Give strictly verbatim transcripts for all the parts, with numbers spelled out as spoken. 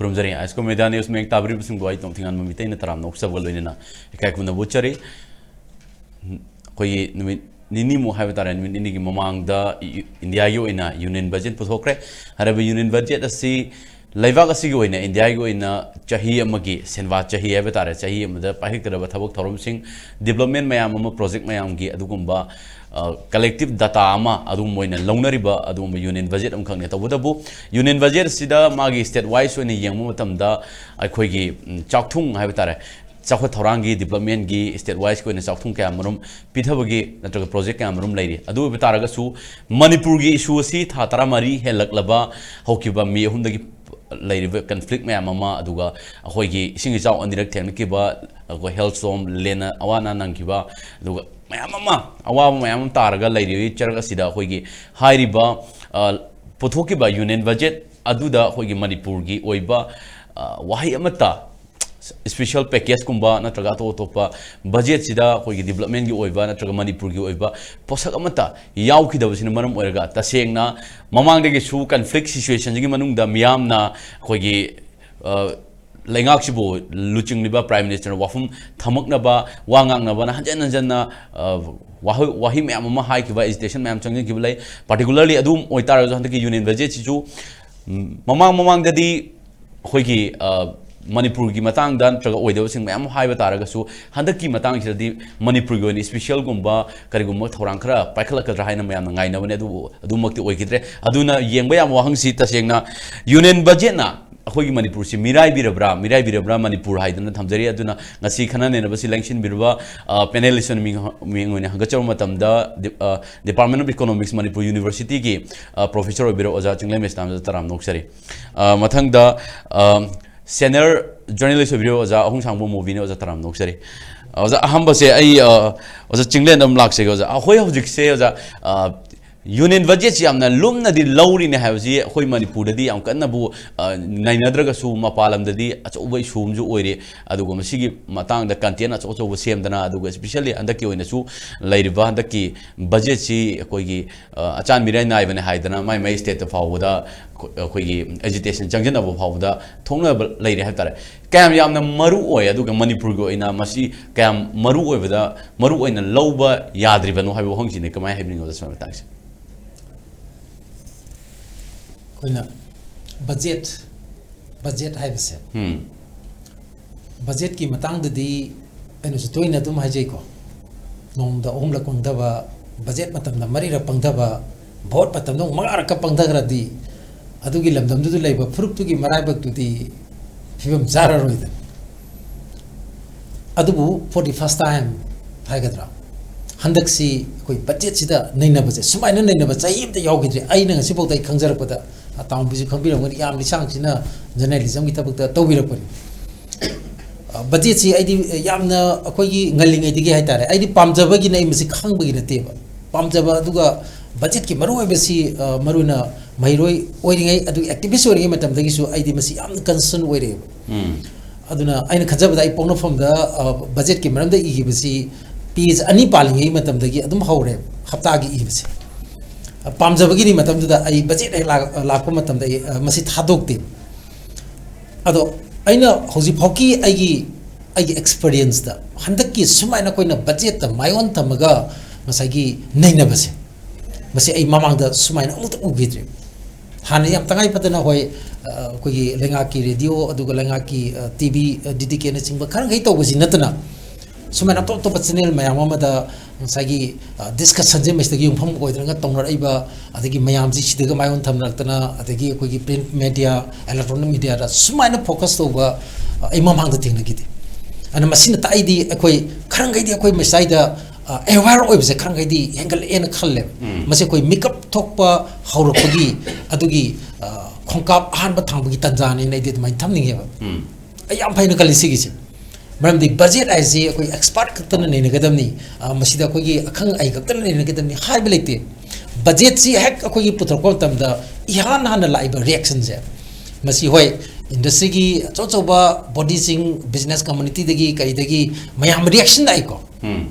ꯈꯨꯔꯨꯝꯖꯔꯤ꯫ ꯑꯥꯏꯁꯀꯣ media news ꯃꯌꯦꯛ ꯇꯥꯕꯤꯔꯤꯕꯁꯤꯡꯕꯨ ꯑꯩ ꯇꯣꯝꯊꯤꯉꯥꯟꯕ ꯃꯤꯇꯩꯅ ꯇꯔꯥꯝꯅ ꯑꯣꯛꯆꯕꯒ ꯂꯣꯏꯅꯅ ꯏꯀꯥꯏ ꯈꯨꯝꯅꯕ ꯎꯠꯆꯔꯤ꯫ ꯑꯩꯈꯣꯏꯒꯤ ꯅꯨꯃꯤꯠ ꯅꯤꯅꯤꯃꯨꯛ ꯍꯥꯏꯕ ꯇꯥꯔꯦ, ꯅꯨꯃꯤꯠ ꯅꯤꯅꯤꯒꯤ ꯃꯃꯥꯡꯗ ꯏ-, ꯏꯟꯗꯤꯌꯥꯒꯤ ꯑꯣꯏꯅ ꯌꯨꯅꯤꯌꯟ ꯕꯖꯦꯠ ꯄꯨꯊꯣꯛꯈ꯭ꯔꯦ꯫ ꯍꯥꯏꯔꯤꯕ ꯌꯨꯅꯤꯌꯟ ꯕꯖꯦꯠ ꯑꯁꯤ ꯂꯩꯕꯥꯛ ꯑꯁꯤꯒꯤ ꯑꯣꯏꯅ, ꯏꯟꯗꯤꯌꯥꯒꯤ ꯑꯣꯏꯅ ꯆꯍꯤ ꯑꯃꯒꯤ, ꯁꯦꯟꯕꯥ ꯆꯍꯤ ꯍꯥꯏꯕ ꯇꯥꯔꯦ, ꯆꯍꯤ ꯑꯃꯗ ꯄꯥꯏꯈꯠꯀꯗꯕ ꯊꯕꯛ ꯊꯧꯔꯝꯁꯤꯡ, ꯗꯤꯕ꯭ꯂꯞꯃꯦꯟ ꯃꯌꯥꯝ ꯑꯃ, ꯄ꯭ꯔꯣꯖꯦꯛ ꯃꯌꯥꯝꯒꯤ ꯑꯗꯨꯒꯨꯝꯕ, ꯑ, ꯀꯂꯦꯛꯇꯤꯞ ꯗꯇꯥ ꯑꯃ ꯑꯗꯨꯒꯨꯝꯕ ꯑꯣꯏꯅ ꯂꯧꯅꯔꯤꯕ ꯑꯗꯨꯒꯨꯝꯕ ꯌꯨꯅꯤꯌꯟ ꯕꯖꯦꯠ ꯑꯃꯈꯛꯅꯦ꯫ ꯇꯧꯕꯇꯕꯨ ꯌꯨꯅꯤꯌꯟ ꯕꯖꯦꯠ ꯑꯁꯤꯗ ꯃꯥꯒꯤ ꯁ꯭ꯇꯦꯠ ꯋꯥꯏꯁ ꯑꯣꯏꯅ ꯌꯦꯡꯕ ꯃꯇꯝꯗ ꯑꯩꯈꯣꯏꯒꯤ, ꯎꯝ, ꯆꯥꯛꯊꯨꯡ ꯍꯥꯏꯕ ꯇꯥꯔꯦ, ꯆꯥꯎꯈꯠ ꯊꯧꯔꯥꯡꯒꯤ, ꯗꯤꯕ꯭ꯂꯞꯃꯦꯟꯒꯤ ꯁ꯭ꯇꯦꯠ ꯋꯥꯏꯁꯀꯤ ꯑꯣꯏꯅ ꯆꯥꯎꯊꯨꯡ ꯀꯌꯥ ꯃꯔꯨꯝ ꯄꯤꯊꯕꯒꯤ ꯅꯠꯇ꯭ꯔꯒ ꯄ꯭ꯔꯣꯖꯦꯛ ꯀꯌꯥ ꯃꯔꯨꯝ ꯂꯩꯔꯤ꯫ ꯑꯗꯨ ꯑꯣꯏꯕ ꯇꯥꯔꯒꯁꯨ ꯃꯅꯤꯄꯨꯔꯒꯤ ꯏꯁꯨ ꯑꯁꯤ ꯊꯥ ꯇꯔꯥꯃꯔꯤ ꯍꯦꯜꯂꯛꯂꯕ ꯍꯧꯈꯤꯕ ꯃꯦ ꯑꯍꯨꯝꯗꯒꯤ ꯂꯩꯔꯤꯕ ꯀꯟꯐ꯭ꯂꯤꯛ ꯃꯌꯥꯝ ꯑꯃ, ꯑꯗꯨꯒ ꯑꯩꯈꯣꯏꯒꯤ ꯏꯁꯤꯡ ꯏꯆꯥꯎ ꯑꯅꯤꯔꯛ ꯊꯦꯡꯅꯈꯤꯕ, ꯑꯩꯈꯣꯏ ꯍꯦꯜ ꯁ꯭ꯇꯣꯔꯝ, ꯂꯦꯟꯅ ꯑꯋꯥ ꯑꯅꯥ ꯅꯪꯈꯤꯕ, ꯑꯗꯨꯒ ꯃꯌꯥꯝ ꯑꯃ, ꯑꯋꯥꯕ ꯃꯌꯥꯝ ꯑꯃ ꯇꯥꯔꯒ ꯂꯩꯔꯤꯕ ꯆꯔꯛ ꯑꯁꯤꯗ ꯑꯩꯈꯣꯏꯒꯤ ꯍꯥꯏꯔꯤꯕ, ꯑ, ꯄꯨꯊꯣꯛꯈꯤꯕ ꯌꯨꯅꯤꯌꯟ ꯕꯖꯦꯠ ꯑꯗꯨꯗ ꯑꯩꯈꯣꯏꯒꯤ ꯃꯅꯤꯄꯨꯔꯒꯤ ꯑꯣꯏꯕ, ꯑ, ꯋꯥꯍꯩ ꯑꯃꯠꯇ, ꯁ꯭ꯄꯦꯁꯦꯜ ꯄꯦꯀꯦꯖꯀꯨꯝꯕ ꯅꯠꯇ꯭ꯔꯒ ꯑꯇꯣꯞ ꯑꯇꯣꯞꯄ ꯕꯖꯦꯠꯁꯤꯗ ꯑꯩꯈꯣꯏꯒꯤ ꯗꯤꯕ꯭ꯂꯞꯃꯦꯟꯒꯤ ꯑꯣꯏꯕ ꯅꯠꯇ꯭ꯔꯒ ꯃꯅꯤꯄꯨꯔꯒꯤ ꯑꯣꯏꯕ ꯄꯣꯠꯁꯛ ꯑꯃꯠꯇ ꯌꯥꯎꯈꯤꯗꯕꯁꯤꯅ ꯃꯔꯝ ꯑꯣꯏꯔꯒ, ꯇꯁꯦꯡꯅ ꯃꯃꯥꯡꯗꯒꯤꯁꯨ ꯀꯟꯐ꯭ꯂꯤꯛ ꯁꯤꯆꯨꯋꯦꯁꯟꯁꯤꯒꯤ ꯃꯅꯨꯡꯗ ꯃꯤꯌꯥꯝꯅ ꯑꯩꯈꯣꯏꯒꯤ, ꯑ, ꯂꯩꯉꯥꯛꯁꯤꯕꯨ ꯂꯨꯆꯤꯡꯂꯤꯕ ꯄ꯭ꯔꯥꯏꯝ ꯃꯤꯅꯤꯁꯇꯔꯅ ꯋꯥꯐꯝ ꯊꯝꯃꯛꯅꯕ, ꯋꯥ ꯉꯥꯡꯅꯕꯅ ꯍꯟꯖꯟ ꯍꯟꯖꯟꯅ, ꯑ, ꯋꯥꯍꯩ, ꯋꯥꯍꯩ ꯃꯌꯥꯝ ꯑꯃ ꯍꯥꯏꯈꯤꯕ, ꯑꯦꯖꯤꯇꯦꯁꯟ ꯃꯌꯥꯝ ꯆꯪꯁꯤꯟꯈꯤꯕ ꯂꯩ꯫ ꯄꯥꯔꯇꯤꯀꯨꯂꯔꯂꯤ ꯑꯗꯨꯝ ꯑꯣꯏꯇꯥꯔꯒꯁꯨ ꯍꯟꯗꯛꯀꯤ ꯌꯨꯅꯤꯌꯟ ꯕꯖꯦꯠꯁꯤꯁꯨ, ꯎꯝ, ꯃꯃꯥꯡ ꯃꯃꯥꯡꯗꯗꯤ ꯑꯩꯈꯣꯏꯒꯤ, ꯑ, ꯃꯅꯤꯄꯨꯔꯒꯤ ꯃꯇꯥꯡꯗ ꯅꯠꯇ꯭ꯔꯒ ꯑꯣꯏꯗꯕꯁꯤꯡ ꯃꯌꯥꯝ ꯑꯃ ꯍꯥꯏꯕ ꯇꯥꯔꯒꯁꯨ, ꯍꯟꯗꯛꯀꯤ ꯃꯇꯥꯡꯁꯤꯗꯗꯤ ꯃꯅꯤꯄꯨꯔꯒꯤ ꯑꯣꯏꯅ ꯏꯁꯄꯤꯁꯤꯌꯦꯜꯒꯨꯝꯕ ꯀꯔꯤꯒꯨꯝꯕ ꯊꯧꯔꯥꯡ ꯈꯔ ꯄꯥꯏꯈꯠꯂꯛꯀꯗ꯭ꯔꯥ ꯍꯥꯏꯅ ꯃꯌꯥꯝꯅ ꯉꯥꯏꯅꯕꯅꯦ꯫ ꯑꯗꯨꯕꯨ ꯑꯗꯨꯃꯛꯇꯤ ꯑꯣꯏꯈꯤꯗ꯭ꯔꯦ꯫ ꯑꯗꯨꯅ ꯌꯦꯡꯕ ꯌꯥꯕ ꯋꯥꯍꯪꯁꯤ ꯇꯁꯦꯡꯅ ꯌꯨꯅꯤꯌꯟ ꯕꯖꯦꯠꯅ ꯑꯩꯈꯣꯏꯒꯤ ꯃꯅꯤꯄꯨꯔꯁꯤ ꯃꯤꯔꯥꯏꯕꯤꯔꯕ꯭ꯔꯥ, ꯃꯤꯔꯥꯏꯕꯤꯔꯕ꯭ꯔꯥ ꯃꯅꯤꯄꯨꯔ ꯍꯥꯏꯗꯅ ꯊꯝꯖꯔꯤ꯫ ꯑꯗꯨꯅ ꯉꯁꯤ ꯈꯟꯅ ꯅꯩꯅꯕꯁꯤ ꯂꯦꯡꯁꯤꯟꯕꯤꯔꯕ, ꯑ, ꯄꯦꯅꯦꯂꯤꯁ ꯑꯣꯏꯅ ꯃꯤꯡ, ꯃꯤꯡ ꯑꯣꯏꯅ ꯍꯪꯒꯠꯆꯔꯨꯕ ꯃꯇꯝꯗ, ꯗꯤ-, ꯑ, ꯗꯤꯄꯥꯔꯠꯃꯦꯟ ꯑꯣꯐ ꯏꯀꯣꯅꯣꯃꯤꯛꯁ ꯃꯅꯤꯄꯨꯔ ꯌꯨꯅꯤꯚꯔꯁꯤꯇꯤꯒꯤ, ꯑ, ꯄ꯭ꯔꯣꯐꯦꯁꯔ ꯑꯣꯏꯕꯤꯔꯕ ꯑꯣꯖꯥ ꯆꯤꯡꯂꯦꯝ ꯃꯦꯁꯇꯥꯝꯗ ꯇꯔꯥꯝꯅ ꯑꯣꯛꯆꯔꯤ꯫ ꯑ, ꯃꯊꯪꯗ, ꯑ, ꯁꯦꯅꯤꯌꯔ ꯖꯔꯅꯦꯂꯤꯁ ꯑꯣꯏꯕꯤꯔꯕ ꯑꯣꯖꯥ ꯑꯍꯨꯝꯁꯥꯡꯕ ꯃꯣꯕꯤꯅꯤ, ꯑꯣꯖꯥ ꯇꯔꯥꯝꯅ ꯑꯣꯛꯆꯔꯤ꯫ ꯑꯣꯖꯥ, ꯑꯍꯥꯟꯕꯁꯦ ꯑꯩ, ꯑ, ꯑꯣꯖꯥ ꯆꯤꯡꯂꯦꯟꯗ ꯑꯗꯨꯝ ꯂꯥꯛꯆꯒꯦ꯫ ꯑꯣꯖꯥ, ꯑꯩꯈꯣꯏ ꯍꯧꯖꯤꯛꯁꯦ, ꯑꯣꯖꯥ, ꯑ, ꯌꯨꯅꯤꯌꯟ ꯕꯖꯦꯠꯁꯤ ꯌꯥꯝꯅ ꯂꯨꯝꯅꯗꯤ ꯂꯧꯔꯤꯅꯦ ꯍꯥꯏꯕꯁꯤ ꯑꯩꯈꯣꯏ ꯃꯅꯤꯄꯨꯔꯗꯗꯤ ꯌꯥꯝ ꯀꯟꯅꯕꯨ, ꯑ, ꯅꯩꯅꯗ꯭ꯔꯒꯁꯨ, ꯃꯄꯥꯟ ꯂꯝꯗꯗꯤ ꯑꯆꯧꯕ ꯏꯁꯨ ꯑꯃꯁꯨ ꯑꯣꯏꯔꯤ꯫ ꯑꯗꯨꯒ ꯃꯁꯤꯒꯤ ꯃꯇꯥꯡꯗ ꯀꯟꯇꯦꯟ ꯑꯆꯧ ꯑꯆꯧꯕ ꯁꯦꯝꯗꯅ, ꯑꯗꯨꯒ especially ꯍꯟꯗꯛꯀꯤ ꯑꯣꯏꯅꯁꯨ ꯂꯩꯔꯤꯕ ꯍꯟꯗꯛꯀꯤ ꯕꯖꯦꯠꯁꯤ ꯑꯩꯈꯣꯏꯒꯤ, ꯑ, ꯑꯆꯥꯟ ꯃꯤꯔꯥꯏ ꯅꯥꯏꯕꯅꯦ ꯍꯥꯏꯗꯅ ꯃꯥꯏ ꯃꯥꯏ ꯁ꯭ꯇꯦꯠꯇ ꯐꯥꯎꯕꯗ ꯑꯩꯈꯣꯏ-, ꯑꯩꯈꯣꯏꯒꯤ ꯑꯦꯖꯤꯇꯦꯁꯟ ꯆꯪꯁꯤꯟꯅꯕ ꯐꯥꯎꯕꯗ ꯊꯣꯛꯅꯕ ꯂꯩꯔꯦ ꯍꯥꯏꯕ ꯇꯥꯔꯦ꯫ ꯀꯌꯥꯝ ꯌꯥꯝꯅ ꯃꯔꯨ ꯑꯣꯏ, ꯑꯗꯨꯒ ꯃꯅꯤꯄꯨꯔꯒꯤ ꯑꯣꯏꯅ ꯃꯁꯤ ꯀꯌꯥꯝ ꯃꯔꯨ ꯑꯣꯏꯕꯗ, ꯃꯔꯨ ꯑꯣꯏꯅ ꯂꯧꯕ ꯌꯥꯗ꯭ꯔꯤꯕꯅꯣ ꯍꯥꯏꯕ ꯋꯥꯍꯪꯁꯤꯅꯤ꯫ ꯀꯃꯥꯏꯅ ꯍꯥꯏꯕꯤꯅꯤꯡꯉꯤꯅꯣ ꯁꯤꯒꯤ ꯃꯇꯥꯡꯁꯦ? ꯑꯩꯈꯣꯏꯅ ꯕꯖꯦꯠ, ꯕꯖꯦꯠ ꯍꯥꯏꯕꯁꯦ, ꯎꯝ꯫ ꯕꯖꯦꯠꯀꯤ ꯃꯇꯥꯡꯗꯗꯤ ꯑꯩꯅꯁꯨ ꯇꯣꯏꯅ ꯑꯗꯨꯝ ꯍꯥꯏꯖꯩꯀꯣ, ꯅꯣꯡꯃꯗ ꯑꯍꯨꯝꯂꯛ ꯄꯪꯊꯕ, ꯕꯖꯦꯠ ꯃꯇꯝꯗ ꯃꯔꯤꯔꯛ ꯄꯪꯊꯕ, ꯚꯣꯠ ꯃꯇꯝꯗ ꯑꯃꯨꯛ ꯃꯉꯥꯔꯛꯀ ꯄꯪꯊꯈ꯭ꯔꯗꯤ ꯑꯗꯨꯒꯤ ꯂꯝꯗꯝꯗꯨꯗ ꯂꯩꯕ ꯐꯨꯔꯨꯞꯇꯨꯒꯤ ꯃꯔꯥꯏꯕꯛꯇꯨꯗꯤ ꯐꯤꯕꯝ ꯆꯥꯔꯔꯣꯏꯗꯅ꯫ ꯑꯗꯨꯕꯨ for the first time ꯍꯥꯏꯒꯗ꯭ꯔꯥ, ꯍꯟꯗꯛꯁꯤ ꯑꯩꯈꯣꯏ ꯕꯖꯦꯠꯁꯤꯗ ꯅꯩꯅꯕꯁꯦ, ꯁꯨꯃꯥꯏꯅ ꯅꯩꯅꯕ ꯆꯍꯤ ꯑꯃꯇ ꯌꯥꯎꯈꯤꯗ꯭ꯔꯤ꯫ ꯑꯩꯅ ꯉꯁꯤꯐꯥꯎꯗ ꯑꯩ ꯈꯪꯖꯔꯛꯄꯗ, ꯑꯇꯥꯎꯕꯤꯁꯨ ꯈꯪꯕꯤꯔꯝꯒꯅꯤ, ꯌꯥꯝ ꯂꯤꯁꯥꯡꯁꯤꯟꯅ ꯖꯔꯅꯦꯂꯤꯖꯝꯒꯤ ꯊꯕꯛꯇ ꯇꯧꯕꯤꯔꯛꯄꯅꯤ꯫ ꯑ, ꯕꯖꯦꯠꯁꯤ ꯑꯩꯗꯤ ꯌꯥꯝꯅ ꯑꯩꯈꯣꯏꯒꯤ ꯉꯜꯂꯤꯉꯩꯗꯒꯤ ꯍꯥꯏꯇꯥꯔꯦ, ꯑꯩꯗꯤ ꯄꯥꯝꯖꯕꯒꯤꯅ ꯑꯩ ꯃꯁꯤ ꯈꯪꯕꯒꯤ ꯅꯠꯇꯦꯕ꯫ ꯄꯥꯝꯖꯕ, ꯑꯗꯨꯒ ꯕꯖꯦꯠꯀꯤ ꯃꯔꯨꯑꯣꯏꯕꯁꯤ, ꯑ, ꯃꯔꯨꯑꯣꯏꯅ ꯃꯍꯩꯔꯣꯏ ꯑꯣꯏꯔꯤꯉꯩ, ꯑꯗꯨꯒ activist ꯑꯣꯏꯔꯤꯉꯩ ꯃꯇꯝꯗꯒꯤꯁꯨ ꯑꯩꯗꯤ ꯃꯁꯤ ꯌꯥꯝꯅ concern ꯑꯣꯏꯔꯛꯑꯦꯕ꯫ ꯎꯝ꯫ ꯑꯗꯨꯅ ꯑꯩꯅ ꯈꯟꯖꯕꯗ ꯑꯩ ꯄꯣꯛꯅꯐꯝꯗ, ꯑ, ꯕꯖꯦꯠꯀꯤ ꯃꯔꯝꯗ ꯏꯈꯤꯕꯁꯤ page ꯑꯅꯤ ꯄꯥꯜꯂꯤꯉꯩ ꯃꯇꯝꯗꯒꯤ ꯑꯗꯨꯝ ꯍꯧꯔꯦ, ꯍꯞꯇꯥꯒꯤ ꯏꯕꯁꯦ꯫ ꯑ, ꯄꯥꯝꯖꯕꯒꯤꯅꯤ꯫ ꯃꯇꯝꯗꯨꯗ ꯑꯩ ꯕꯖꯦꯠ ꯍꯦꯛ ꯂꯥꯛ-, ꯂꯥꯛꯄ ꯃꯇꯝꯗ ꯑꯩ, ꯑ, ꯃꯁꯤ ꯊꯥꯗꯣꯛꯇꯦ꯫ ꯑꯗꯣ ꯑꯩꯅ ꯍꯧꯖꯤꯛꯐꯥꯎꯒꯤ ꯑꯩꯒꯤ, ꯑꯩꯒꯤ experienceꯇ ꯍꯟꯗꯛꯀꯤ ꯁꯨꯃꯥꯏꯅ ꯑꯩꯈꯣꯏꯅ ꯕꯖꯦꯠꯇ ꯃꯥꯏꯑꯣꯟ ꯊꯝꯃꯒ ꯉꯁꯥꯏꯒꯤ ꯅꯩꯅꯕꯁꯦ, ꯃꯁꯤ ꯑꯩ ꯃꯃꯥꯡꯗ ꯁꯨꯃꯥꯏꯅ ꯑꯃꯨꯛꯇ ꯎꯈꯤꯗ꯭ꯔꯤ꯫ ꯍꯥꯟꯅ ꯌꯥꯝ ꯇꯉꯥꯏ ꯐꯗꯅ ꯍꯣꯏ, ꯑ, ꯑꯩꯈꯣꯏꯒꯤ ꯂꯩꯉꯥꯛꯀꯤ ꯔꯦꯗꯤꯑꯣ, ꯑꯗꯨꯒ ꯂꯩꯉꯥꯛꯀꯤ, ꯑ, ꯇꯤ ꯚꯤ, ꯑ, ꯗꯤ ꯗꯤ ꯀꯦꯅꯆꯤꯡꯕ ꯈꯔꯈꯩ ꯇꯧꯕꯁꯤ ꯅꯠꯇꯅ, ꯁꯨꯃꯥꯏꯅ ꯑꯇꯣꯞ ꯑꯇꯣꯞꯄ channel ꯃꯌꯥꯝ ꯑꯃꯗ ꯉꯁꯥꯏꯒꯤ, ꯑ, discussionꯁꯦ ꯃꯁꯤꯗꯒꯤ ꯌꯨꯝꯐꯝ ꯑꯣꯏꯗꯅ ꯇꯧꯅꯔꯛꯏꯕ, ꯑꯗꯒꯤ ꯃꯌꯥꯝꯁꯤ ꯁꯤꯗꯒ ꯃꯥꯏꯑꯣꯟ ꯊꯝꯅꯔꯛꯇꯅ, ꯑꯗꯒꯤ ꯑꯩꯈꯣꯏꯒꯤ print media, electronic mediaꯗ ꯁꯨꯃꯥꯏꯅ focus ꯇꯧꯕ, ꯑ, ꯑꯩ ꯃꯃꯥꯡꯗ ꯊꯦꯡꯅꯈꯤꯗꯦ꯫ ꯑꯗꯨꯅ ꯃꯁꯤꯅ ꯇꯥꯛꯏꯗꯤ ꯑꯩꯈꯣꯏ ꯈꯔꯈꯩꯗꯤ ꯑꯩꯈꯣꯏ ꯃꯁꯥꯏꯗ, ꯑ, aware ꯑꯣꯏꯕꯁꯦ ꯈꯔꯈꯩꯗꯤ ꯍꯦꯟꯒꯠꯂꯛꯑꯦꯅ ꯈꯜꯂꯦꯕ꯫ ꯎꯝ꯫ ꯃꯁꯤ ꯑꯩꯈꯣꯏ ꯃꯤꯀꯞ ꯊꯣꯛꯄ ꯍꯧꯔꯛꯄꯒꯤ ꯑꯗꯨꯒꯤ, ꯑ, ꯈꯣꯡꯀꯥꯞ ꯑꯍꯥꯟꯕ ꯊꯥꯡꯕꯒꯤ ꯇꯥꯟꯖꯥꯅꯦꯅ ꯑꯩꯗꯤ ꯑꯗꯨꯃꯥꯏꯅ ꯊꯝꯅꯤꯡꯉꯦꯕ꯫ ꯎꯝ꯫ ꯑꯩ ꯌꯥꯝ ꯐꯩꯅ ꯈꯜꯂꯤ ꯁꯤꯒꯤꯁꯦ꯫ ꯃꯔꯝꯗꯤ ꯕꯖꯦꯠ ꯍꯥꯏꯁꯤ ꯑꯩꯈꯣꯏ expert ꯈꯛꯇꯅ ꯅꯩꯅꯒꯗꯕꯅꯤ, ꯑ, ꯃꯁꯤꯗ ꯑꯩꯈꯣꯏꯒꯤ ꯑꯈꯪ ꯑꯍꯩ ꯈꯛꯇꯅ ꯅꯩꯅꯒꯗꯕꯅꯤ ꯍꯥꯏꯕ ꯂꯩꯇꯦ꯫ ꯕꯖꯦꯠꯁꯤ ꯍꯦꯛ ꯑꯩꯈꯣꯏꯒꯤ ꯄꯨꯊꯣꯔꯛꯄ ꯃꯇꯝꯗ ꯏꯍꯥꯟ ꯍꯥꯟꯅ ꯂꯥꯛꯏꯕ ꯔꯤꯌꯦꯛꯁꯟꯁꯦ, ꯃꯁꯤ ꯍꯣꯏ, ꯏꯟꯗꯁꯇ꯭ꯔꯤꯒꯤ ꯑꯆꯧ ꯑꯆꯧꯕ ꯕꯣꯗꯤꯁꯤꯡ, ꯕꯤꯖꯤꯅꯦꯁ ꯀꯝꯃꯨꯅꯤꯇꯤꯗꯒꯤ ꯀꯩꯗꯒꯤ ꯃꯌꯥꯝ ꯔꯤꯌꯦꯛꯁꯟ ꯂꯥꯛꯏꯀꯣ꯫ ꯎꯝ꯫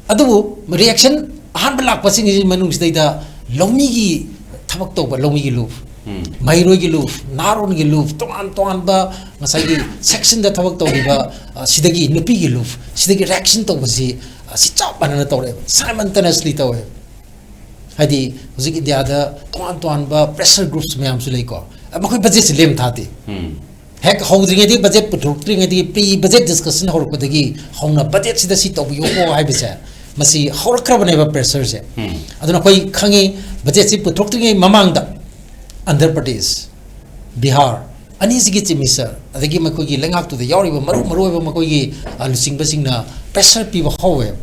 ꯑꯗꯨꯕꯨ ꯔꯤꯌꯦꯛꯁꯟ ꯑꯍꯥꯟꯕ ꯂꯥꯛꯄꯁꯤꯡꯒꯤ ꯃꯅꯨꯡꯁꯤꯗꯩꯗ ꯂꯧꯃꯤꯒꯤ ꯊꯕꯛ ꯇꯧꯕ ꯂꯧꯃꯤꯒꯤ ꯂꯨꯞ, ꯎꯝ꯫ ꯃꯍꯩꯔꯣꯏꯒꯤ ꯂꯨꯞ, ꯅꯍꯥꯔꯣꯟꯒꯤ ꯂꯨꯞ, ꯇꯣꯉꯥꯟ ꯇꯣꯉꯥꯟꯕ ꯉꯁꯥꯏꯒꯤ ꯁꯦꯛꯁꯟꯗ ꯊꯕꯛ ꯇꯧꯔꯤꯕ, ꯑ, ꯁꯤꯗꯒꯤ ꯅꯨꯄꯤꯒꯤ ꯂꯨꯞ, ꯁꯤꯗꯒꯤ ꯔꯤꯌꯦꯛꯁꯟ ꯇꯧꯕꯁꯤ, ꯑ, ꯁꯤ ꯆꯞ ꯃꯥꯟꯅꯅ ꯇꯧꯔꯛꯑꯦꯕ, ꯁꯥꯏꯃꯟꯇꯅꯁꯂꯤ ꯇꯧꯋꯦꯕ꯫ ꯍꯥꯏꯗꯤ ꯍꯧꯖꯤꯛ ꯏꯟꯗꯤꯌꯥꯗ ꯇꯣꯉꯥꯟ ꯇꯣꯉꯥꯟꯕ ꯄ꯭ꯔꯦꯁꯔ ꯒ꯭ꯔꯨꯞꯁ ꯃꯌꯥꯝꯁꯨ ꯂꯩꯀꯣ꯫ ꯑ, ꯃꯈꯣꯏ ꯕꯖꯦꯠꯁꯤ ꯂꯦꯝ ꯊꯥꯗꯦ꯫ ꯎꯝ꯫ ꯍꯦꯛ ꯍꯧꯗ꯭ꯔꯤꯉꯩꯗꯒꯤ, ꯕꯖꯦꯠ ꯄꯨꯊꯣꯛꯇ꯭ꯔꯤꯉꯩꯗꯒꯤ, ꯄ꯭ꯔꯤ ꯕꯖꯦꯠ ꯗꯤꯁꯀꯁꯟ ꯍꯧꯔꯛꯄꯗꯒꯤ ꯍꯧꯅ ꯕꯖꯦꯠꯁꯤꯗ ꯁꯤ ꯇꯧꯕꯤꯌꯨꯀꯣ ꯍꯥꯏꯕꯁꯦ, ꯃꯁꯤ ꯍꯧꯔꯛꯈ꯭ꯔꯕꯅꯦꯕ ꯄ꯭ꯔꯦꯁꯔꯁꯦ꯫ ꯎꯝ꯫ ꯑꯗꯨꯅ ꯑꯩꯈꯣꯏ ꯈꯪꯉꯤ, ꯕꯖꯦꯠꯁꯤ ꯄꯨꯊꯣꯛꯇ꯭ꯔꯤꯉꯩ ꯃꯃꯥꯡꯗ ꯑꯟꯙ꯭ꯔ ꯄ꯭ꯔꯗꯦꯁ, ꯕꯤꯍꯥꯔ, ꯑꯅꯤꯁꯤꯒꯤ ꯆꯤꯐ ꯃꯤꯅꯤꯁꯇꯔ, ꯑꯗꯒꯤ ꯃꯈꯣꯏꯒꯤ ꯂꯩꯉꯥꯛꯇꯨꯗ ꯌꯥꯎꯔꯤꯕ ꯃꯔꯨ ꯃꯔꯨ ꯑꯣꯏꯕ ꯃꯈꯣꯏꯒꯤ, ꯑ, ꯂꯨꯆꯤꯡꯕꯁꯤꯡꯅ ꯄ꯭ꯔꯦꯁꯔ ꯄꯤꯕ ꯍꯧꯋꯦꯕ꯫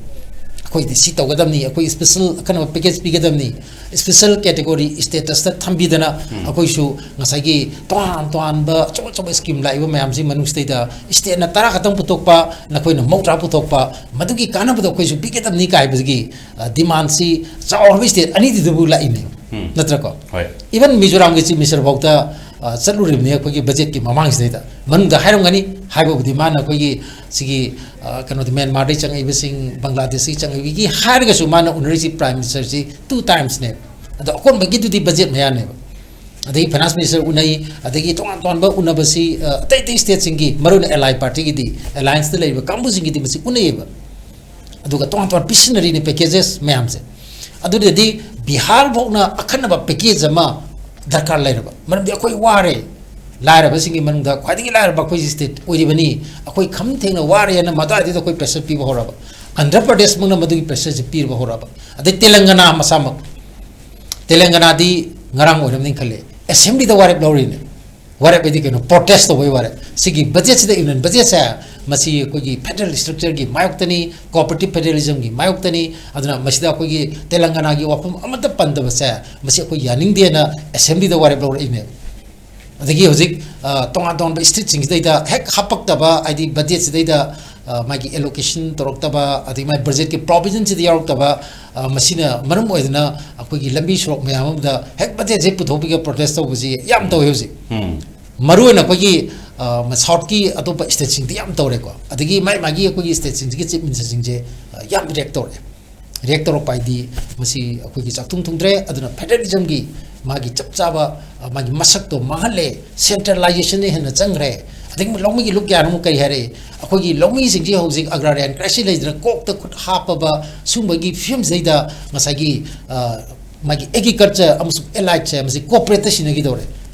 ꯑꯩꯈꯣꯏꯗꯤ ꯁꯤ ꯇꯧꯒꯗꯕꯅꯤ, ꯑꯩꯈꯣꯏ ꯁ꯭ꯄꯦꯁꯦꯜ ꯑꯈꯟꯅꯕ ꯄꯦꯀꯦꯖ ꯄꯤꯒꯗꯕꯅꯤ, ꯁ꯭ꯄꯦꯁꯦꯜ ꯀꯦꯇꯦꯒꯣꯔꯤ ꯁ꯭ꯇꯦꯇꯁꯇ ꯊꯝꯕꯤꯗꯅ, ꯎꯝ꯫ ꯑꯩꯈꯣꯏꯁꯨ ꯉꯁꯥꯏꯒꯤ ꯇꯣꯉꯥꯟ ꯇꯣꯉꯥꯟꯕ ꯑꯆꯧ ꯑꯆꯧꯕ ꯁ꯭ꯀꯤꯝ ꯂꯥꯛꯏꯕ ꯃꯌꯥꯝꯁꯤ ꯃꯅꯨꯡꯁꯤꯗꯩꯗ ꯁ꯭ꯇꯦꯠꯅ ꯇꯔꯥ ꯈꯛꯇꯪ ꯄꯨꯊꯣꯛꯄ, ꯅꯈꯣꯏꯅ ꯃꯧꯗ꯭ꯔꯥ ꯄꯨꯊꯣꯛꯄ, ꯃꯗꯨꯒꯤ ꯀꯥꯟꯅꯕꯗꯣ ꯑꯩꯈꯣꯏꯁꯨ ꯄꯤꯒꯗꯕꯅꯤ ꯀꯥꯏꯕꯒꯤ, ꯑ, ꯗꯤꯃꯥꯟꯁꯤ ꯆꯥꯎꯔꯕ ꯁ꯭ꯇꯦꯠ ꯑꯅꯤꯗꯨꯗꯕꯨ ꯂꯥꯛꯏꯅꯦ꯫ ꯎꯝ꯫ ꯅꯠꯇ꯭ꯔꯀꯣ? ꯍꯣꯏ꯫ ꯏꯚꯟ ꯃꯤꯖꯣꯔꯥꯝꯒꯤ ꯆꯤꯐ ꯃꯤꯅꯤꯁꯇꯔ ꯐꯥꯎꯗ, ꯑ, ꯆꯠꯂꯨꯔꯤꯕꯅꯤ ꯑꯩꯈꯣꯏꯒꯤ ꯕꯖꯦꯠꯀꯤ ꯃꯃꯥꯡꯁꯤꯗꯩꯗ꯫ ꯃꯅꯨꯡꯗ ꯍꯥꯏꯔꯝꯒꯅꯤ, ꯍꯥꯏꯕꯕꯨꯗꯤ ꯃꯥꯅ ꯑꯩꯈꯣꯏꯒꯤ ꯁꯤꯒꯤ, ꯑ, ꯀꯩꯅꯣꯗꯤ ꯃ꯭ꯌꯥꯟꯃꯥꯔꯗꯒꯤ ꯆꯪꯉꯛꯏꯕꯁꯤꯡ, ꯕꯪꯒ꯭ꯂꯥꯗꯦꯁꯇꯒꯤ ꯆꯪꯉꯛꯏꯕꯒꯤ ꯍꯥꯏꯔꯒꯁꯨ ꯃꯥꯅ ꯎꯅꯔꯤꯁꯤ ꯄ꯭ꯔꯥꯏꯝ ꯃꯤꯅꯤꯁꯇꯔꯁꯤ ꯇꯨ ꯇꯥꯏꯝꯁꯅꯦꯕ꯫ ꯑꯗꯣ ꯑꯀꯣꯟꯕꯒꯤꯗꯨꯗꯤ ꯕꯖꯦꯠ ꯃꯌꯥꯅꯦꯕ꯫ ꯑꯗꯒꯤ ꯐꯥꯏꯅꯥꯟꯁ ꯃꯤꯅꯤꯁꯇꯔ ꯎꯅꯩ, ꯑꯗꯒꯤ ꯇꯣꯉꯥꯟ ꯇꯣꯉꯥꯟꯕ ꯎꯅꯕꯁꯤ, ꯑ, ꯑꯇꯩ ꯑꯇꯩ ꯁ꯭ꯇꯦꯠꯁꯤꯡꯒꯤ, ꯃꯔꯨꯑꯣꯏꯅ ꯑꯦꯂꯥꯏ ꯄꯥꯔꯇꯤꯒꯤꯗꯤ, ꯑꯦꯂꯥꯏꯟꯁꯇ ꯂꯩꯔꯤꯕ ꯀꯥꯡꯕꯨꯁꯤꯡꯒꯤꯗꯤ ꯃꯁꯤ ꯎꯅꯩꯌꯦꯕ꯫ ꯑꯗꯨꯒ ꯇꯣꯉꯥꯟ ꯇꯣꯉꯥꯟ ꯄꯤꯁꯤꯟꯅꯔꯤꯅꯦ ꯄꯦꯀꯦꯖꯦꯁ ꯃꯌꯥꯝꯁꯦ꯫ ꯑꯗꯨꯗꯗꯤ ꯕꯤꯍꯥꯔ ꯐꯥꯎꯅ ꯑꯈꯟꯅꯕ ꯄꯦꯀꯦꯖ ꯑꯃ ꯗꯔꯀꯥꯔ ꯂꯩꯔꯕ, ꯃꯔꯝꯗꯤ ꯑꯩꯈꯣꯏ ꯋꯥꯔꯦ, ꯂꯥꯏꯔꯕꯁꯤꯡꯒꯤ ꯃꯅꯨꯡꯗ ꯈ꯭ꯋꯥꯏꯗꯒꯤ ꯂꯥꯏꯔꯕ ꯑꯩꯈꯣꯏ ꯁ꯭ꯇꯦꯠ ꯑꯣꯏꯔꯤꯕꯅꯤ, ꯑꯩꯈꯣꯏ ꯈꯝ ꯊꯦꯡꯅ ꯋꯥꯔꯦꯅ ꯃꯗꯨꯋꯥꯏꯗꯨꯗ ꯑꯩꯈꯣꯏ ꯄ꯭ꯔꯦꯁꯔ ꯄꯤꯕ ꯍꯧꯔꯕ꯫ ꯑꯟꯙ꯭ꯔ ꯄ꯭ꯔꯗꯦꯁꯃꯛꯅ ꯃꯗꯨꯒꯤ ꯄ꯭ꯔꯦꯁꯔꯁꯦ ꯄꯤꯕ ꯍꯧꯔꯕ꯫ ꯑꯗꯩ ꯇꯦꯂꯪꯒꯅꯥ ꯃꯁꯥꯃꯛ, ꯇꯦꯂꯪꯒꯅꯥꯗꯤ ꯉꯔꯥꯡ ꯑꯣꯏꯔꯝꯅꯤ ꯈꯜꯂꯦ, ꯑꯦꯁꯦꯝꯕ꯭ꯂꯤꯗ ꯋꯥꯔꯦꯞ ꯂꯧꯔꯤꯅꯦ꯫ ꯋꯥꯔꯦꯞ ꯍꯥꯏꯗꯤ ꯀꯩꯅꯣ? ꯄ꯭ꯔꯣꯇꯦꯁ ꯇꯧꯕꯒꯤ ꯋꯥꯔꯦꯞ꯫ ꯁꯤꯒꯤ ꯕꯖꯦꯠꯁꯤꯗ, ꯌꯨꯅꯤꯌꯟ ꯕꯖꯦꯠꯁꯦ, ꯃꯁꯤ ꯑꯩꯈꯣꯏꯒꯤ ꯐꯦꯗꯔꯦꯜ ꯁ꯭ꯇ꯭ꯔꯛꯆꯔꯒꯤ ꯃꯥꯌꯣꯛꯇꯅꯤ, ꯀꯣꯑꯣꯄꯔꯦꯇꯤꯚ ꯐꯦꯗꯔꯦꯂꯤꯖꯝꯒꯤ ꯃꯥꯌꯣꯛꯇꯅꯤ, ꯑꯗꯨꯅ ꯃꯁꯤꯗ ꯑꯩꯈꯣꯏꯒꯤ ꯇꯦꯂꯪꯒꯅꯥꯒꯤ ꯋꯥꯐꯝ ꯑꯃꯠꯇ ꯄꯟꯗꯕꯁꯦ, ꯃꯁꯤ ꯑꯩꯈꯣꯏ ꯌꯥꯅꯤꯡꯗꯦꯅ ꯑꯦꯁꯦꯝꯕ꯭ꯂꯤꯗ ꯋꯥꯔꯦꯞ ꯂꯧꯔꯛꯏꯅꯦꯕ꯫ ꯑꯗꯒꯤ ꯍꯧꯖꯤꯛ, ꯑ, ꯇꯣꯉꯥꯟ ꯇꯣꯉꯥꯟꯕ ꯁ꯭ꯇꯦꯠꯁꯤꯡꯁꯤꯗꯩꯗ ꯍꯦꯛ ꯍꯥꯞꯄꯛꯇꯕ, ꯍꯥꯏꯗꯤ ꯕꯖꯦꯠꯁꯤꯗꯩꯗ ꯑ, ꯃꯥꯒꯤ allocation ꯇꯧꯔꯛꯇꯕ, ꯑꯗꯒꯤ ꯃꯥꯒꯤ ꯕꯖꯦꯠꯀꯤ ꯄ꯭ꯔꯣꯚꯤꯖꯟꯁꯤꯗ ꯌꯥꯎꯔꯛꯇꯕ, ꯑ, ꯃꯁꯤꯅ ꯃꯔꯝ ꯑꯣꯏꯗꯅ ꯑꯩꯈꯣꯏꯒꯤ ꯂꯝꯕꯤ ꯁꯣꯔꯣꯛ ꯃꯌꯥꯝ ꯑꯃꯗ ꯍꯦꯛ ꯕꯖꯦꯠꯁꯦ ꯄꯨꯊꯣꯛꯄꯤꯒ ꯄ꯭ꯔꯣꯇꯦꯁ ꯇꯧꯕꯁꯤ ꯌꯥꯝ ꯇꯧꯋꯦ ꯍꯧꯖꯤꯛ꯫ ꯎꯝ꯫ ꯃꯔꯨꯑꯣꯏꯅ ꯑꯩꯈꯣꯏꯒꯤ, ꯑ, ꯃ-, ꯁꯥꯎꯠꯀꯤ ꯑꯇꯣꯞꯄ ꯁ꯭ꯇꯦꯠꯁꯤꯡꯗꯤ ꯌꯥꯝ ꯇꯧꯔꯦꯀꯣ꯫ ꯑꯗꯒꯤ ꯃꯥꯏ ꯃꯥꯒꯤ ꯑꯩꯈꯣꯏꯒꯤ ꯁ꯭ꯇꯦꯠꯁꯤꯡꯁꯤꯒꯤ ꯆꯤꯐ ꯃꯤꯅꯤꯁꯇꯔꯁꯤꯡꯁꯦ, ꯑ, ꯌꯥꯝ ꯔꯤꯌꯦꯛ ꯇꯧꯔꯛꯑꯦ꯫ ꯔꯤꯌꯦꯛ ꯇꯧꯔꯛꯄ ꯍꯥꯏꯗꯤ ꯃꯁꯤ ꯑꯩꯈꯣꯏꯒꯤ ꯆꯥꯛꯊꯨꯡ ꯊꯨꯡꯗ꯭ꯔꯦ, ꯑꯗꯨꯅ ꯐꯦꯗꯔꯦꯂꯤꯖꯝꯒꯤ ꯃꯥꯒꯤ ꯆꯞ ꯆꯥꯕ, ꯑ, ꯃꯥꯒꯤ ꯃꯁꯛꯇꯣ ꯃꯥꯡꯍꯜꯂꯦ, ꯁꯦꯟꯇ꯭ꯔꯦꯂꯥꯏꯖꯦꯁꯟꯅ ꯍꯦꯟꯅ ꯆꯪꯈ꯭ꯔꯦ꯫ ꯑꯗꯒꯤ ꯂꯧꯃꯤꯒꯤ ꯂꯨꯞ ꯀꯌꯥꯅꯣ ꯑꯃꯨꯛ ꯀꯔꯤ ꯍꯥꯏꯔꯛꯏ? ꯑꯩꯈꯣꯏꯒꯤ ꯂꯧꯃꯤꯁꯤꯡꯁꯤ ꯍꯧꯖꯤꯛ ꯑꯒ꯭ꯔꯥꯔꯤꯌꯥꯟ ꯀ꯭ꯔꯥꯏꯁꯤꯁ ꯂꯩꯗꯅ ꯀꯣꯛꯇ ꯈꯨꯠ ꯍꯥꯞꯄꯕ ꯁꯨꯝꯕꯒꯤ ꯐꯤꯕꯝꯁꯤꯗꯩꯗ ꯉꯁꯥꯏꯒꯤ, ꯑ, ꯃꯥꯒꯤ ꯑꯦꯒ꯭ꯔꯤꯀꯜꯆꯔ ꯑꯃꯁꯨꯡ ꯑꯦꯂꯥꯏꯠꯁꯦ ꯃꯁꯤ ꯀꯣꯑꯣꯄꯔꯦꯠꯇ ꯁꯤꯟꯅꯈꯤꯗꯧꯔꯦ꯫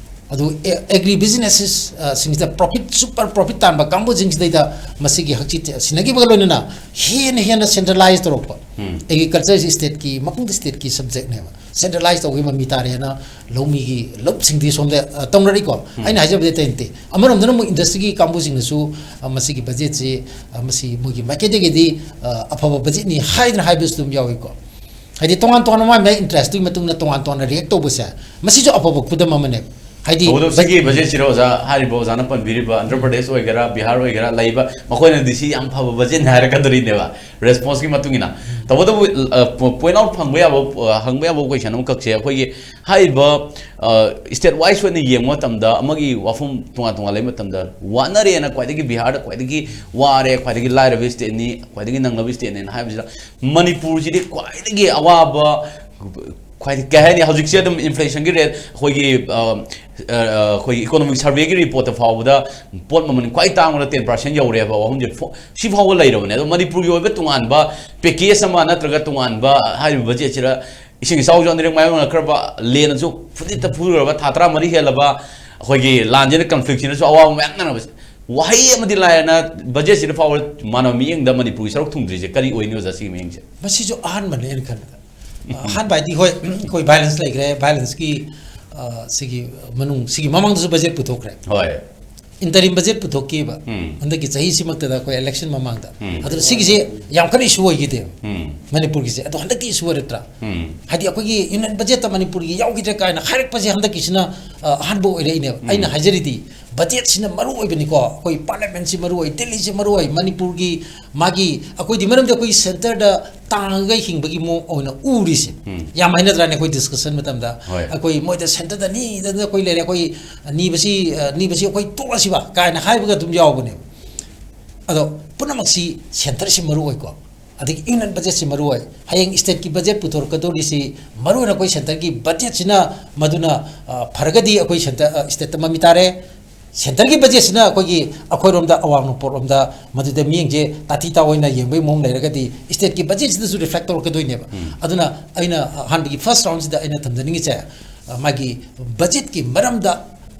ꯑꯗꯨ ꯑꯦ-, ꯑꯦꯒ꯭ꯔꯤ ꯕꯤꯖꯤꯅꯦꯁꯦꯁ, ꯑ, ꯁꯤꯡꯁꯤꯗ ꯄ꯭ꯔꯣꯐꯤꯠ, ꯁꯨꯄꯔ ꯄ꯭ꯔꯣꯐꯤꯠ ꯇꯥꯟꯕ ꯀꯥꯡꯕꯨꯁꯤꯡꯁꯤꯗꯩꯗ ꯃꯁꯤꯒꯤ ꯍꯛꯆꯤꯠ ꯁꯤꯟꯅꯈꯤꯕꯒ ꯂꯣꯏꯅꯅ ꯍꯦꯟꯅ ꯍꯦꯟꯅ ꯁꯦꯟꯇ꯭ꯔꯦꯂꯥꯏꯁ ꯇꯧꯔꯛꯄ꯫ ꯎꯝ꯫ ꯑꯦꯒ꯭ꯔꯤꯀꯜꯆꯔꯁꯤ ꯁ꯭ꯇꯦꯠꯀꯤ, ꯃꯄꯨꯡꯗ ꯁ꯭ꯇꯦꯠꯀꯤ ꯁꯕꯖꯦꯛꯅꯦꯕ꯫ ꯁꯦꯟꯇ꯭ꯔꯦꯂꯥꯏꯁ ꯇꯧꯈꯤꯕ ꯃꯃꯤ ꯇꯥꯔꯦꯅ ꯂꯧꯃꯤꯒꯤ ꯂꯧꯁꯤꯡꯗꯤ ꯁꯣꯝꯗ, ꯑ, ꯇꯧꯅꯔꯤꯀꯣ꯫ ꯎꯝ꯫ ꯑꯩꯅ ꯍꯥꯏꯖꯕꯗꯤ ꯑꯇꯩ ꯅꯠꯇꯦ꯫ ꯑꯃꯔꯣꯝꯗꯅ ꯑꯃꯨꯛ ꯏꯟꯗꯁꯇ꯭ꯔꯤꯒꯤ ꯀꯥꯡꯕꯨꯁꯤꯡꯅꯁꯨ, ꯑ, ꯃꯁꯤꯒꯤ ꯕꯖꯦꯠꯁꯤ, ꯑ, ꯃꯁꯤ ꯃꯣꯏꯒꯤ ꯃꯥꯏꯀꯩꯗꯒꯤꯗꯤ, ꯑ, ꯑꯐꯕ ꯕꯖꯦꯠꯅꯤ ꯍꯥꯏꯗꯅ ꯍꯥꯏꯕꯁꯨ ꯑꯗꯨꯝ ꯌꯥꯎꯏꯀꯣ꯫ ꯍꯥꯏꯗꯤ ꯇꯣꯉꯥꯟ ꯇꯣꯉꯥꯟꯕ ꯃꯥꯏ ꯃꯥꯏ ꯏꯟꯇꯔꯦꯁꯇꯨꯒꯤ ꯃꯇꯨꯡ ꯏꯟꯅ ꯇꯣꯉꯥꯟ ꯇꯣꯉꯥꯟꯅ ꯔꯤꯌꯦꯛ ꯇꯧꯕꯁꯦ, ꯃꯁꯤꯁꯨ ꯑꯐꯕ ꯈꯨꯗꯝ ꯑꯃꯅꯦꯕ꯫ ꯍꯥꯏꯗꯤ ꯇꯧꯕꯇꯕꯨ ꯁꯤꯒꯤ ꯕꯖꯦꯠꯁꯤꯗ ꯑꯣꯖꯥ, ꯍꯥꯏꯔꯤꯕ ꯑꯣꯖꯥꯅ ꯄꯟꯕꯤꯔꯤꯕ ꯑꯟꯙ꯭ꯔ ꯄ꯭ꯔꯗꯦꯁ ꯑꯣꯏꯒꯦꯔꯥ, ꯕꯤꯍꯥꯔ ꯑꯣꯏꯒꯦꯔꯥ, ꯂꯩꯕ ꯃꯈꯣꯏꯅꯗꯤ ꯁꯤ ꯌꯥꯝ ꯐꯕ ꯕꯖꯦꯠꯅꯤ ꯍꯥꯏꯔꯛꯀꯗꯣꯔꯤꯅꯦꯕ, ꯔꯦꯁꯄꯣꯟꯁꯀꯤ ꯃꯇꯨꯡ ꯏꯟꯅ꯫ ꯇꯧꯕꯇꯕꯨ, ꯑ, ꯄꯣ-, ꯄꯣꯏꯟ ꯑꯥꯎꯠ ꯐꯪꯕ ꯌꯥꯕ, ꯑ, ꯍꯪꯕ ꯌꯥꯕ ꯀꯣꯏꯁꯟ ꯑꯃꯈꯛꯁꯦ, ꯑꯩꯈꯣꯏꯒꯤ ꯍꯥꯏꯔꯤꯕ, ꯑ, ꯁ꯭ꯇꯦꯠ ꯋꯥꯏꯁ ꯑꯣꯏꯅ ꯌꯦꯡꯕ ꯃꯇꯝꯗ, ꯑꯃꯒꯤ ꯋꯥꯐꯝ ꯇꯣꯉꯥꯟ ꯇꯣꯉꯥꯟ ꯂꯩꯕ ꯃꯇꯝꯗ, ꯋꯥꯅꯔꯦꯅ ꯈ꯭ꯋꯥꯏꯗꯒꯤ ꯕꯤꯍꯥꯔꯗ ꯈ꯭ꯋꯥꯏꯗꯒꯤ ꯋꯥꯔꯦ, ꯈ꯭ꯋꯥꯏꯗꯒꯤ ꯂꯥꯏꯔꯕ ꯁ꯭ꯇꯦꯠꯅꯤ, ꯈ꯭ꯋꯥꯏꯗꯒꯤ ꯅꯪꯂꯕ ꯁ꯭ꯇꯦꯠꯅꯦꯅ ꯍꯥꯏꯕꯁꯤꯗ, ꯃꯅꯤꯄꯨꯔꯁꯤꯗꯤ ꯈ꯭ꯋꯥꯏꯗꯒꯤ ꯑꯋꯥꯕ, ꯈ꯭ꯋꯥꯏꯗꯒꯤ, ꯀꯩ ꯍꯥꯏꯅꯤ, ꯍꯧꯖꯤꯛꯁꯦ ꯑꯗꯨꯝ ꯏꯟꯐ꯭ꯂꯦꯁꯟꯒꯤ ꯔꯦꯠ, ꯑꯩꯈꯣꯏꯒꯤ, ꯑ, ꯑ, ꯑꯩꯈꯣꯏꯒꯤ ꯏꯀꯣꯅꯣꯃꯤꯛ ꯁꯔꯚꯦꯒꯤ ꯔꯤꯄꯣꯔꯠꯇ ꯐꯥꯎꯕꯗ ꯄꯣꯠ ꯃꯃꯜ ꯈ꯭ꯋꯥꯏ ꯇꯥꯡꯕꯗ ꯇꯦꯟ ꯄꯥꯔꯁꯦꯟ ꯌꯧꯔꯦꯕ, ꯋꯥꯐꯝꯁꯦ ꯐꯣ-, ꯁꯤ ꯐꯥꯎꯕ ꯂꯩꯔꯕꯅꯦ꯫ ꯑꯗꯣ ꯃꯅꯤꯄꯨꯔꯒꯤ ꯑꯣꯏꯕ ꯇꯣꯉꯥꯟꯕ ꯄꯦꯀꯦꯖ ꯑꯃ ꯅꯠꯇ꯭ꯔꯒ ꯇꯣꯉꯥꯟꯕ ꯍꯥꯏꯔꯤꯕ ꯕꯖꯦꯠꯁꯤꯗ ꯏꯁꯤꯡ ꯏꯆꯥꯎꯁꯨ ꯑꯅꯤꯔꯛ ꯃꯥꯌꯣꯛꯅꯈ꯭ꯔꯕ, ꯂꯦꯟꯅꯁꯨ ꯐꯨꯗꯤꯠꯇ ꯐꯨꯈ꯭ꯔꯕ, ꯊꯥ ꯇꯔꯥꯃꯔꯤ ꯍꯦꯜꯂꯕ, ꯑꯩꯈꯣꯏꯒꯤ ꯂꯥꯟꯁꯤꯅ, ꯀꯟꯐ꯭ꯂꯤꯛꯁꯤꯅꯁꯨ ꯑꯋꯥꯕ ꯃꯌꯥꯝ ꯅꯪꯅꯕꯁꯦ, ꯋꯥꯍꯩ ꯑꯃꯗꯤ ꯂꯥꯏꯔꯅ ꯕꯖꯦꯠꯁꯤꯗ ꯐꯥꯎꯕ ꯃꯥꯟꯅꯕ ꯃꯤꯠꯌꯦꯡꯗ ꯃꯅꯤꯄꯨꯔꯒꯤ ꯁꯔꯨꯛ ꯊꯨꯡꯗ꯭ꯔꯤꯁꯦ ꯀꯔꯤ ꯑꯣꯏꯅꯤ, ꯑꯣꯖꯥ, ꯁꯤꯒꯤ ꯃꯤꯠꯌꯦꯡꯁꯦ? ꯃꯁꯤꯁꯨ ꯑꯍꯥꯟꯕꯅꯦ ꯑꯩꯅ ꯈꯟꯕꯗ꯫ ꯑꯍꯥꯟꯕ ꯍꯥꯏꯗꯤ, ꯍꯣꯏ, ꯑꯩꯈꯣꯏ ꯚꯥꯏꯂꯦꯟꯁ ꯂꯩꯈ꯭ꯔꯦ, ꯚꯥꯏꯂꯦꯟꯁꯀꯤ, ꯑ, ꯁꯤꯒꯤ ꯃꯅꯨꯡ, ꯁꯤꯒꯤ ꯃꯃꯥꯡꯗꯁꯨ ꯕꯖꯦꯠ ꯄꯨꯊꯣꯛꯈ꯭ꯔꯦ꯫ ꯍꯣꯏ꯫ interim budget ꯄꯨꯊꯣꯛꯈꯤꯕ꯫ ꯎꯝ꯫ ꯍꯟꯗꯛꯀꯤ ꯆꯍꯤꯁꯤꯃꯛꯇꯗ ꯑꯩꯈꯣꯏ election ꯃꯃꯥꯡꯗ꯫ ꯎꯝ꯫ ꯑꯗꯨꯅ ꯁꯤꯒꯤꯁꯦ ꯌꯥꯝ ꯀꯟꯅ issue ꯑꯣꯏꯈꯤꯗꯦꯕ꯫ ꯎꯝ꯫ ꯃꯅꯤꯄꯨꯔꯒꯤꯁꯦ꯫ ꯑꯗꯣ ꯍꯟꯗꯛꯇꯤ issue ꯑꯣꯏꯔꯛꯇ꯭ꯔꯥ? ꯎꯝ꯫ ꯍꯥꯏꯗꯤ ꯑꯩꯈꯣꯏꯒꯤ union budget ꯇ ꯃꯅꯤꯄꯨꯔꯒꯤ ꯌꯥꯎꯈꯤꯗ꯭ꯔꯦ ꯀꯥꯏꯅ ꯍꯥꯏꯔꯛꯄꯁꯦ ꯍꯟꯗꯛꯀꯤꯁꯤꯅ, ꯑ, ꯑꯍꯥꯟꯕ ꯑꯣꯏꯔꯛꯏꯅꯦꯕ꯫ ꯎꯝ꯫ ꯑꯩꯅ ꯍꯥꯏꯖꯔꯤꯗꯤ budget ꯁꯤꯅ ꯃꯔꯨ ꯑꯣꯏꯕꯅꯤꯀꯣ꯫ ꯑꯩꯈꯣꯏ parliament ꯁꯤ ꯃꯔꯨ ꯑꯣꯏ, ꯗꯤꯜꯂꯤꯁꯤ ꯃꯔꯨ ꯑꯣꯏ, ꯃꯅꯤꯄꯨꯔꯒꯤ ꯃꯥꯒꯤ, ꯑꯩꯈꯣꯏꯗꯤ ꯃꯔꯝꯗꯤ ꯑꯩꯈꯣꯏ centre ꯗ ꯇꯥꯡꯉꯒ ꯍꯤꯡꯕꯒꯤ ꯃꯑꯣꯡ ꯑꯣꯏꯅ ꯎꯔꯤꯁꯦ꯫ ꯎꯝ꯫ ꯌꯥꯝ ꯍꯥꯏꯅꯗ꯭ꯔꯥꯅꯦ ꯑꯩꯈꯣꯏ discussion ꯃꯇꯝꯗ? ꯍꯣꯏ꯫ ꯑꯩꯈꯣꯏ ꯃꯣꯏꯗ centre ꯗ ꯅꯤꯗꯅ ꯑꯩꯈꯣꯏ ꯂꯩꯔꯦ, ꯑꯩꯈꯣꯏ ꯅꯤꯕꯁꯤ, ꯑ, ꯅꯤꯕꯁꯤ ꯑꯩꯈꯣꯏ ꯇꯣꯛꯑꯁꯤꯕ ꯀꯥꯏꯅ ꯍꯥꯏꯕꯒ ꯑꯗꯨꯝ ꯌꯥꯎꯕꯅꯦꯕ꯫ ꯑꯗꯣ ꯄꯨꯝꯅꯃꯛꯁꯤ centre ꯁꯤ ꯃꯔꯨ ꯑꯣꯏꯀꯣ, ꯑꯗꯒꯤ union budget ꯁꯤ ꯃꯔꯨ ꯑꯣꯏ꯫ ꯍꯌꯦꯡ state ꯀꯤ budget ꯄꯨꯊꯣꯔꯛꯀꯗꯧꯔꯤꯁꯤ ꯃꯔꯨ ꯑꯣꯏꯅ ꯑꯩꯈꯣꯏ centre ꯒꯤ budget ꯁꯤꯅ ꯃꯗꯨꯅ, ꯑ, ꯐꯔꯒꯗꯤ ꯑꯩꯈꯣꯏ centre, ꯑ, state ꯇ ꯃꯃꯤ ꯇꯥꯔꯦ꯫ Centre ꯒꯤ budget ꯁꯤꯅ ꯑꯩꯈꯣꯏꯒꯤ, ꯑꯩꯈꯣꯏꯔꯣꯝꯗ, ꯑꯋꯥꯡ ꯅꯣꯡꯄꯣꯛꯂꯣꯝꯗ ꯃꯗꯨꯗ ꯃꯤꯠꯌꯦꯡꯁꯦ ꯇꯥꯊꯤ ꯇꯥꯑꯣꯏꯅ ꯌꯦꯡꯕꯒꯤ ꯃꯑꯣꯡ ꯂꯩꯔꯒꯗꯤ state ꯀꯤ budget ꯁꯤꯗꯁꯨ reflect ꯇꯧꯔꯛꯀꯗꯣꯏꯅꯦꯕ꯫ ꯎꯝ꯫ ꯑꯗꯨꯅ ꯑꯩꯅ ꯑꯍꯥꯟꯕꯒꯤ first round ꯁꯤꯗ ꯑꯩꯅ ꯊꯝꯖꯅꯤꯡꯉꯤꯁꯦ, ꯑ, ꯃꯥꯒꯤ budget ꯀꯤ ꯃꯔꯝꯗ,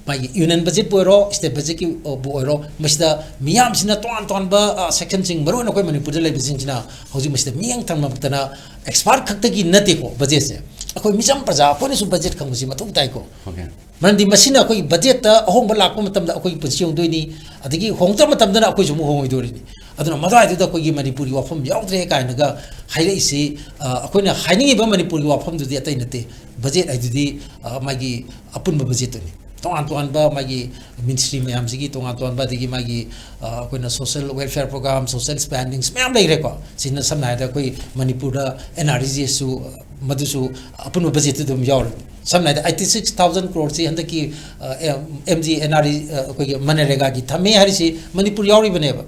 ꯃꯥꯒꯤ union budget ꯄꯨ ꯑꯣꯏꯔꯣ, state budget ꯀꯤꯕꯨ ꯑꯣꯏꯔꯣ, ꯃꯁꯤꯗ ꯃꯤꯌꯥꯝꯁꯤꯅ ꯇꯣꯉꯥꯟ ꯇꯣꯉꯥꯟꯕ, ꯑ, section ꯁꯤꯡ, ꯃꯔꯨꯑꯣꯏꯅ ꯑꯩꯈꯣꯏ ꯃꯅꯤꯄꯨꯔꯗ ꯂꯩꯕꯁꯤꯡꯁꯤꯅ ꯍꯧꯖꯤꯛ ꯃꯁꯤꯗ ꯃꯤꯠꯌꯦꯡ ꯊꯝꯃꯛꯇꯅ, expert ꯈꯛꯇꯒꯤ ꯅꯠꯇꯦꯀꯣ budget ꯁꯦ, ꯑꯩꯈꯣꯏ ꯃꯤꯆꯝ ꯄ꯭ꯔꯖꯥ ꯑꯩꯈꯣꯏꯅꯁꯨ budget ꯈꯪꯕꯁꯤ ꯃꯊꯧ ꯇꯥꯏꯀꯣ꯫ Okay꯫ ꯃꯔꯝꯗꯤ ꯃꯁꯤꯅ ꯑꯩꯈꯣꯏꯒꯤ budget ꯇ ꯑꯍꯣꯡꯕ ꯂꯥꯛꯄ ꯃꯇꯝꯗ ꯑꯩꯈꯣꯏꯒꯤ ꯄꯨꯟꯁꯤ ꯍꯣꯡꯗꯣꯏꯅꯤ, ꯑꯗꯒꯤ ꯍꯣꯡꯗꯕ ꯃꯇꯝꯗꯅ ꯑꯩꯈꯣꯏꯁꯨ ꯑꯃꯨꯛ ꯍꯣꯡꯉꯣꯏꯗꯣꯔꯤꯅꯤ꯫ ꯑꯗꯨꯅ ꯃꯗꯨꯋꯥꯏꯗꯨꯗ ꯑꯩꯈꯣꯏꯒꯤ ꯃꯅꯤꯄꯨꯔꯒꯤ ꯋꯥꯐꯝ ꯌꯥꯎꯗ꯭ꯔꯦ ꯀꯥꯏꯅꯒ ꯍꯥꯏꯔꯛꯏꯁꯤ, ꯑ, ꯑꯩꯈꯣꯏꯅ ꯍꯥꯏꯅꯤꯡꯉꯤꯕ ꯃꯅꯤꯄꯨꯔꯒꯤ ꯋꯥꯐꯝꯗꯨꯗꯤ ꯑꯇꯩ ꯅꯠꯇꯦ, budget ꯍꯥꯏꯗꯨꯗꯤ, ꯑ, ꯃꯥꯒꯤ ꯑꯄꯨꯟꯕ budget ꯇꯨꯅꯤ꯫ ꯇꯣꯉꯥꯟ ꯇꯣꯉꯥꯟꯕ ꯃꯥꯒꯤ ministry ꯃꯌꯥꯝꯁꯤꯒꯤ ꯇꯣꯉꯥꯟ ꯇꯣꯉꯥꯟꯕ, ꯑꯗꯒꯤ ꯃꯥꯒꯤ, ꯑ, ꯑꯩꯈꯣꯏꯅ social welfare program, social spendings ꯃꯌꯥꯝ ꯂꯩꯈ꯭ꯔꯦꯀꯣ꯫ ꯁꯤꯅ ꯁꯝꯅ ꯍꯥꯏꯔꯕꯗ ꯑꯩꯈꯣꯏ ꯃꯅꯤꯄꯨꯔꯗ N R E G S ꯁꯨ, ꯃꯗꯨꯁꯨ ꯑꯄꯨꯟꯕ budget ꯇ ꯑꯗꯨꯝ ꯌꯥꯎꯔꯦ꯫ ꯁꯝꯅ ꯍꯥꯏꯔꯕꯗ eighty six thousand crore ꯁꯤ ꯍꯟꯗꯛꯀꯤ, ꯑ, M G N R E, ꯑ, ꯑꯩꯈꯣꯏꯒꯤ ꯃꯅꯔꯦꯒꯥꯒꯤ ꯊꯝꯃꯦ ꯍꯥꯏꯔꯤꯁꯤ ꯃꯅꯤꯄꯨꯔ ꯌꯥꯎꯔꯤꯕꯅꯦꯕ꯫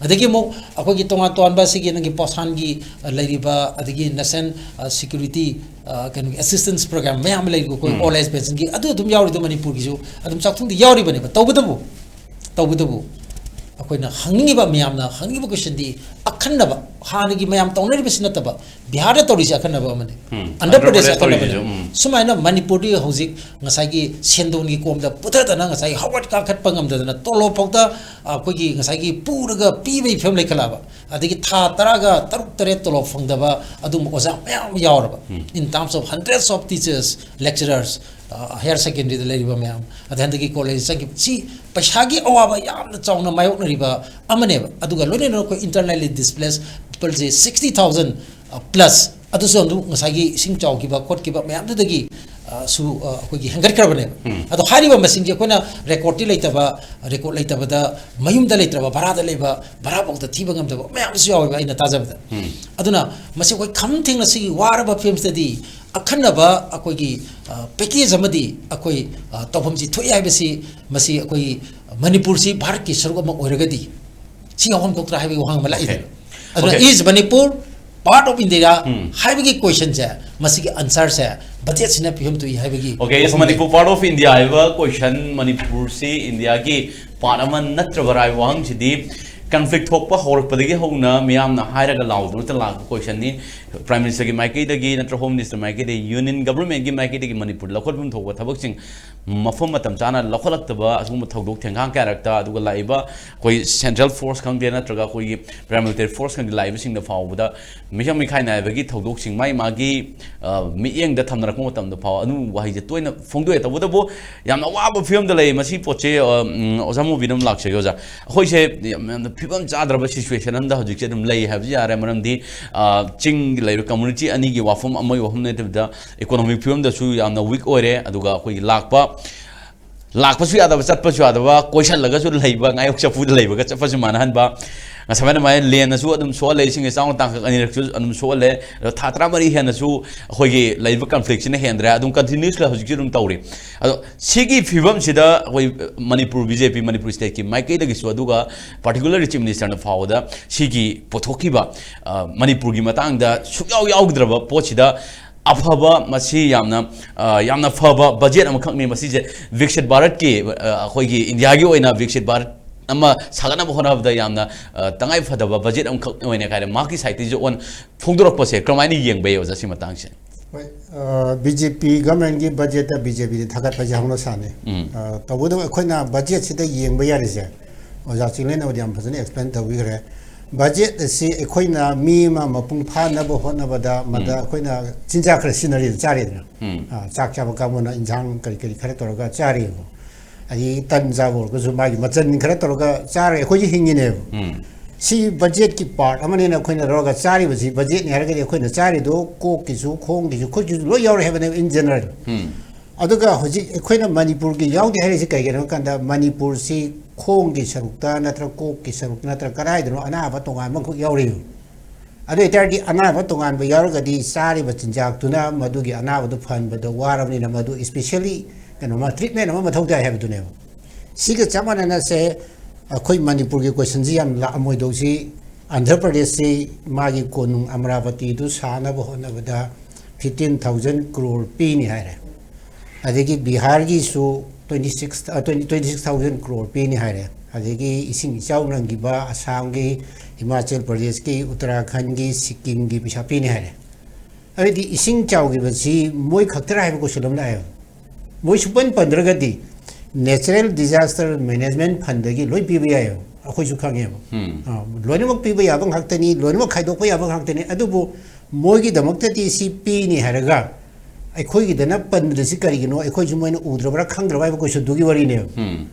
ꯑꯗꯒꯤ ꯑꯃꯨꯛ ꯑꯩꯈꯣꯏꯒꯤ ꯇꯣꯉꯥꯟ ꯇꯣꯉꯥꯟꯕ ꯁꯤꯒꯤ ꯅꯪꯒꯤ ꯄꯣꯁꯥꯟꯒꯤ, ꯑ, ꯂꯩꯔꯤꯕ, ꯑꯗꯒꯤ national, ꯑ, security, ꯑ, ꯀꯩꯅꯣꯒꯤ assistance program ꯃꯌꯥꯝ ꯑꯃ ꯂꯩꯔꯤꯀꯣ, ꯑꯩꯈꯣꯏ ꯎꯝ꯫ Old age pension ꯒꯤ, ꯑꯗꯨ ꯑꯗꯨꯝ ꯌꯥꯎꯔꯤꯗꯣ ꯃꯅꯤꯄꯨꯔꯒꯤꯁꯨ ꯑꯗꯨꯝ ꯆꯥꯛꯊꯨꯡꯗꯤ ꯌꯥꯎꯔꯤꯕꯅꯦꯕ꯫ ꯇꯧꯕꯇꯕꯨ, ꯇꯧꯕꯇꯕꯨ ꯑꯩꯈꯣꯏꯅ ꯍꯪꯅꯤꯡꯉꯤꯕ, ꯃꯌꯥꯝꯅ ꯍꯪꯅꯤꯡꯉꯤꯕ question ꯗꯤ ꯑꯈꯟꯅꯕ, ꯍꯥꯟꯅꯒꯤ ꯃꯌꯥꯝ ꯇꯧꯅꯔꯤꯕꯁꯤ ꯅꯠꯇꯕ, ꯕꯤꯍꯥꯔꯗ ꯇꯧꯔꯤꯁꯦ ꯑꯈꯟꯅꯕ ꯑꯃꯅꯤ꯫ ꯎꯝ꯫ ꯑꯟꯙ꯭ꯔ ꯑꯟꯙ꯭ꯔ ꯄ꯭ꯔꯗꯦꯁ ꯄ꯭ꯔꯗꯦꯁ ꯑꯈꯟꯅꯕꯅꯤ꯫ ꯇꯧꯔꯤꯁꯤꯁꯨ, ꯎꯝ꯫ ꯁꯨꯃꯥꯏꯅ ꯃꯅꯤꯄꯨꯔꯗꯤ ꯍꯧꯖꯤꯛ ꯉꯁꯥꯏꯒꯤ ꯁꯦꯟꯗꯣꯟꯒꯤ ꯀꯣꯝꯗ ꯄꯨꯊꯗꯅ, ꯉꯁꯥꯏꯒꯤ ꯍꯧꯒꯠ ꯀꯥꯡꯈꯠꯄ ꯉꯝꯗꯗꯅ, ꯇꯣꯂꯣꯞ ꯐꯥꯎꯗ ꯑꯩꯈꯣꯏꯒꯤ ꯉꯁꯥꯏꯒꯤ ꯄꯨꯔꯒ ꯄꯤꯕꯒꯤ ꯐꯤꯕꯝ ꯂꯩꯈꯠꯂꯛꯑꯕ꯫ ꯑꯗꯒꯤ ꯊꯥ ꯇꯔꯥꯒ ꯇꯔꯨꯛ ꯇꯔꯦꯠ ꯇꯣꯂꯣꯞ ꯐꯪꯗꯕ ꯑꯗꯨꯒꯨꯝꯕ ꯑꯣꯖꯥ ꯃꯌꯥꯝ ꯑꯃ ꯌꯥꯎꯔꯕ, in terms of hundreds of teachers, lecturers, higher ꯁꯦꯀꯦꯟꯗꯔꯤꯗ ꯂꯩꯔꯤꯕ ꯃꯌꯥꯝ, ꯑꯗꯩ ꯍꯟꯗꯛꯀꯤ ꯀꯣꯂꯦꯖ ꯆꯪꯈꯤꯕ, ꯁꯤ ꯄꯩꯁꯥꯒꯤ ꯑꯋꯥꯕ ꯌꯥꯝꯅ ꯆꯥꯎꯅ ꯃꯥꯌꯣꯛꯅꯔꯤꯕ ꯑꯃꯅꯦꯕ꯫ ꯑꯗꯨꯒ ꯂꯣꯏꯅꯅ ꯑꯩꯈꯣꯏ internally displaced peopleꯁꯦ sixty thousand plus, ꯑꯗꯨꯁꯨ ꯑꯗꯨꯝ ꯉꯁꯥꯏꯒꯤ ꯏꯁꯤꯡ ꯆꯥꯎꯈꯤꯕ ꯈꯣꯠꯈꯤꯕ ꯃꯌꯥꯝꯗꯨꯗꯒꯤ ꯑ, ꯁꯨ ꯑ, ꯑꯩꯈꯣꯏꯒꯤ ꯍꯦꯟꯒꯠꯈ꯭ꯔꯕꯅꯦꯕ꯫ ꯑꯗꯣ ꯍꯥꯏꯔꯤꯕ ꯃꯁꯤꯡꯁꯦ ꯑꯩꯈꯣꯏꯅ ꯔꯦꯀꯣꯔꯗꯇꯤ ꯂꯩꯇꯕ, ꯔꯦꯀꯣꯔꯗ ꯂꯩꯇꯕꯗ ꯃꯌꯨꯝꯗ ꯂꯩꯇ꯭ꯔꯕ, ꯚꯔꯥꯗ ꯂꯩꯕ, ꯚꯔꯥꯐꯥꯎꯗ ꯊꯤꯕ ꯉꯝꯗꯕ ꯃꯌꯥꯝ ꯑꯃꯁꯨ ꯌꯥꯎꯋꯦꯕ ꯑꯩꯅ ꯇꯥꯖꯕꯗ꯫ ꯑꯗꯨꯅ ꯃꯁꯤ ꯑꯩꯈꯣꯏ ꯈꯝ ꯊꯦꯡꯅ ꯁꯤꯒꯤ ꯋꯥꯔꯕ ꯐꯤꯕꯝꯁꯤꯗꯗꯤ ꯑꯈꯟꯅꯕ ꯑꯩꯈꯣꯏꯒꯤ, ꯑ, ꯄꯦꯀꯦꯖ ꯑꯃꯗꯤ ꯑꯩꯈꯣꯏ, ꯑ, ꯇꯧꯐꯝꯁꯤ ꯊꯣꯛꯏ ꯍꯥꯏꯕꯁꯤ ꯃꯁꯤ ꯑꯩꯈꯣꯏ ꯃꯅꯤꯄꯨꯔꯁꯤ ꯚꯥꯔꯠꯀꯤ ꯁꯔꯨꯛ ꯑꯃ ꯑꯣꯏꯔꯒꯗꯤ ꯁꯤ ꯌꯥꯎꯐꯝ ꯊꯣꯛꯇ꯭ꯔꯥ ꯍꯥꯏꯕꯒꯤ ꯋꯥꯍꯪ ꯑꯃ ꯂꯥꯛꯏꯗꯅ꯫ ꯑꯗꯨꯅ Okay. Is Manipur part of India ꯍꯥꯏꯕꯒꯤ ꯀꯣꯏꯁꯟꯁꯦ, ꯃꯁꯤꯒꯤ ꯑꯟꯁꯔꯁꯦ ꯕꯖꯦꯠꯁꯤꯅ ꯄꯤꯐꯝ ꯊꯣꯛꯏ ꯍꯥꯏꯕꯒꯤ Is ꯋꯥꯐꯝꯅꯤ꯫ Manipur part of India ꯍꯥꯏꯕ ꯀꯣꯏꯁꯟ, ꯃꯅꯤꯄꯨꯔꯁꯤ ꯏꯟꯗꯤꯌꯥꯒꯤ ꯄꯥꯔꯠ ꯑꯃ ꯅꯠꯇ꯭ꯔꯕꯔꯥ ꯍꯥꯏꯕ ꯋꯥꯍꯪꯁꯤꯗꯤ ꯀꯟꯐ꯭ꯂꯤꯛ ꯊꯣꯛꯄ ꯍꯧꯔꯛꯄꯗꯒꯤ ꯍꯧꯅ ꯃꯤꯌꯥꯝꯅ ꯍꯥꯏꯔꯒ ꯂꯥꯎꯗꯨꯅꯇ ꯂꯥꯛꯄ ꯀꯣꯏꯁꯟꯅꯤ꯫ ꯄ꯭ꯔꯥꯏꯝ ꯃꯤꯅꯤꯁꯇꯔꯒꯤ ꯃꯥꯏꯀꯩꯗꯒꯤ ꯅꯠꯇ꯭ꯔ ꯍꯣꯝ ꯃꯤꯅꯤꯁꯇꯔ ꯃꯥꯏꯀꯩꯗꯒꯤ, ꯌꯨꯅꯤꯌꯟ ꯒꯕꯔꯃꯦꯟꯒꯤ ꯃꯥꯏꯀꯩꯗꯒꯤ ꯃꯅꯤꯄꯨꯔꯗ ꯂꯧꯈꯠꯐꯝ ꯊꯣꯛꯄ ꯊꯕꯛꯁꯤꯡ ꯃꯐꯝ ꯃꯇꯝ ꯆꯥꯅ ꯂꯧꯈꯠꯂꯛꯇꯕ ꯑꯁꯤꯒꯨꯝꯕ ꯊꯧꯗꯣꯛ ꯊꯦꯡꯒꯥꯡ ꯀꯌꯥꯔꯛꯇ, ꯑꯗꯨꯒ ꯂꯥꯛꯏꯕ ꯑꯩꯈꯣꯏ ꯁꯦꯟꯇ꯭ꯔꯦꯜ ꯐꯣꯔꯁ ꯈꯪꯗꯦ ꯅꯠꯇ꯭ꯔꯒ ꯑꯩꯈꯣꯏꯒꯤ ꯄꯦꯔꯥꯃꯤꯂꯤꯇꯔꯤ ꯐꯣꯔꯁ ꯈꯪꯗꯦ, ꯂꯥꯛꯏꯕꯁꯤꯡꯗ ꯐꯥꯎꯕꯗ ꯃꯤꯆꯪ ꯃꯤꯈꯥꯏ ꯅꯥꯏꯕꯒꯤ ꯊꯧꯗꯣꯛꯁꯤꯡ ꯃꯥꯒꯤ ꯃꯥꯒꯤ, ꯑ, ꯃꯤꯠꯌꯦꯡꯗ ꯊꯝꯅꯔꯛꯄ ꯃꯇꯝꯗ ꯐꯥꯎ ꯑꯗꯨꯒꯨꯝꯕ ꯋꯥꯍꯩꯁꯦ ꯇꯣꯏꯅ ꯐꯣꯡꯗꯣꯛꯑꯦ꯫ ꯇꯧꯕꯇꯕꯨ ꯌꯥꯝꯅ ꯑꯋꯥꯕ ꯐꯤꯕꯝꯗ ꯂꯩ꯫ ꯃꯁꯤ ꯄꯣꯠꯁꯦ, ꯑ, ꯎꯝ, ꯑꯣꯖꯥ ꯃꯣꯕꯤꯗ ꯑꯃ ꯂꯥꯛꯆꯒꯦ, ꯑꯣꯖꯥ꯫ ꯑꯩꯈꯣꯏꯁꯦ ꯌꯥꯝ, ꯌꯥꯝꯅ ꯐꯤꯕꯝ ꯆꯥꯗ꯭ꯔꯕ ꯁꯤꯆꯨꯋꯦꯁꯟ ꯑꯃꯗ ꯍꯧꯖꯤꯛꯁꯦ ꯑꯗꯨꯝ ꯂꯩ ꯍꯥꯏꯕꯁꯨ ꯌꯥꯔꯦ꯫ ꯃꯔꯝꯗꯤ, ꯑ, ꯆꯤꯡꯒꯤ ꯂꯩꯔꯤꯕ ꯀꯝꯃꯨꯅꯤꯇꯤ ꯑꯅꯤꯒꯤ ꯋꯥꯐꯝ, ꯑꯃꯒꯤ ꯋꯥꯐꯝ ꯅꯠꯇꯕꯤꯗ ꯏꯀꯣꯅꯣꯃꯤꯛ ꯐꯤꯕꯝꯗꯁꯨ ꯌꯥꯝꯅ ꯋꯤꯛ ꯑꯣꯏꯔꯦ꯫ ꯑꯗꯨꯒ ꯑꯩꯈꯣꯏꯒꯤ ꯂꯥꯛꯄ, ꯂꯥꯛꯄꯁꯨ ꯌꯥꯗꯕ, ꯆꯠꯄꯁꯨ ꯌꯥꯗꯕ, ꯀꯣꯏꯁꯜꯂꯒꯁꯨ ꯂꯩꯕ, ꯉꯥꯌꯣꯛ ꯆꯐꯨꯗ ꯂꯩꯕꯒ ꯆꯠꯄꯁꯨ ꯃꯥꯟꯅꯍꯟꯕ, ꯉꯁꯥꯏ ꯑꯗꯨꯃꯥꯏꯅ ꯂꯦꯟꯅꯁꯨ ꯑꯗꯨꯝ ꯁꯣꯛꯍꯜꯂꯦ, ꯏꯁꯤꯡ ꯏꯆꯥꯎꯅ ꯇꯥꯡꯀꯛ ꯑꯅꯤꯔꯛꯁꯨ ꯑꯗꯨꯝ ꯁꯣꯛꯍꯜꯂꯦ꯫ ꯑꯗꯣ ꯊꯥ ꯇꯔꯥꯃꯔꯤ ꯍꯦꯟꯅꯁꯨ ꯑꯩꯈꯣꯏꯒꯤ ꯂꯩꯔꯤꯕ ꯀꯟꯐ꯭ꯂꯤꯛꯁꯤꯅ ꯍꯦꯟꯗ꯭ꯔꯦ, ꯑꯗꯨꯝ ꯀꯟꯇꯤꯅ꯭ꯌꯨꯁꯂꯤ ꯍꯧꯖꯤꯛꯁꯨ ꯑꯗꯨꯝ ꯇꯧꯔꯤ꯫ ꯑꯗꯣ ꯁꯤꯒꯤ ꯐꯤꯕꯝꯁꯤꯗ ꯑꯩꯈꯣꯏ ꯃꯅꯤꯄꯨꯔ ꯕꯤ ꯖꯦ ꯄꯤ, ꯃꯅꯤꯄꯨꯔ ꯁ꯭ꯇꯦꯠꯀꯤ ꯃꯥꯏꯀꯩꯗꯒꯤꯁꯨ, ꯑꯗꯨꯒ ꯄꯥꯔꯇꯤꯀꯨꯂꯔꯂꯤ ꯆꯤꯐ ꯃꯤꯅꯤꯁꯇꯔꯅ ꯐꯥꯎꯕꯗ ꯁꯤꯒꯤ ꯄꯨꯊꯣꯛꯈꯤꯕ, ꯑ, ꯃꯅꯤꯄꯨꯔꯒꯤ ꯃꯇꯥꯡꯗ ꯁꯨꯛꯌꯥꯎ ꯌꯥꯎꯗ꯭ꯔꯕ ꯄꯣꯠꯁꯤꯗ ꯑꯐꯕ, ꯃꯁꯤ ꯌꯥꯝꯅ, ꯑ, ꯌꯥꯝꯅ ꯐꯕ ꯕꯖꯦꯠ ꯑꯃꯈꯛꯅꯤ꯫ ꯃꯁꯤꯁꯦ ꯕꯤꯛꯁꯤꯠ ꯚꯥꯔꯠꯀꯤ, ꯑ, ꯑꯩꯈꯣꯏꯒꯤ ꯏꯟꯗꯤꯌꯥꯒꯤ ꯑꯣꯏꯅ ꯕꯤꯛꯁꯤꯠ ꯚꯥꯔꯠ ꯑꯃ ꯁꯥꯒꯠꯅꯕ ꯍꯣꯠꯅꯕꯗ ꯌꯥꯝꯅ, ꯑ, ꯇꯉꯥꯏ ꯐꯗꯕ ꯕꯖꯦꯠ ꯑꯃꯈꯛ ꯑꯣꯏꯅ ꯀꯥꯏꯅ ꯃꯍꯥꯛꯀꯤ ꯁꯥꯏꯠꯇꯒꯤꯁꯨ ꯑꯣꯟ ꯐꯣꯡꯗꯣꯔꯛꯄꯁꯦ ꯀꯔꯝꯍꯥꯏꯅ ꯌꯦꯡꯕ ꯌꯥꯏ, ꯑꯣꯖꯥ, ꯁꯤ ꯃꯇꯥꯡꯁꯦ? ꯍꯣꯏ, ꯕꯤ ꯖꯦ ꯄꯤ ꯒꯚꯔꯟꯃꯦꯟꯒꯤ ꯕꯖꯦꯠꯇ ꯕꯤ ꯖꯦ ꯄꯤꯗꯤ ꯊꯥꯒꯠꯄꯁꯦ ꯍꯧꯅ ꯁꯥꯅꯤ꯫ ꯎꯝ꯫ ꯑ, ꯇꯧꯕꯇꯕꯨ ꯑꯩꯈꯣꯏꯅ ꯕꯖꯦꯠꯁꯤꯗ ꯌꯦꯡꯕ ꯌꯥꯔꯤꯁꯦ, ꯑꯣꯖꯥ ꯆꯤꯡꯂꯦꯟꯅꯕꯨꯗꯤ ꯌꯥꯝ ꯐꯖꯅ ꯑꯦꯛꯁꯄ꯭ꯂꯦꯟ ꯇꯧꯕꯤꯈ꯭ꯔꯦ꯫ ꯕꯖꯦꯠ ꯑꯁꯤ ꯑꯩꯈꯣꯏꯅ ꯃꯤ ꯑꯃ ꯃꯄꯨꯡ ꯐꯥꯅꯕ ꯍꯣꯠꯅꯕꯗ ꯃꯗ ꯑꯩꯈꯣꯏꯅ ꯆꯤꯟꯖꯥꯛ ꯈꯔ ꯁꯤꯖꯤꯟꯅꯔꯤ, ꯆꯥꯔꯦꯗꯅ꯫ ꯎꯝ꯫ ꯑ, ꯆꯥꯛ ꯆꯥꯕ ꯀꯥꯡꯕꯨꯅ ꯏꯟꯁꯥꯡ ꯀꯔꯤ ꯀꯔꯤ ꯈꯔ ꯇꯧꯔꯒ ꯆꯥꯔꯤꯕ, ꯑꯗꯒꯤ ꯇꯟ ꯆꯥꯕ ꯑꯣꯏꯔꯒꯁꯨ ꯃꯥꯒꯤ ꯃꯆꯜ ꯈꯔ ꯇꯧꯔꯒ ꯆꯥꯔꯒ ꯑꯩꯈꯣꯏꯁꯦ ꯍꯤꯡꯉꯤꯅꯦꯕ꯫ ꯎꯝ꯫ ꯁꯤ ꯕꯖꯦꯠꯀꯤ ꯄꯥꯔꯠ ꯑꯃꯅꯦꯅ ꯑꯩꯈꯣꯏꯅ ꯂꯧꯔꯒ ꯆꯥꯔꯤꯕꯁꯤ ꯕꯖꯦꯠꯅꯤ ꯍꯥꯏꯔꯒꯗꯤ ꯑꯩꯈꯣꯏꯅ ꯆꯥꯔꯤꯗꯣ ꯀꯣꯛꯀꯤꯁꯨ ꯈꯣꯡꯒꯤꯁꯨ ꯈꯨꯠꯀꯤꯁꯨ ꯂꯣꯏ ꯌꯥꯎꯔꯦ ꯍꯥꯏꯕꯅꯦꯕ, in general꯫ ꯎꯝ꯫ ꯑꯗꯨꯒ ꯍꯧꯖꯤꯛ ꯑꯩꯈꯣꯏꯅ ꯃꯅꯤꯄꯨꯔꯒꯤ ꯌꯥꯎꯗꯦ ꯍꯥꯏꯔꯤꯁꯤ ꯀꯩꯒꯤꯅꯣ ꯍꯥꯏ ꯀꯥꯟꯗ ꯃꯅꯤꯄꯨꯔꯁꯤ ꯈꯣꯡꯒꯤ ꯁꯔꯨꯛꯇ ꯅꯠꯇ꯭ꯔꯒ ꯀꯣꯛꯀꯤ ꯁꯔꯨꯛꯇ ꯅꯠꯇ꯭ꯔꯒ ꯀꯗꯥꯏꯗꯅꯣ ꯑꯅꯥꯕ ꯇꯣꯉꯥꯟꯕ ꯑꯃꯈꯛ ꯌꯥꯎꯔꯤꯕ꯫ ꯑꯗꯨ ꯑꯣꯏꯇꯥꯔꯗꯤ ꯑꯅꯥꯕ ꯇꯣꯉꯥꯟꯕ ꯌꯥꯎꯔꯒꯗꯤ ꯆꯥꯔꯤꯕ ꯆꯤꯟꯖꯥꯛꯇꯨꯅ ꯃꯗꯨꯒꯤ ꯑꯅꯥꯕꯗꯨ ꯐꯍꯟꯕꯗ ꯋꯥꯔꯕꯅꯤꯅ ꯃꯗꯨ specially ꯀꯩꯅꯣꯃ treatment ꯑꯃ ꯃꯊꯧ ꯇꯥꯏ ꯍꯥꯏꯕꯗꯨꯅꯦꯕ꯫ ꯁꯤꯒ ꯆꯞ ꯃꯥꯟꯅꯅꯁꯦ ꯑꯩꯈꯣꯏ ꯃꯅꯤꯄꯨꯔꯒꯤ questionꯁꯤ ꯌꯥꯝ ꯂꯥꯛꯑꯝꯃꯣꯏꯗꯧꯁꯤ, ꯑꯟꯙ꯭ꯔ ꯄ꯭ꯔꯗꯦꯁꯁꯤ ꯃꯥꯒꯤ ꯀꯣꯅꯨꯡ ꯑꯃꯔꯥꯕꯇꯤꯗꯨ ꯁꯥꯅꯕ ꯍꯣꯠꯅꯕꯗ fifteen thousand crore ꯄꯤꯅꯤ ꯍꯥꯏꯔꯦ꯫ ꯑꯗꯒꯤ ꯕꯤꯍꯥꯔꯒꯤꯁꯨ twenty six, twenty, twenty six thousand crore ꯄꯤꯅꯤ ꯍꯥꯏꯔꯦ꯫ ꯑꯗꯒꯤ ꯏꯁꯤꯡ ꯏꯆꯥꯎ ꯅꯪꯈꯤꯕ ꯑꯁꯥꯝꯒꯤ, ꯍꯤꯃꯥꯆꯜ ꯄ꯭ꯔꯗꯦꯁꯀꯤ, ꯎꯠꯇꯔꯥꯈꯟꯒꯤ, ꯁꯤꯛꯀꯤꯝꯒꯤ ꯄꯩꯁꯥ ꯄꯤꯅꯤ ꯍꯥꯏꯔꯦ꯫ ꯑꯗꯨꯗꯤ ꯏꯁꯤꯡ ꯆꯥꯎꯈꯤꯕꯁꯤ ꯃꯣꯏ ꯈꯛꯇꯔ ꯍꯥꯏꯕ question ꯑꯃ ꯂꯥꯛꯑꯦꯕ꯫ ꯃꯣꯏ ꯁꯨꯄꯟ ꯄꯟꯗ꯭ꯔꯒꯗꯤ natural disaster management fundꯗꯒꯤ ꯂꯣꯏ ꯄꯤꯕ ꯌꯥꯏꯑꯕ, ꯑꯩꯈꯣꯏꯁꯨ ꯈꯪꯉꯦꯕ꯫ ꯎꯝ꯫ ꯑ, ꯂꯣꯏꯅꯃꯛ ꯄꯤꯕ ꯌꯥꯕ ꯉꯥꯛꯇꯅꯤ, ꯂꯣꯏꯅꯃꯛ ꯈꯥꯏꯗꯣꯛꯄ ꯌꯥꯕ ꯉꯥꯛꯇꯅꯤ꯫ ꯑꯗꯨꯕꯨ ꯃꯣꯏꯒꯤꯗꯃꯛꯇꯗꯤ ꯁꯤ ꯄꯤꯅꯤ ꯍꯥꯏꯔꯒ ꯑꯩꯈꯣꯏꯒꯤꯗꯅ ꯄꯟꯗ꯭ꯔꯤꯁꯤ ꯀꯔꯤꯒꯤꯅꯣ? ꯑꯩꯈꯣꯏꯁꯨ ꯃꯣꯏꯅ ꯎꯗ꯭ꯔꯕ꯭ꯔꯥ ꯈꯪꯗ꯭ꯔꯕ ꯍꯥꯏꯕ questionꯗꯨꯒꯤ ꯋꯥꯔꯤꯅꯦꯕ꯫ ꯎꯝ꯫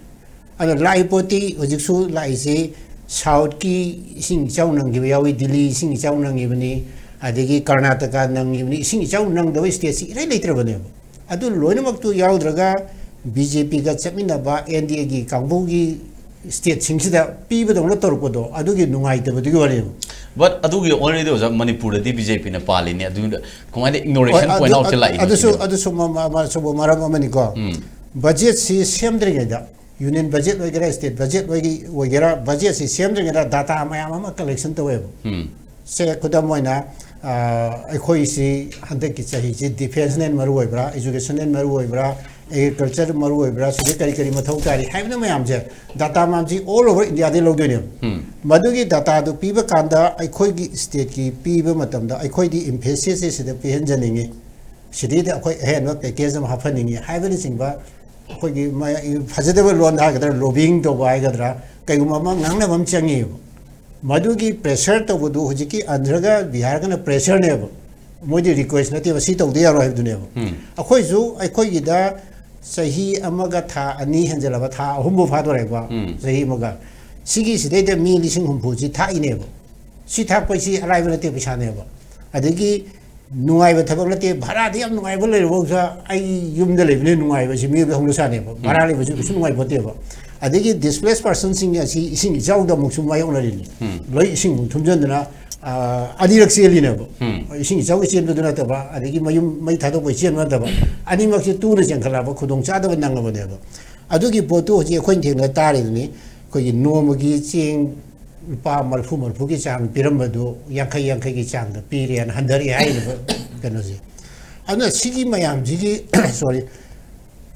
ꯑꯗꯣ ꯂꯥꯛꯏ ꯄꯣꯠꯇꯤ ꯍꯧꯖꯤꯛꯁꯨ ꯂꯥꯛꯏꯁꯤ Southꯀꯤ ꯏꯁꯤꯡ ꯏꯆꯥꯎ ꯅꯪꯈꯤꯕ ꯌꯥꯎꯏ, ꯗꯤꯜꯂꯤ ꯏꯁꯤꯡ ꯏꯆꯥꯎ ꯅꯪꯉꯤꯕꯅꯤ, ꯑꯗꯒꯤ ꯀꯔꯅꯥꯇꯀꯥ ꯅꯪꯉꯤꯕꯅꯤ, ꯏꯁꯤꯡ ꯏꯆꯥꯎ ꯅꯪꯗꯕ stateꯁꯤ ꯏꯔꯩ ꯂꯩꯇ꯭ꯔꯕꯅꯦꯕ꯫ ꯑꯗꯨ ꯂꯣꯏꯅꯃꯛꯇꯨ ꯌꯥꯎꯗ꯭ꯔꯒ BJPꯒ ꯆꯠꯃꯤꯟꯅꯕ NDAꯒꯤ ꯀꯥꯡꯕꯨꯒꯤ stateꯁꯤꯡꯁꯤꯗ ꯄꯤꯕꯗꯧꯅ ꯇꯧꯔꯛꯄꯗꯣ ꯑꯗꯨꯒꯤ ꯅꯨꯡꯉꯥꯏꯇꯕꯗꯨꯒꯤ ꯋꯥꯔꯤꯅꯤ꯫ But ꯑꯗꯨꯒꯤ already ꯑꯣꯖꯥ ꯃꯅꯤꯄꯨꯔꯗꯗꯤ BJPꯅ ꯄꯥꯜꯂꯤꯅꯦ, ꯑꯗꯨ ꯀꯃꯥꯏꯅ ignoration ꯍꯣꯏ, point ꯑꯗꯨ- outꯁꯦ ꯂꯥꯛꯏꯅꯣ ꯑꯗꯨꯁꯨ ꯁꯤꯅꯦꯕ꯫ ꯑꯗꯨꯁꯨ ꯃ- ꯃ- ꯑꯃꯁꯨ ꯃꯔꯝ ꯑꯃꯅꯤꯀꯣ꯫ ꯎꯝ꯫ ꯕꯖꯦꯠꯁꯤ ꯁꯦꯝꯗ꯭ꯔꯤꯉꯩꯗ, union budget ꯑꯣꯏꯒꯦꯔꯥ, state budget ꯑꯣꯏꯒꯤ- ꯑꯣꯏꯒꯦꯔꯥ, ꯕꯖꯦꯠꯁꯤ ꯁꯦꯝꯗ꯭ꯔꯤꯉꯩꯗ data ꯃꯌꯥꯝ ꯑꯃ collection ꯇꯧꯋꯦꯕ꯫ ꯎꯝ꯫ ꯁꯦ ꯈꯨꯗꯝ ꯑꯣꯏꯅ, ꯑ, ꯑꯩꯈꯣꯏꯁꯤ ꯍꯟꯗꯛꯀꯤ ꯆꯍꯤꯁꯤ defenceꯅ ꯃꯔꯨ ꯑꯣꯏꯕ꯭ꯔꯥ, educationꯅ ꯃꯔꯨ ꯑꯣꯏꯕ꯭ꯔꯥ, agriculture ꯃꯔꯨ ꯑꯣꯏꯕ꯭ꯔꯥ, ꯁꯤꯗ ꯀꯔꯤ ꯀꯔꯤ ꯃꯊꯧ ꯇꯥꯔꯤ ꯍꯥꯏꯕꯅ ꯃꯌꯥꯝꯁꯦ, data ꯃꯌꯥꯝꯁꯤ all over Indiaꯗꯒꯤ ꯂꯧꯗꯣꯏꯅꯦꯕ꯫ ꯎꯝ꯫ ꯃꯗꯨꯒꯤ dataꯗꯨ ꯄꯤꯕ ꯀꯥꯟꯗ ꯑꯩꯈꯣꯏꯒꯤ stateꯀꯤ ꯄꯤꯕ ꯃꯇꯝꯗ ꯑꯩꯈꯣꯏꯗꯤ emphasis ꯁꯤꯗ ꯄꯤꯍꯟꯖꯅꯤꯡꯉꯤ, ꯁꯤꯗꯩꯗ ꯑꯩꯈꯣꯏ ꯑꯍꯦꯟꯕ package ꯑꯃ ꯍꯥꯞꯍꯟꯅꯤꯡꯉꯤ ꯍꯥꯏꯕꯅꯆꯤꯡꯕ ꯑꯩꯈꯣꯏꯒꯤ ꯃ- ꯐꯖꯗꯕ ꯂꯣꯟꯗ ꯍꯥꯏꯒꯗ꯭ꯔꯥ, lobbying ꯇꯧꯕ ꯍꯥꯏꯒꯗ꯭ꯔꯥ, ꯀꯩꯒꯨꯝꯕ ꯑꯃ ꯉꯥꯡꯅꯕ ꯑꯃ ꯆꯪꯉꯤꯕ꯫ ꯃꯗꯨꯒꯤ pressure ꯇꯧꯕꯗꯨ ꯍꯧꯖꯤꯛꯀꯤ ꯑꯟꯙ꯭ꯔꯒ ꯕꯤꯍꯥꯔꯒꯅ pressureꯅꯦꯕ꯫ ꯃꯣꯏꯗꯤ request ꯅꯠꯇꯦꯕ, ꯁꯤ ꯇꯧꯗ ꯌꯥꯔꯣꯏ ꯍꯥꯏꯕꯗꯨꯅꯦꯕ꯫ ꯑꯩꯈꯣꯏꯁꯨ ꯑꯩꯈꯣꯏꯒꯤꯗ ꯆꯍꯤ ꯑꯃꯒ ꯊꯥ ꯑꯅꯤ ꯍꯦꯟꯖꯜꯂꯕ, ꯊꯥ ꯑꯍꯨꯝꯐꯥꯎ ꯐꯥꯗꯣꯔꯦꯕ꯫ ꯆꯍꯤ ꯑꯃꯒ꯫ ꯁꯤꯒꯤ ꯁꯤꯗꯩꯗ ꯃꯤ ꯂꯤꯁꯤꯡ ꯍꯨꯝꯐꯨꯁꯤ ꯊꯥꯛꯏꯅꯦꯕ꯫ ꯁꯤ ꯊꯥꯛꯄꯁꯤ ꯑꯔꯥꯏꯕ ꯅꯠꯇꯦ, ꯄꯩꯁꯥꯅꯦꯕ꯫ ꯑꯗꯒꯤ ꯅꯨꯡꯉꯥꯏꯕ ꯊꯕꯛ ꯅꯠꯇꯦ, ꯚꯔꯥꯗ ꯌꯥꯝ ꯅꯨꯡꯉꯥꯏꯕ ꯂꯩꯔꯐꯥꯎꯁꯨ ꯑꯩ ꯌꯨꯝꯗ ꯂꯩꯕꯅ ꯅꯨꯡꯉꯥꯏꯕ, ꯁꯤ ꯃꯤꯑꯣꯏꯕ ꯍꯧꯅꯁꯥꯅꯦꯕ꯫ ꯚꯔꯥ ꯂꯩꯕꯁꯨ ꯀꯩꯁꯨ ꯅꯨꯡꯉꯥꯏꯄꯣꯠꯇꯦꯕ꯫ ꯑꯗꯒꯤ displaced personꯁꯤꯡ ꯑꯁꯤ ꯏꯁꯤꯡ ꯏꯆꯥꯎꯗ ꯑꯃꯨꯛꯁꯨ ꯃꯥꯌꯣꯛꯅꯔꯤꯅꯤ꯫ ꯂꯣꯏ ꯏꯁꯤꯡ ꯑꯃꯨꯛ ꯊꯨꯝꯖꯤꯟꯗꯅ, ꯑ, ꯑꯅꯤꯔꯛ ꯆꯦꯜꯂꯤꯅꯦꯕ꯫ ꯏꯁꯤꯡ ꯏꯆꯥꯎꯒꯤ ꯆꯦꯟꯕꯗꯨ ꯅꯠꯇꯕ, ꯑꯗꯒꯤ ꯃꯌꯨꯝ ꯃꯩ ꯊꯥꯗꯣꯛꯄꯒꯤ ꯆꯦꯟꯕ ꯅꯠꯇꯕ, ꯑꯅꯤꯃꯛꯁꯦ ꯇꯨꯅ ꯆꯦꯟꯈꯠꯂꯛꯑꯕ, ꯈꯨꯗꯣꯡ ꯆꯥꯗꯕ ꯅꯪꯉꯕꯅꯦꯕ꯫ ꯑꯗꯨꯒꯤ ꯄꯣꯠꯇꯨ ꯍꯧꯖꯤꯛ ꯑꯩꯈꯣꯏꯅ ꯊꯦꯡꯅ ꯇꯥꯔꯤꯗꯨꯅꯤ꯫ ꯑꯩꯈꯣꯏꯒꯤ ꯅꯣꯡꯃꯒꯤ ꯆꯦꯡ ꯂꯨꯄꯥ ꯃꯔꯤꯐꯨ, ꯃꯔꯤꯐꯨꯒꯤ ꯆꯥꯡ ꯄꯤꯔꯝꯕꯗꯨ ꯌꯥꯡꯈꯩ, ꯌꯥꯡꯈꯩꯒꯤ ꯆꯥꯡꯗ ꯄꯤꯔꯦꯅ ꯍꯟꯊꯔꯛꯑꯦ ꯍꯥꯏꯔꯤꯕ ꯀꯩꯅꯣꯁꯦ꯫ ꯑꯗꯨꯅ ꯁꯤꯒꯤ ꯃꯌꯥꯝꯁꯤꯒꯤ, sorry,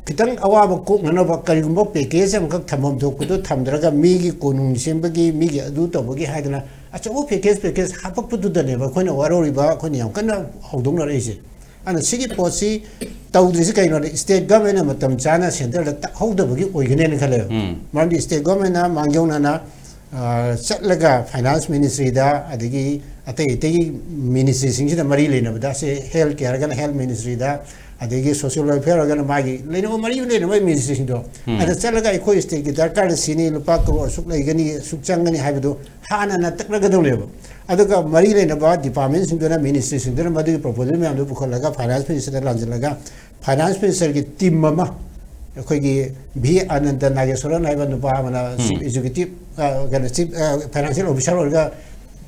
ꯈꯤꯇꯪ ꯑꯋꯥꯕ ꯀꯣꯛꯅꯅꯕ ꯀꯔꯤꯒꯨꯝꯕ package ꯑꯃꯈꯛ ꯊꯝꯐꯝ ꯊꯣꯛꯄꯗꯣ ꯊꯝꯗ꯭ꯔꯒ, ꯃꯤꯒꯤ ꯀꯣꯅꯨꯡ ꯁꯦꯝꯕꯒꯤ, ꯃꯤꯒꯤ ꯑꯗꯨ ꯇꯧꯕꯒꯤ ꯍꯥꯏꯗꯅ ꯑꯆꯧꯕ package, package ꯍꯥꯄꯛꯄꯗꯨꯗꯅꯦꯕ ꯑꯩꯈꯣꯏꯅ ꯋꯥꯔꯧꯔꯤꯕ, ꯑꯩꯈꯣꯏꯅ ꯌꯥꯝ ꯀꯟꯅ ꯍꯧꯗꯣꯛꯅꯔꯛꯏꯁꯦ꯫ ꯑꯗꯨꯅ ꯁꯤꯒꯤ ꯄꯣꯠꯁꯤ ꯇꯧꯗ꯭ꯔꯤꯁꯤ ꯀꯩꯅꯣꯗ, state governmentꯅ ꯃꯇꯝ ꯆꯥꯅ centreꯗ ꯇꯥꯛꯍꯧꯗꯕꯒꯤ ꯑꯣꯏꯒꯅꯦꯅ ꯈꯜꯂꯦꯕ꯫ ꯃꯔꯝꯗꯤ state governmentꯅ ꯃꯥꯡꯖꯧꯅꯅ, ꯑ, ꯆꯠꯂꯒ finance ministryꯗ, ꯑꯗꯒꯤ ꯑꯇꯩ ꯑꯇꯩ ministryꯁꯤꯡꯁꯤꯗ ꯃꯔꯤ ꯂꯩꯅꯕꯗ, ꯁꯦ health careꯒꯅ health ministryꯗ, ꯑꯗꯒꯤ social welfareꯒꯅ ꯃꯥꯒꯤ ꯂꯩꯅꯕ, ꯃꯔꯤ ꯂꯩꯅꯕ ministryꯁꯤꯡꯗꯣ, ꯑꯗ ꯆꯠꯂꯒ ꯑꯩꯈꯣꯏ stateꯀꯤ ꯗꯔꯀꯥꯔꯗ ꯁꯤꯅꯤ, ꯂꯨꯄꯥ ꯀ꯭ꯔꯣꯔ ꯑꯁꯨꯛ ꯂꯩꯒꯅꯤ, ꯑꯁꯨꯛ ꯆꯪꯒꯅꯤ ꯍꯥꯏꯕꯗꯣ ꯍꯥꯟꯅ ꯅꯠꯇꯛꯅꯒꯗꯧꯅꯦꯕ꯫ ꯑꯗꯨꯒ ꯃꯔꯤ ꯂꯩꯅꯕ departmentꯁꯤꯡꯗꯨꯅ, ministryꯁꯤꯡꯗꯨꯅ ꯃꯗꯨꯒꯤ proposal ꯃꯌꯥꯝꯗꯨ ꯄꯨꯈꯠꯂꯒ finance ministerꯗ ꯂꯥꯟꯁꯤꯜꯂꯒ, finance ministerꯒꯤ team ꯑꯃ, ꯑꯩꯈꯣꯏꯒꯤ ꯚꯤ ꯑꯅꯟꯇ ꯅꯥꯒꯦꯁꯣꯔꯟ ꯍꯥꯏꯕ ꯅꯨꯄꯥ ꯑꯃꯅ chief executive, ꯑ, ꯀꯩꯅꯣ, chief, ꯑ, financial officer ꯑꯣꯏꯔꯒ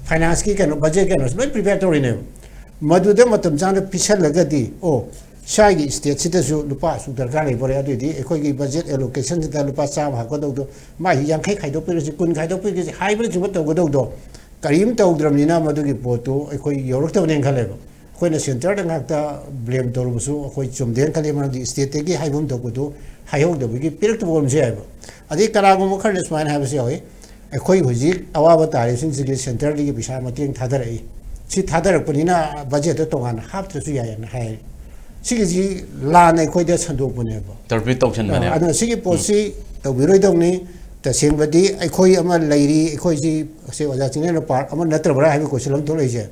financeꯀꯤ ꯀꯩꯅꯣ, budget ꯀꯩꯅꯣꯁꯦ ꯂꯣꯏ prepare ꯇꯧꯔꯤꯅꯦꯕ꯫ ꯃꯗꯨꯗ ꯃꯇꯝ ꯆꯥꯅ ꯄꯤꯁꯜꯂꯒꯗꯤ, ꯑꯣ, ꯁ꯭ꯋꯥꯏꯒꯤ stateꯁꯤꯗꯁꯨ ꯂꯨꯄꯥ ꯑꯁꯨꯛ ꯗꯔꯀꯥꯔ ꯂꯩꯕꯣꯔꯦ, ꯑꯗꯨꯏꯗꯤ ꯑꯩꯈꯣꯏꯒꯤ budget allocationꯁꯤꯗ ꯂꯨꯄꯥ ꯆꯥꯝꯃ ꯍꯥꯞꯀꯗꯧꯗꯣ, ꯃꯥꯒꯤ ꯌꯥꯡꯈꯩ ꯈꯥꯏꯗꯣꯛꯄꯤꯔꯁꯤ, ꯀꯨꯟ ꯈꯥꯏꯗꯣꯛꯄꯤꯔꯁꯤ ꯍꯥꯏꯕꯅꯆꯤꯡꯕ ꯇꯧꯒꯗꯧꯗꯣ ꯀꯔꯤꯝ ꯇꯧꯗ꯭ꯔꯕꯅꯤꯅ, ꯃꯗꯨꯒꯤ ꯄꯣꯠꯇꯨ ꯑꯩꯈꯣꯏ ꯌꯧꯔꯛꯇꯕꯅꯦꯅ ꯈꯜꯂꯦꯕ꯫ ꯑꯩꯈꯣꯏꯅ centreꯗ ꯉꯥꯛꯇ blame ꯇꯧꯔꯨꯕꯁꯨ ꯑꯩꯈꯣꯏ ꯆꯨꯝꯗꯦꯅ ꯈꯜꯂꯤ, ꯃꯔꯝꯗꯤ stateꯇꯒꯤ ꯍꯥꯏꯐꯝ ꯊꯣꯛꯄꯗꯨ ꯍꯥꯏꯍꯧꯗꯕꯒꯤ ꯄꯤꯔꯛꯇꯕ ꯑꯣꯏꯔꯝꯕꯁꯨ ꯌꯥꯏꯕ꯫ ꯑꯗꯩ ꯀꯅꯥꯒꯨꯝꯕ ꯈꯔꯅ ꯁꯨꯃꯥꯏꯅ ꯍꯥꯏꯕꯁꯨ ꯌꯥꯎꯏ, ꯑꯩꯈꯣꯏ ꯍꯧꯖꯤꯛ ꯑꯋꯥꯕ ꯇꯥꯔꯤꯕꯁꯤꯡꯁꯤꯒꯤ centreꯗꯒꯤ ꯄꯩꯁꯥ ꯃꯇꯦꯡ ꯊꯥꯗꯔꯛꯏ, ꯁꯤ ꯊꯥꯗꯔꯛꯄꯅꯤꯅ budgetꯇ ꯇꯣꯉꯥꯟꯅ ꯍꯥꯞꯇ꯭ꯔꯁꯨ ꯌꯥꯏꯌꯦꯅ ꯍꯥꯏ꯫ ꯁꯤꯒꯤꯁꯤ ꯂꯥꯟꯅ ꯑꯩꯈꯣꯏꯗ ꯁꯟꯗꯣꯛꯄꯅꯦꯕ꯫ Interpret ꯇꯧꯁꯟꯕꯅꯦꯕ꯫ ꯑꯗꯨꯅ ꯁꯤꯒꯤ ꯄꯣꯠꯁꯤ ꯇꯧꯕꯤꯔꯣꯏꯗꯧꯅꯤ꯫ ꯇꯁꯦꯡꯕꯗꯤ ꯑꯩꯈꯣꯏ ꯑꯃ ꯂꯩꯔꯤ, ꯑꯩꯈꯣꯏꯁꯤ, ꯁꯤ ꯑꯣꯖꯥ ꯆꯤꯡꯂꯦꯟꯅ ꯄꯥꯔꯠ ꯑꯃ ꯅꯠꯇ꯭ꯔꯕ꯭ꯔꯥ ꯍꯥꯏꯕꯒꯤ ꯀꯣꯏꯁꯟ ꯑꯃ ꯊꯣꯛꯂꯛꯏꯁꯦ꯫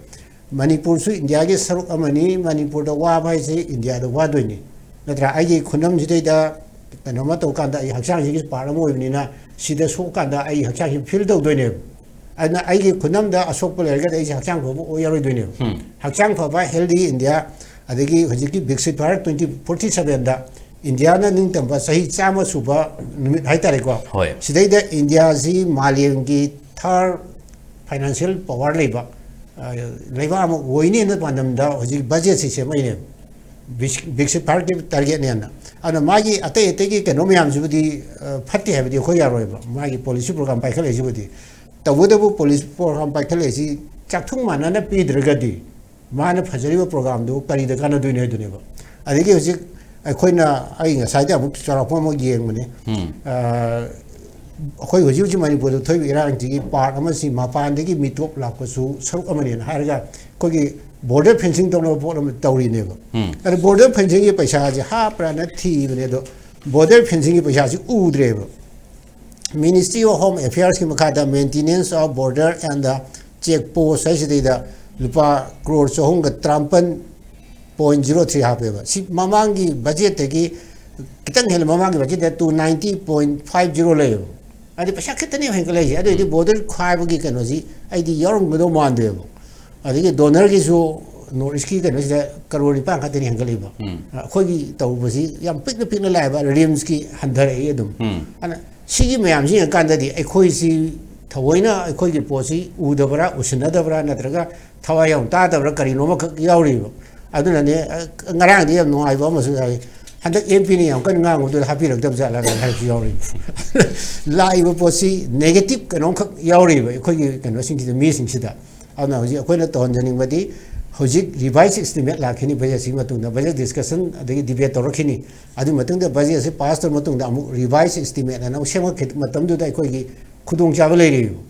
ꯃꯅꯤꯄꯨꯔꯁꯨ ꯏꯟꯗꯤꯌꯥꯒꯤ ꯁꯔꯨꯛ ꯑꯃꯅꯤ꯫ ꯃꯅꯤꯄꯨꯔꯗ ꯋꯥꯕ ꯍꯥꯏꯁꯤ ꯏꯟꯗꯤꯌꯥꯗ ꯋꯥꯗꯣꯏꯅꯤ, ꯅꯠꯇ꯭ꯔꯥ? ꯑꯩꯒꯤ ꯈꯨꯅꯝꯁꯤꯗꯩꯗ ꯀꯩꯅꯣꯝꯃ ꯇꯧꯀꯥꯟꯗ ꯑꯩ ꯍꯛꯆꯥꯡꯁꯤꯒꯤ ꯄꯥꯔꯠ ꯑꯃ ꯑꯣꯏꯕꯅꯤꯅ, ꯁꯤꯗ ꯁꯣꯛꯀꯥꯟꯗ ꯑꯩ ꯍꯛꯆꯥꯡꯁꯤ ꯐꯤꯜ ꯇꯧꯗꯣꯏꯅꯦꯕ꯫ ꯑꯗꯨꯅ ꯑꯩꯒꯤ ꯈꯨꯅꯝꯗ ꯑꯁꯣꯛꯄ ꯂꯩꯔꯒꯗꯤ ꯑꯩꯁꯦ ꯍꯛꯆꯥꯡ ꯐꯕ ꯑꯣꯏ ꯌꯥꯔꯣꯏꯗꯣꯏꯅꯦꯕ꯫ ꯍꯛꯆꯥꯡ ꯐꯕ, ꯍꯦꯜꯗꯤ ꯏꯟꯗꯤꯌꯥ, ꯑꯗꯒꯤ ꯍꯧꯖꯤꯛꯀꯤ ꯕꯤꯛꯁꯤꯠ ꯚꯥꯔꯠ ꯇ꯭ꯋꯦꯟꯇꯤ ꯐꯣꯔꯇꯤ ꯁꯚꯦꯟꯗ ꯏꯟꯗꯤꯌꯥꯅ ꯅꯤꯡꯇꯝꯕ ꯆꯍꯤ ꯆꯥꯝꯃ ꯁꯨꯕ ꯅꯨꯃꯤꯠ ꯍꯥꯏꯇꯥꯔꯦꯀꯣ꯫ ꯍꯣꯏ꯫ ꯁꯤꯗꯩꯗ ꯏꯟꯗꯤꯌꯥꯁꯤ ꯃꯥꯂꯦꯝꯒꯤ ꯊꯥꯔ ꯐꯥꯏꯅꯥꯟꯁꯤꯌꯦꯜ ꯄꯋꯥꯔ ꯂꯩꯕ, ꯑ, ꯂꯩꯕꯥꯛ ꯑꯃ ꯑꯣꯏꯅꯦꯅ ꯄꯥꯟꯗꯝꯗ ꯍꯧꯖꯤꯛ ꯕꯖꯦꯠꯁꯤ ꯁꯦꯝꯃꯛꯏꯅꯦꯕ꯫ ꯕꯤꯛꯁ-, ꯕꯤꯛꯁꯤꯠ ꯚꯥꯔꯠꯀꯤ ꯇꯥꯔꯒꯦꯠꯅꯦꯅ꯫ ꯑꯗꯨꯅ ꯃꯥꯒꯤ ꯑꯇꯩ ꯑꯇꯩꯒꯤ ꯀꯩꯅꯣ ꯃꯌꯥꯝꯁꯤꯕꯨꯗꯤ, ꯑ, ꯐꯠꯇꯦ ꯍꯥꯏꯕꯗꯤ ꯑꯩꯈꯣꯏ ꯌꯥꯔꯣꯏꯕ, ꯃꯥꯒꯤ ꯄꯣꯂꯤꯁꯤ ꯄ꯭ꯔꯣꯒ꯭ꯔꯥꯝ ꯄꯥꯏꯈꯠꯂꯛꯏꯁꯤꯕꯨꯗꯤ꯫ ꯇꯧꯕꯇꯕꯨ ꯄꯣꯂꯤꯁꯤ ꯄ꯭ꯔꯣꯒ꯭ꯔꯥꯝ ꯄꯥꯏꯈꯠꯂꯛꯏꯁꯤ ꯆꯥꯛꯊꯨꯡ ꯃꯥꯟꯅꯅ ꯄꯤꯗ꯭ꯔꯒꯗꯤ ꯃꯥꯅ ꯐꯖꯔꯤꯕ ꯄ꯭ꯔꯣꯒ꯭ꯔꯥꯝꯗꯨ ꯀꯔꯤꯗ ꯀꯥꯟꯅꯗꯣꯏꯅꯣ ꯍꯥꯏꯗꯨꯅꯦꯕ꯫ ꯑꯗꯒꯤ ꯍꯧꯖꯤꯛ ꯑꯩꯈꯣꯏꯅ, ꯑꯩ ꯉꯁꯥꯏꯗ ꯑꯃꯨꯛ ꯆꯥꯎꯔꯥꯛꯄ ꯑꯃ ꯌꯦꯡꯕꯅꯦ꯫ ꯎꯝ꯫ ꯑ, ꯑꯩꯈꯣꯏ ꯍꯧꯖꯤꯛ ꯍꯧꯖꯤꯛ ꯃꯅꯤꯄꯨꯔꯗ ꯊꯣꯛꯏꯕ ꯏꯔꯥꯡꯁꯤꯒꯤ ꯄꯥꯔꯠ ꯑꯃꯁꯤ ꯃꯄꯥꯟꯗꯒꯤ ꯃꯤꯇꯣꯞ ꯂꯥꯛꯄꯁꯨ ꯁꯔꯨꯛ ꯑꯃꯅꯦꯅ ꯍꯥꯏꯔꯒ ꯑꯩꯈꯣꯏꯒꯤ ꯕꯣꯔꯗꯔ ꯐꯦꯟꯁꯤꯡ ꯇꯧꯅꯕ ꯄꯣꯠ ꯑꯃ ꯇꯧꯔꯤꯅꯦꯕ꯫ ꯎꯝ꯫ ꯑꯗ ꯕꯣꯔꯗꯔ ꯐꯦꯟꯁꯤꯡꯒꯤ ꯄꯩꯁꯥꯁꯦ ꯍꯥꯞꯄ꯭ꯔꯥꯅ ꯊꯤꯕꯅꯦ, ꯑꯗꯣ ꯕꯣꯔꯗꯔ ꯐꯦꯟꯁꯤꯡꯒꯤ ꯄꯩꯁꯥꯁꯤ ꯎꯗ꯭ꯔꯦꯕ꯫ Ministry of Home Affairsꯀꯤ ꯃꯈꯥꯗ Maintenance of Border and the Check Post ꯍꯥꯏꯁꯤꯗꯩꯗ ꯂꯨꯄꯥ ꯀ꯭ꯔꯣꯔ ꯆꯍꯨꯝꯒ ꯇꯔꯥꯃꯥꯄꯟ point zero three ꯍꯥꯞꯄꯦꯕ꯫ ꯁꯤ ꯃꯃꯥꯡꯒꯤ ꯕꯖꯦꯠꯇꯒꯤ ꯈꯤꯇꯪ ꯍꯦꯟꯅ, ꯃꯃꯥꯡꯒꯤ ꯕꯖꯦꯠꯇ two ninety point five zero ꯂꯩꯌꯦꯕ꯫ ꯑꯗꯨꯗꯤ ꯄꯩꯁꯥ ꯈꯤꯇꯅꯦꯕ ꯍꯦꯟꯒꯠꯂꯛꯏꯁꯦ꯫ ꯑꯗꯨ ꯑꯣꯏꯗꯤ ꯕꯣꯔꯗꯔ ꯈꯥꯏꯕꯒꯤ ꯀꯩꯅꯣꯁꯤ ꯑꯩꯗꯤ ꯌꯥꯎꯔꯝꯒꯗꯧ ꯃꯥꯟꯗꯦꯕ꯫ ꯑꯗꯒꯤ ꯗꯣꯅꯔꯒꯤꯁꯨ ꯅꯣꯔꯠ ꯏꯁꯀꯤ ꯀꯩꯅꯣꯁꯤꯗ ꯀꯔꯣꯔ ꯅꯤꯄꯥꯟ ꯈꯛꯇꯅꯤ ꯍꯦꯟꯒꯠꯂꯛꯏꯕ꯫ ꯎꯝ꯫ ꯑꯩꯈꯣꯏꯒꯤ ꯇꯧꯕꯁꯤ ꯌꯥꯝ ꯄꯤꯛꯅ ꯄꯤꯛꯅ ꯂꯥꯛꯑꯦꯕ, ꯔꯤꯝꯁꯀꯤ ꯍꯟꯊꯔꯛꯏ ꯑꯗꯨꯝ꯫ ꯎꯝ꯫ ꯑꯗꯨꯅ ꯁꯤꯒꯤ ꯃꯌꯥꯝꯁꯤ ꯌꯦꯡꯉꯀꯥꯟꯗꯗꯤ ꯑꯩꯈꯣꯏꯁꯤ ꯊꯑꯣꯏꯅ ꯑꯩꯈꯣꯏꯒꯤ ꯄꯣꯠꯁꯤ ꯎꯗꯕ꯭ꯔꯥ, ꯎꯁꯤꯟꯅꯗꯕ꯭ꯔꯥ, ꯅꯠꯇ꯭ꯔꯒ ꯊꯋꯥꯏ ꯌꯥꯝ ꯇꯥꯗꯕ꯭ꯔꯥ, ꯀꯔꯤꯅꯣ ꯑꯃꯈꯛ ꯌꯥꯎꯔꯤꯕ꯫ ꯑꯗꯨꯅꯅꯦ, ꯑ, ꯉꯔꯥꯡꯗꯤ ꯌꯥꯝ ꯅꯨꯡꯉꯥꯏꯕ ꯑꯃꯁꯨ ꯌꯥꯎꯏ꯫ ꯍꯟꯗꯛ ꯑꯦꯝ ꯄꯤꯅ ꯌꯥꯝ ꯀꯟꯅ ꯉꯥꯡꯕꯗꯨꯗ ꯍꯥꯞꯄꯤꯔꯛꯇꯕ ꯖꯥꯠꯂꯥ ꯍꯥꯏꯕꯁꯨ ꯌꯥꯎꯔꯤ꯫ ꯂꯥꯛꯏꯕ ꯄꯣꯠꯁꯤ ꯅꯦꯒꯦꯇꯤꯞ ꯀꯩꯅꯣꯝꯈꯛ ꯌꯥꯎꯔꯤꯕ ꯑꯩꯈꯣꯏꯒꯤ ꯀꯩꯅꯣꯁꯤꯡꯁꯤꯗ, ꯃꯤꯁꯤꯡꯁꯤꯗ꯫ ꯑꯗꯨꯅ ꯍꯧꯖꯤꯛ ꯑꯩꯈꯣꯏꯅ ꯇꯧꯍꯟꯖꯅꯤꯡꯕꯗꯤ, ꯍꯧꯖꯤꯛ ꯔꯤꯚꯥꯏꯁ ꯏꯁꯇꯤꯃꯦꯠ ꯂꯥꯛꯈꯤꯅꯤ ꯕꯖꯦꯠꯁꯤꯒꯤ ꯃꯇꯨꯡꯗ, ꯕꯖꯦꯠ ꯗꯤꯁꯀꯁꯟ ꯑꯗꯒꯤ ꯗꯤꯕꯦꯠ ꯇꯧꯔꯛꯈꯤꯅꯤ꯫ ꯑꯗꯨꯒꯤ ꯃꯇꯨꯡꯗ ꯕꯖꯦꯠꯁꯤ ꯄꯥꯁ ꯇꯧꯔ ꯃꯇꯨꯡꯗ ꯑꯃꯨꯛ ꯔꯤꯚꯥꯏꯁ ꯏꯁꯇꯤꯃꯦꯠ ꯑꯅ ꯑꯃꯨꯛ ꯁꯦꯝꯒꯠꯈꯤ ꯃꯇꯝꯗꯨꯗ ꯑꯩꯈꯣꯏꯒꯤ ꯈꯨꯗꯣꯡꯆꯥꯕ ꯂꯩꯔꯤꯕ꯫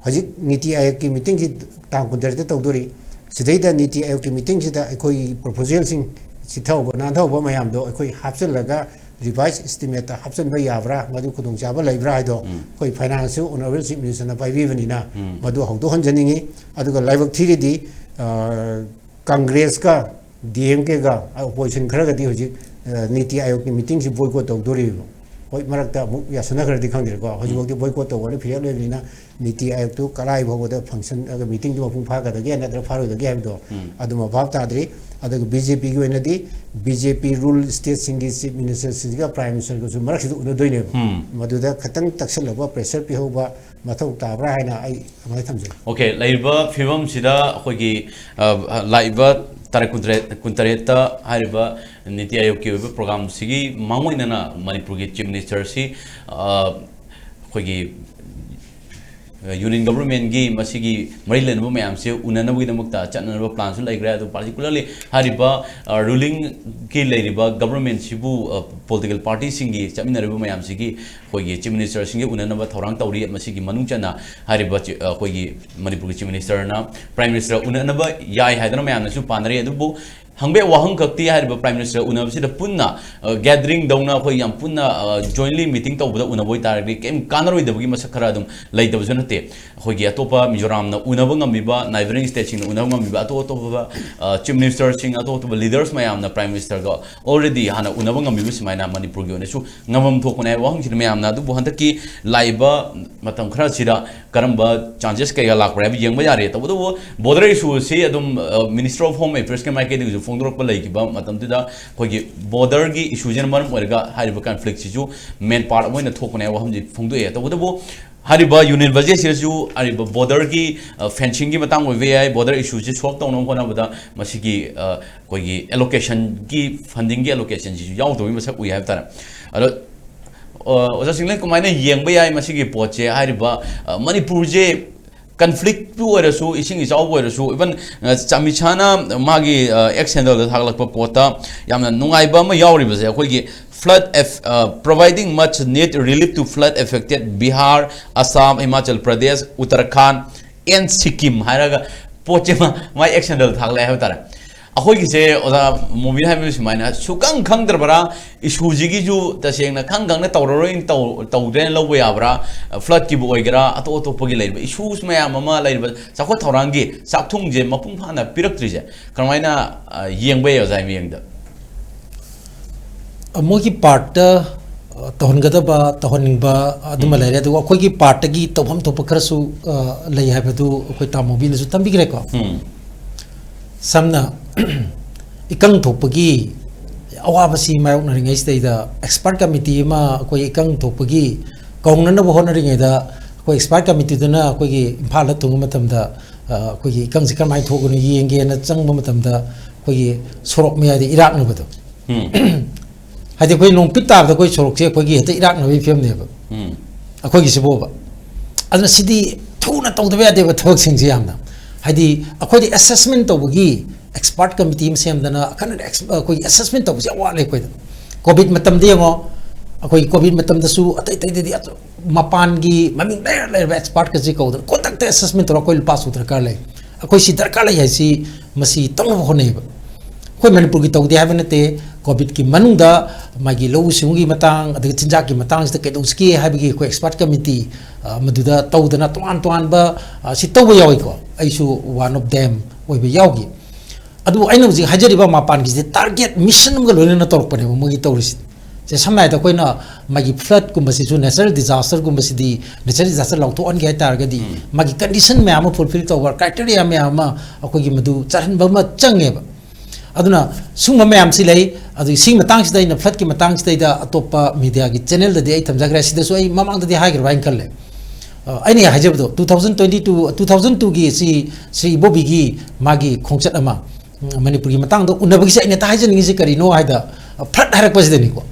ꯍꯧꯖꯤꯛ ꯅꯤꯇꯤ ꯑꯥꯌꯣꯒꯀꯤ ꯃꯤꯇꯤꯡꯁꯤ ꯇꯥꯡ ꯀꯨꯟꯇꯔꯦꯠꯇ ꯇꯧꯗꯣꯔꯤ꯫ ꯁꯤꯗꯩꯗ ꯅꯤꯇꯤ ꯑꯥꯌꯣꯒꯀꯤ ꯃꯤꯇꯤꯡꯁꯤꯗ ꯑꯩꯈꯣꯏꯒꯤ ꯄ꯭ꯔꯣꯄꯣꯖꯦꯜꯁꯤꯡ, ꯆꯤꯊꯍꯧꯕ ꯅꯥꯟꯊꯍꯧꯕ ꯃꯌꯥꯝꯗꯣ ꯑꯩꯈꯣꯏ ꯍꯥꯞꯆꯤꯜꯂꯒ ꯔꯤꯚꯥꯏꯁ ꯏꯁꯇꯤꯃꯦꯠꯇ ꯍꯥꯞꯆꯤꯟꯕ ꯌꯥꯕ꯭ꯔꯥ, ꯃꯗꯨ ꯈꯨꯗꯣꯡꯆꯥꯕ ꯂꯩꯕ꯭ꯔꯥ ꯍꯥꯏꯗꯣ ꯑꯩꯈꯣꯏ ꯐꯥꯏꯅꯥꯟꯁꯁꯨ ꯑꯣꯅꯔꯦꯕꯜ ꯆꯤꯐ ꯃꯤꯅꯤꯁꯇꯔꯅ ꯄꯥꯏꯕꯤꯕꯅꯤꯅ ꯃꯗꯨ ꯍꯧꯗꯣꯛꯍꯟꯖꯅꯤꯡꯉꯤ꯫ ꯑꯗꯨꯒ ꯂꯥꯏꯕꯛ ꯊꯤꯔꯤꯗꯤ, ꯑ, ꯀꯪꯒ꯭ꯔꯦꯁꯀ ꯗꯤ ꯑꯦꯝ ꯀꯦꯒ ꯑꯣꯄꯣꯖꯤꯁꯟ ꯈꯔꯒꯗꯤ ꯍꯧꯖꯤꯛ, ꯑ, ꯅꯤꯇꯤ ꯑꯥꯌꯣꯒꯀꯤ ꯃꯤꯇꯤꯡꯁꯤ ꯕꯣꯏꯀꯣꯠ ꯇꯧꯗꯣꯔꯤꯕ꯫ ꯍꯣꯏ, ꯃꯔꯛꯇ ꯑꯃꯨꯛ ꯌꯥꯁꯟꯅꯈ꯭ꯔꯗꯤ ꯈꯪꯗ꯭ꯔꯦꯀꯣ꯫ ꯍꯧꯖꯤꯛꯐꯥꯎꯗꯤ ꯕꯣꯏꯀꯣꯠ ꯇꯧꯕꯅ ꯐꯤꯔꯦꯞ ꯂꯩꯕꯅꯤꯅ ꯅꯤꯇꯤ ꯑꯥꯌꯣꯒꯇꯨ ꯀꯗꯥꯏ ꯐꯥꯎꯕꯗ ꯐꯪꯁꯟ, ꯑ, ꯃꯤꯇꯤꯡꯗꯨ ꯃꯄꯨꯡ ꯐꯥꯒꯗꯒꯦ ꯅꯠꯇ꯭ꯔꯒ ꯐꯥꯔꯣꯏꯗꯒꯦ ꯍꯥꯏꯕꯗꯣ ꯑꯗꯨꯃ ꯚꯥꯞ ꯇꯥꯗ꯭ꯔꯤ꯫ ꯑꯗꯨꯒ ꯕꯤ ꯖꯦ ꯄꯤꯒꯤ ꯑꯣꯏꯅꯗꯤ ꯕꯤ ꯖꯦ ꯄꯤ ꯔꯨꯜ ꯁ꯭ꯇꯦꯠꯁꯤꯡꯒꯤ ꯆꯤꯐ ꯃꯤꯅꯤꯁꯇꯔꯁꯤꯡꯒ ꯄ꯭ꯔꯥꯏꯝ ꯃꯤꯅꯤꯁꯇꯔꯒꯁꯨ ꯃꯔꯛꯁꯤꯗ ꯎꯅꯗꯣꯏꯅꯦꯕ꯫ ꯃꯗꯨꯗ ꯈꯤꯇꯪ ꯇꯛꯁꯜꯂꯒ ꯄ꯭ꯔꯦꯁꯔ ꯄꯤꯍꯧꯕ ꯃꯊꯧ ꯇꯥꯕ꯭ꯔꯥ ꯍꯥꯏꯅ ꯑꯩ ꯑꯗꯨꯃꯥꯏꯅ ꯊꯝꯖꯩ꯫ ꯑꯣꯀꯦ, ꯂꯩꯔꯤꯕ ꯐꯤꯕꯝꯁꯤꯗ ꯑꯩꯈꯣꯏꯒꯤ, ꯑ, ꯂꯥꯛꯏꯕ ꯇꯥꯔꯤꯛ ꯀꯨꯟꯇꯔꯦꯠ, ꯀꯨꯟꯇꯔꯦꯠꯇ ꯍꯥꯏꯔꯤꯕ ꯅꯤꯇꯤ ꯑꯥꯌꯣꯒꯀꯤ ꯑꯣꯏꯕ ꯄ꯭ꯔꯣꯒ꯭ꯔꯥꯝꯁꯤꯒꯤ ꯃꯥꯡꯑꯣꯏꯅꯅ ꯃꯅꯤꯄꯨꯔꯒꯤ ꯆꯤꯐ ꯃꯤꯅꯤꯁꯇꯔꯁꯤ, ꯑ, ꯑꯩꯈꯣꯏꯒꯤ, ꯑ, ꯌꯨꯅꯤꯌꯟ ꯒꯚꯔꯟꯃꯦꯟꯒꯤ ꯃꯁꯤꯒꯤ ꯃꯔꯤ ꯂꯩꯅꯕ ꯃꯌꯥꯝꯁꯦ ꯎꯅꯅꯕꯒꯤꯗꯃꯛꯇ ꯆꯠꯅꯅꯕ ꯄ꯭ꯂꯥꯟꯁꯨ ꯂꯩꯈ꯭ꯔꯦ꯫ ꯑꯗꯨ ꯄꯥꯔꯇꯤꯀꯨꯂꯔꯂꯤ ꯍꯥꯏꯔꯤꯕ, ꯑ, ꯔꯨꯂꯤꯡꯒꯤ ꯂꯩꯔꯤꯕ ꯒꯚꯔꯟꯃꯦꯟꯁꯤꯕꯨ, ꯑ, ꯄꯣꯂꯤꯇꯤꯀꯦꯜ ꯄꯥꯔꯇꯤꯁꯤꯡꯒꯤ ꯆꯠꯃꯤꯟꯅꯔꯤꯕ ꯃꯌꯥꯝꯁꯤꯒꯤ ꯑꯩꯈꯣꯏꯒꯤ ꯆꯤꯐ ꯃꯤꯅꯤꯁꯇꯔꯁꯤꯡꯒ ꯎꯅꯅꯕ ꯊꯧꯔꯥꯡ ꯇꯧꯔꯤ꯫ ꯃꯁꯤꯒꯤ ꯃꯅꯨꯡ ꯆꯟꯅ ꯍꯥꯏꯔꯤꯕ ꯆꯤ-, ꯑꯩꯈꯣꯏꯒꯤ ꯃꯅꯤꯄꯨꯔꯒꯤ ꯆꯤꯐ ꯃꯤꯅꯤꯁꯇꯔꯅ ꯄ꯭ꯔꯥꯏꯝ ꯃꯤꯅꯤꯁꯇꯔ ꯎꯅꯅꯕ ꯌꯥꯏ ꯍꯥꯏꯗꯅ ꯃꯌꯥꯝꯅꯁꯨ ꯄꯥꯅꯔꯤ꯫ ꯑꯗꯨꯕꯨ ꯍꯪꯕ ꯌꯥꯕ ꯋꯥꯍꯪ ꯈꯛꯇꯤ ꯍꯥꯏꯔꯤꯕ ꯄ꯭ꯔꯥꯏꯝ ꯃꯤꯅꯤꯁꯇꯔ ꯎꯅꯕꯁꯤꯗ ꯄꯨꯟꯅ, ꯑ, ꯒꯦꯗꯔꯤꯡ ꯇꯧꯅ ꯑꯩꯈꯣꯏ ꯌꯥꯝ ꯄꯨꯟꯅ, ꯑ, ꯖꯣꯏꯟꯂꯤ ꯃꯤꯇꯤꯡ ꯇꯧꯕꯗ ꯎꯅꯕ ꯑꯣꯏꯇꯥꯔꯒꯗꯤ ꯀꯩꯝ ꯀꯥꯟꯅꯔꯣꯏꯗꯕꯒꯤ ꯃꯁꯛ ꯈꯔ ꯑꯗꯨꯝ ꯂꯩꯇꯕꯁꯨ ꯅꯠꯇꯦ꯫ ꯑꯩꯈꯣꯏꯒꯤ ꯑꯇꯣꯞꯄ ꯃꯤꯖꯣꯔꯥꯝꯅ ꯎꯅꯕ ꯉꯝꯃꯤꯕ, ꯅꯥꯏꯕꯔꯤꯡ ꯁ꯭ꯇꯦꯠꯁꯤꯡꯅ ꯎꯅꯕ ꯉꯝꯃꯤꯕ, ꯑꯇꯣꯞ ꯑꯇꯣꯞꯄ, ꯑ, ꯆꯤꯐ ꯃꯤꯅꯤꯁꯇꯔꯁꯤꯡ, ꯑꯇꯣꯞ ꯑꯇꯣꯞꯄ ꯂꯤꯗꯔꯁ ꯃꯌꯥꯝꯅ ꯄ꯭ꯔꯥꯏꯝ ꯃꯤꯅꯤꯁꯇꯔꯒ already ꯍꯥꯟꯅ ꯎꯅꯕ ꯉꯝꯃꯤꯕ ꯁꯨꯃꯥꯏꯅ ꯃꯅꯤꯄꯨꯔꯒꯤ ꯑꯣꯏꯅꯁꯨ ꯉꯝꯐꯝ ꯊꯣꯛꯄꯅꯦ ꯍꯥꯏꯕ ꯋꯥꯍꯪꯁꯤꯅ ꯃꯌꯥꯝꯅ ꯑꯗꯨꯕꯨ ꯍꯟꯗꯛꯀꯤ ꯂꯥꯛꯏꯕ ꯃꯇꯝ ꯈꯔꯁꯤꯗ ꯀꯔꯝꯕ ꯆꯥꯟꯁꯦꯁ ꯀꯩꯀꯥ ꯂꯥꯛꯄ꯭ꯔꯥ ꯍꯥꯏꯕ ꯌꯦꯡꯕ ꯌꯥꯔꯦ꯫ ꯇꯧꯕꯇꯕꯨ ꯕꯣꯔꯗꯔ ꯏꯁꯨ ꯑꯁꯤ ꯑꯗꯨꯝ, ꯑ, ꯃꯤꯅꯤꯁꯇ꯭ꯔꯤ ꯑꯣꯐ ꯍꯣꯝ ꯑꯦꯐꯤꯌꯔꯁꯀꯤ ꯃꯥꯏꯀꯩꯗꯒꯤꯁꯨ ꯐꯣꯡꯗꯣꯔꯛꯄ ꯂꯩꯈꯤꯕ ꯃꯇꯝꯗꯨꯗ ꯑꯩꯈꯣꯏꯒꯤ ꯕꯣꯔꯗꯔꯒꯤ ꯏꯁꯨꯁꯤꯅ ꯃꯔꯝ ꯑꯣꯏꯔꯒ ꯍꯥꯏꯔꯤꯕ ꯀꯟꯐ꯭ꯂꯤꯛꯁꯤꯁꯨ ꯃꯦꯟ ꯄꯥꯔꯠ ꯑꯃ ꯑꯣꯏꯅ ꯊꯣꯛꯄꯅꯦ ꯍꯥꯏꯕ ꯋꯥꯐꯝꯁꯤ ꯐꯣꯡꯗꯣꯛꯑꯦ꯫ ꯇꯧꯕꯇꯕꯨ ꯍꯥꯏꯔꯤꯕ ꯌꯨꯅꯤꯌꯟ ꯕꯖꯦꯠꯁꯤꯗꯁꯨ ꯍꯥꯏꯔꯤꯕ ꯕꯣꯔꯗꯔꯒꯤ, ꯑ, ꯐꯦꯟꯁꯤꯡꯒꯤ ꯃꯇꯥꯡ ꯑꯣꯏꯕ ꯌꯥꯏ, ꯕꯣꯔꯗꯔ ꯏꯁꯨꯁꯤ ꯁꯣꯜꯕ ꯇꯧꯅꯕ ꯍꯣꯠꯅꯕꯗ ꯃꯁꯤꯒꯤ, ꯑ, ꯑꯩꯈꯣꯏꯒꯤ ꯑꯦꯂꯣꯀꯦꯁꯟꯒꯤ, ꯐꯟꯗꯤꯡꯒꯤ ꯑꯦꯂꯣꯀꯦꯁꯟꯁꯤꯁꯨ ꯌꯥꯎꯗꯕꯒꯤ ꯃꯁꯛ ꯎꯏ ꯍꯥꯏꯕ ꯇꯥꯔꯦ꯫ ꯑꯗꯣ, ꯑ, ꯑꯣꯖꯥ ꯁꯤꯡꯂꯦꯟ, ꯀꯃꯥꯏꯅ ꯌꯦꯡꯕ ꯌꯥꯏ ꯃꯁꯤꯒꯤ ꯄꯣꯠꯁꯦ? ꯍꯥꯏꯔꯤꯕ, ꯑ, ꯃꯅꯤꯄꯨꯔꯁꯦ ꯀꯟꯐ꯭ꯂꯤꯛꯄꯨ ꯑꯣꯏꯔꯁꯨ, ꯏꯁꯤꯡ ꯏꯆꯥꯎꯕꯨ ꯑꯣꯏꯔꯁꯨ, ꯏꯚꯟ, ꯑ, ꯑꯃꯤꯠ ꯁꯥꯍꯅ ꯃꯥꯒꯤ, ꯑ, ꯑꯦꯛꯁ ꯍꯦꯟꯗꯜꯗ ꯊꯥꯒꯠꯂꯛꯄ ꯄꯣꯠꯇ ꯌꯥꯝꯅ ꯅꯨꯡꯉꯥꯏꯕ ꯑꯃ ꯌꯥꯎꯔꯤꯕꯁꯦ, ꯑꯩꯈꯣꯏꯒꯤ flood eff-, ꯑ, providing much need relief to flood affected Bihar, Assam, Himachal Pradesh, Uttarakhand and Sikkim ꯍꯥꯏꯔꯒ ꯄꯣꯠꯁꯦ ꯃꯥ, ꯃꯥꯏ ꯑꯦꯛꯁ ꯍꯦꯟꯗꯜꯗ ꯊꯥꯒꯠꯂꯛꯑꯦ ꯍꯥꯏꯕ ꯇꯥꯔꯦ꯫ ꯑꯩꯈꯣꯏꯒꯤꯁꯦ ꯑꯣꯖꯥ ꯃꯣꯕꯤꯟ ꯍꯥꯏꯕ ꯁꯨꯃꯥꯏꯅ ꯁꯨꯈꯪ ꯈꯪꯗ꯭ꯔꯕ꯭ꯔꯥ, ꯏꯁꯨꯁꯤꯒꯤꯁꯨ ꯇꯁꯦꯡꯅ ꯈꯪ ꯈꯪꯅ ꯇꯧꯔꯔꯣꯏꯅ ꯇꯧ-, ꯇꯧꯗ꯭ꯔꯦꯅ ꯂꯧꯕ ꯌꯥꯕ꯭ꯔꯥ? ꯐ꯭ꯂꯠꯀꯤꯕꯨ ꯑꯣꯏꯒꯦꯔꯥ, ꯑꯇꯣꯞ ꯑꯇꯣꯞꯄꯒꯤ ꯂꯩꯔꯤꯕ ꯏꯁꯨꯁ ꯃꯌꯥꯝ ꯑꯃ, ꯂꯩꯔꯤꯕ ꯆꯥꯎꯈꯠ ꯊꯧꯔꯥꯡꯒꯤ ꯆꯥꯛꯊꯨꯡꯁꯦ ꯃꯄꯨꯡ ꯐꯥꯅ ꯄꯤꯔꯛꯇ꯭ꯔꯤꯁꯦ ꯀꯔꯝꯍꯥꯏꯅ, ꯑ, ꯌꯦꯡꯕ ꯌꯥꯏ ꯑꯣꯖꯥꯒꯤ ꯃꯤꯠꯌꯦꯡꯗ? ꯃꯣꯏꯒꯤ ꯄꯥꯔꯠꯇ ꯇꯧꯍꯟꯒꯗꯕ, ꯇꯧꯍꯟꯅꯤꯡꯕ ꯑꯗꯨꯃ ꯂꯩꯔꯦ, ꯑꯗꯨꯒ ꯑꯩꯈꯣꯏꯒꯤ ꯄꯥꯔꯠꯇꯒꯤ ꯇꯧꯐꯝ ꯊꯣꯛꯄ ꯈꯔꯁꯨ ꯂꯩ ꯍꯥꯏꯕꯗꯨ ꯑꯩꯈꯣꯏ ꯇꯥꯃꯣꯕꯤꯅꯁꯨ ꯊꯝꯕꯤꯈ꯭ꯔꯦꯀꯣ꯫ ꯁꯝꯅ ꯏꯀꯪ ꯊꯣꯛꯄꯒꯤ ꯑꯋꯥꯕꯁꯤ ꯃꯥꯌꯣꯛꯅꯔꯤꯉꯩꯁꯤꯗꯩꯗ ꯑꯦꯛꯁꯄꯥꯔꯠ ꯀꯃꯤꯇꯤ ꯑꯃ ꯑꯩꯈꯣꯏ ꯏꯀꯪ ꯊꯣꯛꯄꯒꯤ ꯀꯧꯅꯅꯕ ꯍꯣꯠꯅꯔꯤꯉꯩꯗ ꯑꯩꯈꯣꯏ ꯑꯦꯛꯁꯄꯥꯔꯠ ꯀꯃꯤꯇꯤꯗꯨꯅ ꯑꯩꯈꯣꯏꯒꯤ ꯏꯝꯐꯥꯜꯗ ꯊꯨꯡꯕ ꯃꯇꯝꯗ, ꯑ, ꯑꯩꯈꯣꯏꯒꯤ ꯏꯀꯪꯁꯤ ꯀꯔꯝꯍꯥꯏꯅ ꯊꯣꯛꯀꯅꯤ ꯌꯦꯡꯒꯦꯅ ꯆꯪꯕ ꯃꯇꯝꯗ ꯑꯩꯈꯣꯏꯒꯤ ꯁꯣꯔꯣꯛ ꯃꯌꯥꯏꯗ ꯏꯔꯥꯛꯅꯕꯗꯣ꯫ ꯍꯥꯏꯗꯤ ꯑꯩꯈꯣꯏ ꯅꯣꯡ ꯄꯤꯛ ꯇꯥꯕꯗ ꯑꯩꯈꯣꯏ ꯁꯣꯔꯣꯛꯁꯦ ꯑꯩꯈꯣꯏꯒꯤ ꯍꯦꯛꯇ ꯏꯔꯥꯛꯅꯕꯒꯤ ꯐꯤꯕꯝꯅꯦꯕ ꯑꯩꯈꯣꯏꯒꯤꯁꯤꯕꯣꯕ꯫ ꯑꯗꯨꯅ ꯁꯤꯗꯤ ꯊꯨꯅ ꯇꯧꯗꯕ ꯌꯥꯗꯦꯕ ꯊꯕꯛꯁꯤꯡꯁꯦ ꯌꯥꯝꯅ꯫ ꯍꯥꯏꯗꯤ ꯑꯩꯈꯣꯏꯗꯤ ꯑꯦꯁꯦꯁꯃꯦꯟ ꯇꯧꯕꯒꯤ ꯑꯦꯛꯁꯄꯥꯔꯠ ꯀꯃꯤꯇꯤ ꯑꯃ ꯁꯦꯝꯗꯅ ꯑꯈꯟꯅꯅ ꯑꯦꯛꯁ-, ꯑꯩꯈꯣꯏꯒꯤ ꯑꯦꯁꯦꯁꯃꯦꯟ ꯇꯧꯕꯁꯦ ꯌꯥꯝ ꯋꯥꯠꯂꯦ ꯑꯩꯈꯣꯏꯗ꯫ ꯀꯣꯚꯤꯗ ꯃꯇꯝꯗ ꯌꯦꯡꯉꯣ, ꯑꯩꯈꯣꯏꯒꯤ ꯀꯣꯚꯤꯗ ꯃꯇꯝꯗꯁꯨ ꯑꯇꯩ ꯑꯇꯩꯗꯗꯤ ꯑꯗꯨ ꯃꯄꯥꯟꯒꯤ ꯃꯃꯤꯡ ꯂꯩꯔ ꯂꯩꯔꯕ ꯑꯦꯛꯁꯄꯥꯔꯠꯀꯁꯦ ꯀꯧꯗꯅ ꯈꯨꯗꯛꯇ ꯑꯦꯁꯦꯁꯃꯦꯟ ꯇꯧꯔꯒ ꯑꯩꯈꯣꯏ ꯂꯨꯄꯥꯁꯨ ꯗꯔꯀꯥꯔ ꯂꯩ, ꯑꯩꯈꯣꯏ ꯁꯤ ꯗꯔꯀꯥꯔ ꯂꯩ ꯍꯥꯏꯁꯤ ꯃꯁꯤ ꯇꯧꯅꯕ ꯍꯣꯠꯅꯩꯌꯦꯕ꯫ ꯑꯩꯈꯣꯏ ꯃꯅꯤꯄꯨꯔꯒꯤ ꯇꯧꯗꯦ ꯍꯥꯏꯕ ꯅꯠꯇꯦ, ꯀꯣꯚꯤꯗꯀꯤ ꯃꯅꯨꯡꯗ ꯃꯥꯒꯤ ꯂꯧꯎ ꯁꯤꯡꯎꯒꯤ ꯃꯇꯥꯡ, ꯑꯗꯒꯤ ꯆꯤꯟꯖꯥꯛꯀꯤ ꯃꯇꯥꯡꯁꯤꯗ ꯀꯩꯗꯧꯁꯤꯒꯦ ꯍꯥꯏꯕꯒꯤ ꯑꯩꯈꯣꯏ ꯑꯦꯛꯁꯄꯥꯔꯠ ꯀꯃꯤꯇꯤ, ꯑ, ꯃꯗꯨꯗ ꯇꯧꯗꯅ ꯇꯣꯉꯥꯟ ꯇꯣꯉꯥꯟꯕ, ꯑ, ꯁꯤ ꯇꯧꯕ ꯌꯥꯎꯏꯀꯣ꯫ ꯑꯩꯁꯨ one of them ꯑꯣꯏꯕ ꯌꯥꯎꯈꯤ꯫ ꯑꯗꯨꯕꯨ ꯑꯩꯅ ꯍꯧꯖꯤꯛ ꯍꯥꯏꯖꯔꯤꯕ ꯃꯄꯥꯟꯒꯤꯁꯤꯗꯤ ꯇꯥꯔꯒꯦꯠ ꯃꯤꯁꯟ ꯑꯃꯒ ꯂꯣꯏꯅꯅ ꯇꯧꯔꯛꯄꯅꯦꯕ ꯃꯣꯏꯒꯤ ꯇꯧꯔꯤꯁꯤ꯫ ꯁꯦ, ꯁꯝꯅ ꯍꯥꯏꯔꯕꯗ ꯑꯩꯈꯣꯏꯅ ꯃꯥꯒꯤ ꯐ꯭ꯂꯠꯀꯨꯝꯕꯁꯤꯁꯨ, ꯅꯦꯆꯔꯦꯜ ꯗꯤꯖꯥꯁꯇꯔꯒꯨꯝꯕꯁꯤꯗꯤ, ꯅꯦꯆꯔꯦꯜ ꯗꯤꯖꯥꯁꯇꯔ ꯂꯥꯎꯊꯣꯛꯍꯟꯒꯦ ꯍꯥꯏ ꯇꯥꯔꯒꯗꯤ ꯃꯥꯒꯤ ꯀꯟꯗꯤꯁꯟ ꯃꯌꯥꯝ ꯑꯃ ꯐꯨꯜꯐꯤꯜ ꯇꯧꯕ, ꯀ꯭ꯔꯥꯏꯇꯦꯔꯤꯌꯥ ꯃꯌꯥꯝ ꯑꯃ ꯑꯩꯈꯣꯏꯒꯤ ꯃꯗꯨ ꯆꯠꯍꯟꯕ ꯑꯃ ꯆꯪꯉꯦꯕ꯫ ꯑꯗꯨꯅ ꯁꯤꯒꯨꯝꯕ ꯃꯌꯥꯝꯁꯤ ꯂꯩ꯫ ꯑꯗꯨ ꯁꯤꯒꯤ ꯃꯇꯥꯡꯁꯤꯗ ꯑꯩꯅ ꯐ꯭ꯂꯠꯀꯤ ꯃꯇꯥꯡꯁꯤꯗꯩꯗ ꯑꯇꯣꯞꯄ ꯃꯤꯗꯤꯌꯥꯒꯤ ꯆꯦꯅꯦꯜꯗꯗꯤ ꯑꯩ ꯊꯝꯖꯈ꯭ꯔꯦ, ꯁꯤꯗꯁꯨ ꯑꯩ ꯃꯃꯥꯡꯗꯗꯤ ꯍꯥꯏꯈ꯭ꯔꯕ ꯍꯥꯏꯅ ꯈꯜꯂꯦ꯫ ꯑ, ꯑꯩꯅ ꯍꯥꯏꯖꯕꯗꯣ two thousand twenty two, two thousand twoꯒꯤ ꯁꯤ ꯁ꯭ꯔꯤ ꯏꯕꯣꯕꯤꯒꯤ ꯃꯥꯒꯤ ꯈꯣꯡꯆꯠ ꯑꯃ, ꯎꯝ, ꯃꯅꯤꯄꯨꯔꯒꯤ ꯃꯇꯥꯡꯗ ꯎꯅꯕꯒꯤꯁꯦ ꯑꯩꯅ ꯍꯦꯛꯇ ꯍꯥꯏꯖꯅꯤꯡꯉꯤꯁꯦ ꯀꯔꯤꯅꯣ ꯍꯥꯏꯗ, ꯑ, ꯐ꯭ꯂꯠ ꯍꯥꯏꯔꯛꯄꯁꯤꯗꯅꯤꯀꯣ꯫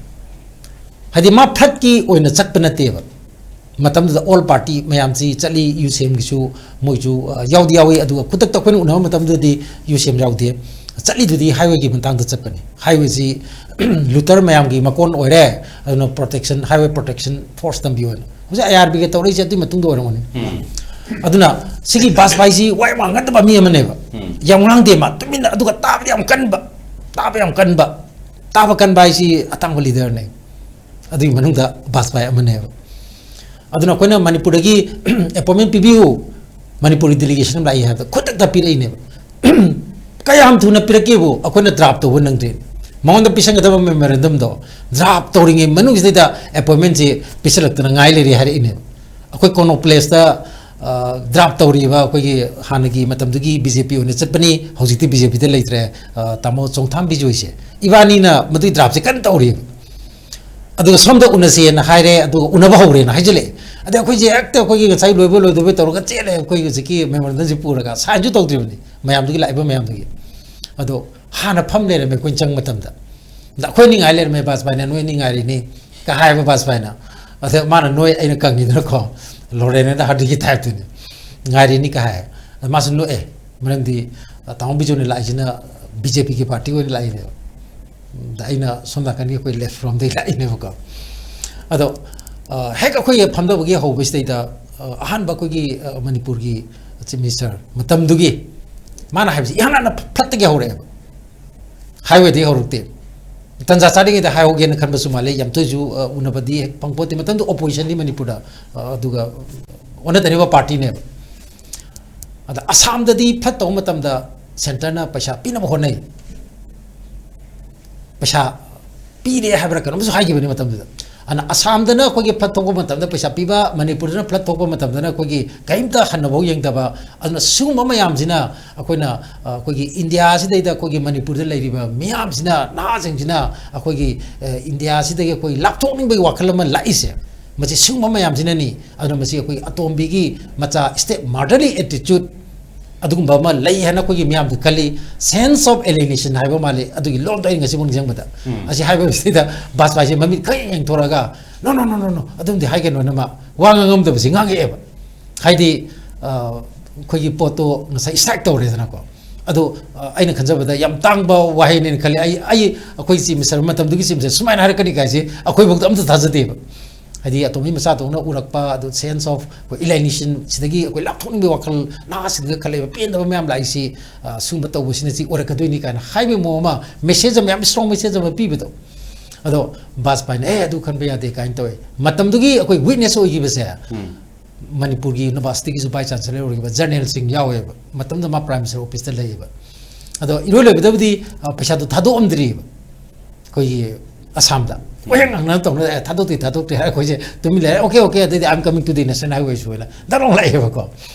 ꯍꯥꯏꯗꯤ ꯃꯥ ꯐ꯭ꯂꯠꯀꯤ ꯑꯣꯏꯅ ꯆꯠꯄ ꯅꯠꯇꯦꯕ꯫ ꯃꯇꯝꯗꯨꯗ ꯑꯣꯜ ꯄꯥꯔꯇꯤ ꯃꯌꯥꯝꯁꯤ ꯆꯠꯂꯤ, ꯌꯨ ꯁꯤ ꯑꯦꯝꯒꯤꯁꯨ ꯃꯣꯏꯁꯨ, ꯑ, ꯌꯥꯎꯗꯤ ꯌꯥꯎꯏ, ꯑꯗꯨꯒ ꯈꯨꯗꯛꯇ ꯑꯩꯈꯣꯏꯅ ꯎꯅꯕ ꯃꯇꯝꯗꯨꯗꯗꯤ ꯌꯨ ꯁꯤ ꯑꯦꯝ ꯌꯥꯎꯗꯦ꯫ ꯆꯠꯂꯤꯗꯨꯗꯤ ꯍꯥꯏꯋꯦꯒꯤ ꯃꯇꯥꯡꯗ ꯆꯠꯄꯅꯤ꯫ ꯍꯥꯏꯋꯦꯁꯤ ꯂꯨꯇꯔ ꯃꯌꯥꯝꯒꯤ ꯃꯀꯣꯟ ꯑꯣꯏꯔꯦ, ꯑꯗꯨꯅ ꯄ꯭ꯔꯣꯇꯦꯛꯁꯟ, ꯍꯥꯏꯋꯦ ꯄ꯭ꯔꯣꯇꯦꯛꯁꯟ ꯐꯣꯔꯁ ꯇꯝꯕꯤꯌꯣꯅ꯫ ꯍꯧꯖꯤꯛ ꯑꯥꯏ ꯑꯥꯔ ꯕꯤꯒ ꯇꯧꯔꯛꯏꯁꯦ ꯑꯗꯨꯒꯤ ꯃꯇꯨꯡꯗ ꯑꯣꯏꯔꯝꯒꯅꯤ꯫ ꯑꯗꯨꯅ ꯁꯤꯒꯤ ꯕꯥꯖꯄꯥꯏꯁꯤ ꯋꯥ ꯌꯥꯝ ꯉꯥꯡꯒꯟꯗꯕ ꯃꯤ ꯑꯃꯅꯦꯕ꯫ ꯎꯝ꯫ ꯌꯥꯝ ꯉꯥꯡꯗꯦ ꯃꯥ, ꯇꯨꯃꯤꯟꯅ, ꯑꯗꯨꯒ ꯇꯥꯕꯗꯤ ꯌꯥꯝ ꯀꯟꯕ, ꯇꯥꯕ ꯌꯥꯝ ꯀꯟꯕ꯫ ꯇꯥꯕ ꯀꯟꯕ ꯍꯥꯏꯁꯤ ꯑꯇꯥꯡꯕ ꯂꯤꯗꯔꯅꯦ꯫ ꯑꯗꯨꯒꯤ ꯃꯅꯨꯡꯗ ꯕꯥꯖꯄꯥꯏ ꯑꯃꯅꯦꯕ꯫ ꯑꯗꯨꯅ ꯑꯩꯈꯣꯏꯅ ꯃꯅꯤꯄꯨꯔꯗꯒꯤ ꯑꯦꯄꯣꯏꯟꯃꯦꯟ ꯄꯤꯕꯤꯌꯨ, ꯃꯅꯤꯄꯨꯔꯒꯤ ꯗꯦꯂꯤꯒꯦꯁꯟ ꯑꯃ ꯂꯥꯛꯏ ꯍꯥꯏꯕꯗ ꯈꯨꯗꯛꯇ ꯄꯤꯔꯛꯏꯅꯦꯕ꯫ ꯀꯌꯥꯝ ꯊꯨꯅ ꯄꯤꯔꯛꯀꯦꯕꯨ ꯑꯩꯈꯣꯏꯅ ꯗ꯭ꯔꯥꯐ ꯇꯧꯕ ꯅꯪꯗ꯭ꯔꯦ꯫ ꯃꯉꯣꯟꯗ ꯄꯤꯁꯟꯒꯗꯕ ꯃꯦꯃꯣꯔꯦꯟꯗꯝꯗꯣ ꯗ꯭ꯔꯥꯐ ꯇꯧꯔꯤꯉꯩ ꯃꯅꯨꯡꯁꯤꯗꯩꯗ ꯑꯦꯄꯣꯏꯟꯃꯦꯟꯁꯤ ꯄꯤꯁꯜꯂꯛꯇꯅ ꯉꯥꯏ ꯂꯩꯔꯦ ꯍꯥꯏꯔꯛꯏꯅꯦꯕ꯫ ꯑꯩꯈꯣꯏ ꯀꯣꯅꯣ ꯄ꯭ꯂꯦꯁꯇ ꯗ꯭ꯔꯥꯐ ꯇꯧꯔꯤꯕ ꯑꯩꯈꯣꯏꯒꯤ ꯍꯥꯟꯅꯒꯤ ꯃꯇꯝꯗꯨꯒꯤ ꯕꯤ ꯖꯦ ꯄꯤ ꯑꯣꯏꯅ ꯆꯠꯄꯅꯤ, ꯍꯧꯖꯤꯛꯇꯤ ꯕꯤ ꯖꯦ ꯄꯤꯗ ꯂꯩꯇ꯭ꯔꯦ, ꯑ, ꯇꯥꯃꯣ ꯆꯣꯡꯊꯥꯝ ꯕꯤꯖꯣꯏꯁꯦ, ꯏꯕꯥꯅꯤꯅ ꯃꯗꯨꯒꯤ ꯗ꯭ꯔꯥꯐꯁꯦ ꯀꯟꯅ ꯇꯧꯔꯤꯕ꯫ ꯑꯗꯨꯒ ꯁꯣꯝꯗ ꯎꯅꯁꯦꯅ ꯍꯥꯏꯔꯦ, ꯑꯗꯨꯒ ꯎꯅꯕ ꯍꯧꯔꯦꯅ ꯍꯥꯏꯖꯤꯜꯂꯛꯑꯦ꯫ ꯑꯗꯩ ꯑꯩꯈꯣꯏꯁꯦ ꯍꯦꯛꯇ ꯑꯩꯈꯣꯏꯒꯤ ꯉꯁꯥꯏ ꯂꯣꯏꯕ ꯂꯣꯏꯗꯕ ꯇꯧꯔꯒ ꯆꯦꯜꯂꯦ, ꯑꯩꯈꯣꯏ ꯍꯧꯖꯤꯛꯀꯤ ꯃꯦꯃꯣꯔꯦꯟꯗꯝꯁꯦ ꯄꯨꯔꯒ ꯁꯥꯏꯟꯁꯨ ꯇꯧꯗ꯭ꯔꯤꯕꯅꯤ ꯃꯌꯥꯝꯗꯨꯒꯤ, ꯂꯥꯛꯏꯕ ꯃꯌꯥꯝꯗꯨꯒꯤ꯫ ꯑꯗꯣ ꯍꯥꯟꯅ ꯐꯝ ꯂꯩꯔꯝꯃꯦ ꯑꯩꯈꯣꯏꯅ ꯆꯪ ꯃꯇꯝꯗ꯫ ꯑꯗ ꯑꯩꯈꯣꯏ ꯑꯅꯤ ꯉꯥꯏ ꯂꯩꯔꯝꯃꯦ, "ꯕꯥꯖꯄꯥꯏꯅ ꯅꯣꯏ ꯑꯅꯤ ꯉꯥꯏꯔꯤꯅꯤ" ꯀ ꯍꯥꯏꯕ ꯕꯥꯖꯄꯥꯏꯅ꯫ ꯑꯗ ꯃꯥꯅ ꯅꯣꯏ ꯑꯩꯅ ꯀꯪꯉꯤꯗꯅꯀꯣ, ꯂꯣꯔꯦꯟ ꯑꯦꯟ ꯍꯥꯔꯗꯤꯒꯤ ꯇꯥꯏꯞꯇꯨꯅꯤ, "ꯉꯥꯏꯔꯤꯅꯤ" ꯀ ꯍꯥꯏ꯫ ꯑꯗ ꯃꯥꯁꯨ ꯅꯣꯛꯑꯦ, ꯃꯔꯝꯗꯤ, ꯑ, ꯇꯥꯃꯣ ꯕꯤꯖꯣꯏꯅ ꯂꯥꯛꯏꯁꯤꯅ ꯕꯤ ꯖꯦ ꯄꯤꯒꯤ ꯄꯥꯔꯇꯤ ꯑꯣꯏꯅ ꯂꯥꯛꯏꯅꯦꯕ꯫ ꯑꯗ ꯑꯩꯅ ꯁꯣꯝ ꯅꯥꯀꯟꯒꯤ ꯑꯩꯈꯣꯏ ꯂꯦꯐ ꯔꯣꯝꯗꯒꯤ ꯂꯥꯛꯏꯅꯦꯕꯀꯣ꯫ ꯑꯗꯣ, ꯑ, ꯍꯦꯛ ꯑꯩꯈꯣꯏ ꯐꯝꯗꯕꯒꯤ ꯍꯧꯕꯁꯤꯗꯩꯗ, ꯑ, ꯑꯍꯥꯟꯕ ꯑꯩꯈꯣꯏꯒꯤ, ꯑ, ꯃꯅꯤꯄꯨꯔꯒꯤ ꯆꯤꯐ ꯃꯤꯅꯤꯁꯇꯔ ꯃꯇꯝꯗꯨꯒꯤ ꯃꯥꯅ ꯍꯥꯏꯕꯁꯤ ꯏꯍꯥꯟ ꯍꯥꯟꯅ ꯐ꯭ꯂꯠꯇꯒꯤ ꯍꯧꯔꯛꯑꯦꯕ, ꯍꯥꯏꯋꯦꯗꯒꯤ ꯍꯧꯔꯛꯇꯦ꯫ ꯇꯟꯖꯥ ꯆꯥꯔꯤꯉꯩꯗ ꯍꯥꯏꯍꯧꯒꯦꯅ ꯈꯟꯕꯁꯨ ꯃꯥꯜꯂꯦ, ꯌꯥꯝ ꯇꯣꯏꯁꯨ, ꯑ, ꯎꯅꯕꯗꯤ ꯍꯦꯛ ꯐꯪꯄꯣꯠꯇꯦ꯫ ꯃꯇꯝꯗꯨ ꯑꯣꯄꯣꯖꯤꯁꯟꯅꯤ ꯃꯅꯤꯄꯨꯔꯗ, ꯑ, ꯑꯗꯨꯒ ꯑꯣꯟꯅ ꯇꯩꯅꯕ ꯄꯥꯔꯇꯤꯅꯦꯕ꯫ ꯑꯗ ꯑꯁꯥꯝꯗꯗꯤ ꯐ꯭ꯂꯠ ꯇꯧꯕ ꯃꯇꯝꯗ ꯁꯦꯟꯇꯔꯅ ꯄꯩꯁꯥ ꯄꯤꯅꯕ ꯍꯣꯠꯅꯩ, ꯄꯩꯁꯥ ꯄꯤꯔꯦ ꯍꯥꯏꯕ꯭ꯔꯥ ꯀꯩꯅꯣꯝꯁꯨ ꯍꯥꯏꯈꯤꯕꯅꯤ ꯃꯇꯝꯗꯨꯗ꯫ ꯑꯗꯨꯅ ꯑꯁꯥꯝꯗꯅ ꯑꯩꯈꯣꯏꯒꯤ ꯐ꯭ꯂꯠ ꯊꯣꯛꯄ ꯃꯇꯝꯗ ꯄꯩꯁꯥ ꯄꯤꯕ, ꯃꯅꯤꯄꯨꯔꯗꯅ ꯐ꯭ꯂꯠ ꯊꯣꯛꯄ ꯃꯇꯝꯗꯅ ꯑꯩꯈꯣꯏꯒꯤ ꯀꯔꯤꯝꯇ ꯍꯟꯅꯐꯥꯎ ꯌꯦꯡꯗꯕ꯫ ꯑꯗꯨꯅ ꯁꯤꯒꯨꯝꯕ ꯃꯌꯥꯝꯁꯤꯅ ꯑꯩꯈꯣꯏꯅ, ꯑ, ꯑꯩꯈꯣꯏꯒꯤ ꯏꯟꯗꯤꯌꯥꯁꯤꯗꯩꯗ ꯑꯩꯈꯣꯏꯒꯤ ꯃꯅꯤꯄꯨꯔꯗ ꯂꯩꯔꯤꯕ ꯃꯤꯌꯥꯝꯁꯤꯅ, ꯅꯍꯥꯁꯤꯡꯁꯤꯅ ꯑꯩꯈꯣꯏꯒꯤ, ꯑ, ꯏꯟꯗꯤꯌꯥꯁꯤꯗꯒꯤ ꯑꯩꯈꯣꯏ ꯂꯥꯞꯊꯣꯛꯅꯤꯡꯕꯒꯤ ꯋꯥꯈꯜ ꯑꯃ ꯂꯥꯛꯏꯁꯦ, ꯃꯁꯤ ꯁꯤꯒꯨꯝꯕ ꯃꯌꯥꯝꯁꯤꯅꯅꯤ꯫ ꯑꯗꯨꯅ ꯃꯁꯤ ꯑꯩꯈꯣꯏ ꯑꯇꯣꯝꯕꯤꯒꯤ ꯃꯆꯥ step motherly attitude ꯑꯗꯨꯒꯨꯝꯕ ꯑꯃ ꯂꯩ ꯍꯥꯏꯅ ꯑꯩꯈꯣꯏꯒꯤ ꯃꯤꯌꯥꯝꯗ ꯈꯜꯂꯤ꯫ Sense of alienation ꯍꯥꯏꯕ ꯃꯥꯜꯂꯤ, ꯑꯗꯨꯒꯤ ꯂꯣꯟꯗꯣ ꯑꯩ ꯉꯁꯤꯐꯥꯎ ꯅꯤꯡꯁꯤꯡꯕꯗ꯫ ꯎꯝ꯫ ꯑꯁꯤ ꯍꯥꯏꯕꯁꯤꯗ ꯕꯥꯖꯄꯥꯏꯁꯦ ꯃꯃꯤꯠ ꯈꯔ ꯌꯦꯡꯊꯣꯔꯒ, "No, no, no, no, no, ꯑꯗꯨꯝꯗꯤ ꯍꯥꯏꯒꯅꯣꯅ" ꯃꯥ ꯋꯥ ꯉꯥꯡꯉꯝꯗꯕꯁꯤ ꯉꯥꯡꯉꯛꯑꯦꯕ꯫ ꯍꯥꯏꯗꯤ, ꯑ, ꯑꯩꯈꯣꯏꯒꯤ ꯄꯣꯠꯇꯣ ꯉꯁꯥꯏ strike ꯇꯧꯔꯦꯗꯅꯀꯣ꯫ ꯑꯗꯣ, ꯑ, ꯑꯩꯅ ꯈꯟꯖꯕꯗ ꯌꯥꯝ ꯇꯥꯡꯕ ꯋꯥꯍꯩꯅꯦꯅ ꯈꯜꯂꯤ꯫ ꯑꯩ, ꯑꯩ, ꯑꯩꯈꯣꯏ ꯆꯤꯐ ꯃꯤꯅꯤꯁꯇꯔ ꯃꯇꯝꯗꯨꯒꯤ ꯆꯤꯐ ꯃꯤꯅꯤꯁꯇꯔ ꯁꯨꯃꯥꯏꯅ ꯍꯥꯏꯔꯛꯀꯅꯤ ꯀꯥꯏꯁꯦ ꯑꯩꯈꯣꯏꯐꯥꯎꯗ ꯑꯝꯇ ꯊꯥꯖꯗꯦꯕ꯫ ꯍꯥꯏꯗꯤ ꯑꯇꯣꯝꯕꯤ ꯃꯆꯥꯗꯧꯅ ꯎꯔꯛꯄ, ꯑꯗꯨ sense of ꯑꯩꯈꯣꯏ alienation ꯁꯤꯗꯒꯤ ꯑꯩꯈꯣꯏ ꯂꯥꯞꯊꯣꯛꯅꯤꯡꯕꯒꯤ ꯋꯥꯈꯜ ꯅꯍꯥꯁꯤꯡꯗ ꯈꯜꯂꯛꯏꯕ ꯄꯦꯟꯗꯕ ꯃꯌꯥꯝ ꯂꯥꯛꯏꯁꯤ, ꯑ, ꯁꯨꯝꯕ ꯇꯧꯕꯁꯤꯅ ꯁꯤ ꯑꯣꯏꯔꯛꯀꯗꯣꯏꯅꯤ ꯀꯥꯏꯅ ꯍꯥꯏꯕꯒꯤ ꯃꯑꯣꯡ ꯑꯃ message ꯑꯃ, ꯌꯥꯝ strong message ꯑꯃ ꯄꯤꯕꯗꯣ꯫ ꯑꯗꯣ ꯕꯥꯖꯄꯥꯏꯅ "ꯑꯦ, ꯑꯗꯨ ꯈꯟꯕ ꯌꯥꯗꯦ" ꯀꯥꯏꯅ ꯇꯧꯋꯦ꯫ ꯃꯇꯝꯗꯨꯒꯤ ꯑꯩꯈꯣꯏ witness ꯑꯣꯏꯈꯤꯕꯁꯦ, ꯎꯝ꯫ ꯃꯅꯤꯄꯨꯔꯒꯤ universityꯒꯤꯁꯨ vice chancellor ꯑꯣꯏꯈꯤꯕ ꯖꯔꯅꯦꯜꯁꯤꯡ ꯌꯥꯎꯋꯦꯕ꯫ ꯃꯇꯝꯗꯨꯗ ꯃꯥ prime minister officeꯇ ꯂꯩꯌꯦꯕ꯫ ꯑꯗꯣ ꯏꯔꯣꯏ ꯂꯣꯏꯕꯗꯕꯨꯗꯤ, ꯑ, ꯄꯩꯁꯥꯗꯣ ꯊꯥꯗꯣꯛꯑꯝꯗ꯭ꯔꯤꯕ꯫ ꯑꯩꯈꯣꯏꯒꯤ ꯑꯁꯥꯝꯗ ꯀꯣꯏꯍꯪ ꯍꯪꯅ ꯇꯧꯅ, "ꯑꯦ, ꯊꯥꯗꯣꯛꯇꯦ, ꯊꯥꯗꯣꯛꯇꯦ" ꯍꯥꯏꯔ ꯑꯩꯈꯣꯏꯁꯦ ꯇꯨꯃꯤꯟ ꯂꯩꯔꯦ꯫ "Okay, okay, ꯑꯗꯨꯗꯤ I'm coming to the national highway" ꯍꯥꯏꯅ ꯗꯛ ꯂꯥꯎ ꯂꯥꯛꯑꯦꯕꯀꯣ꯫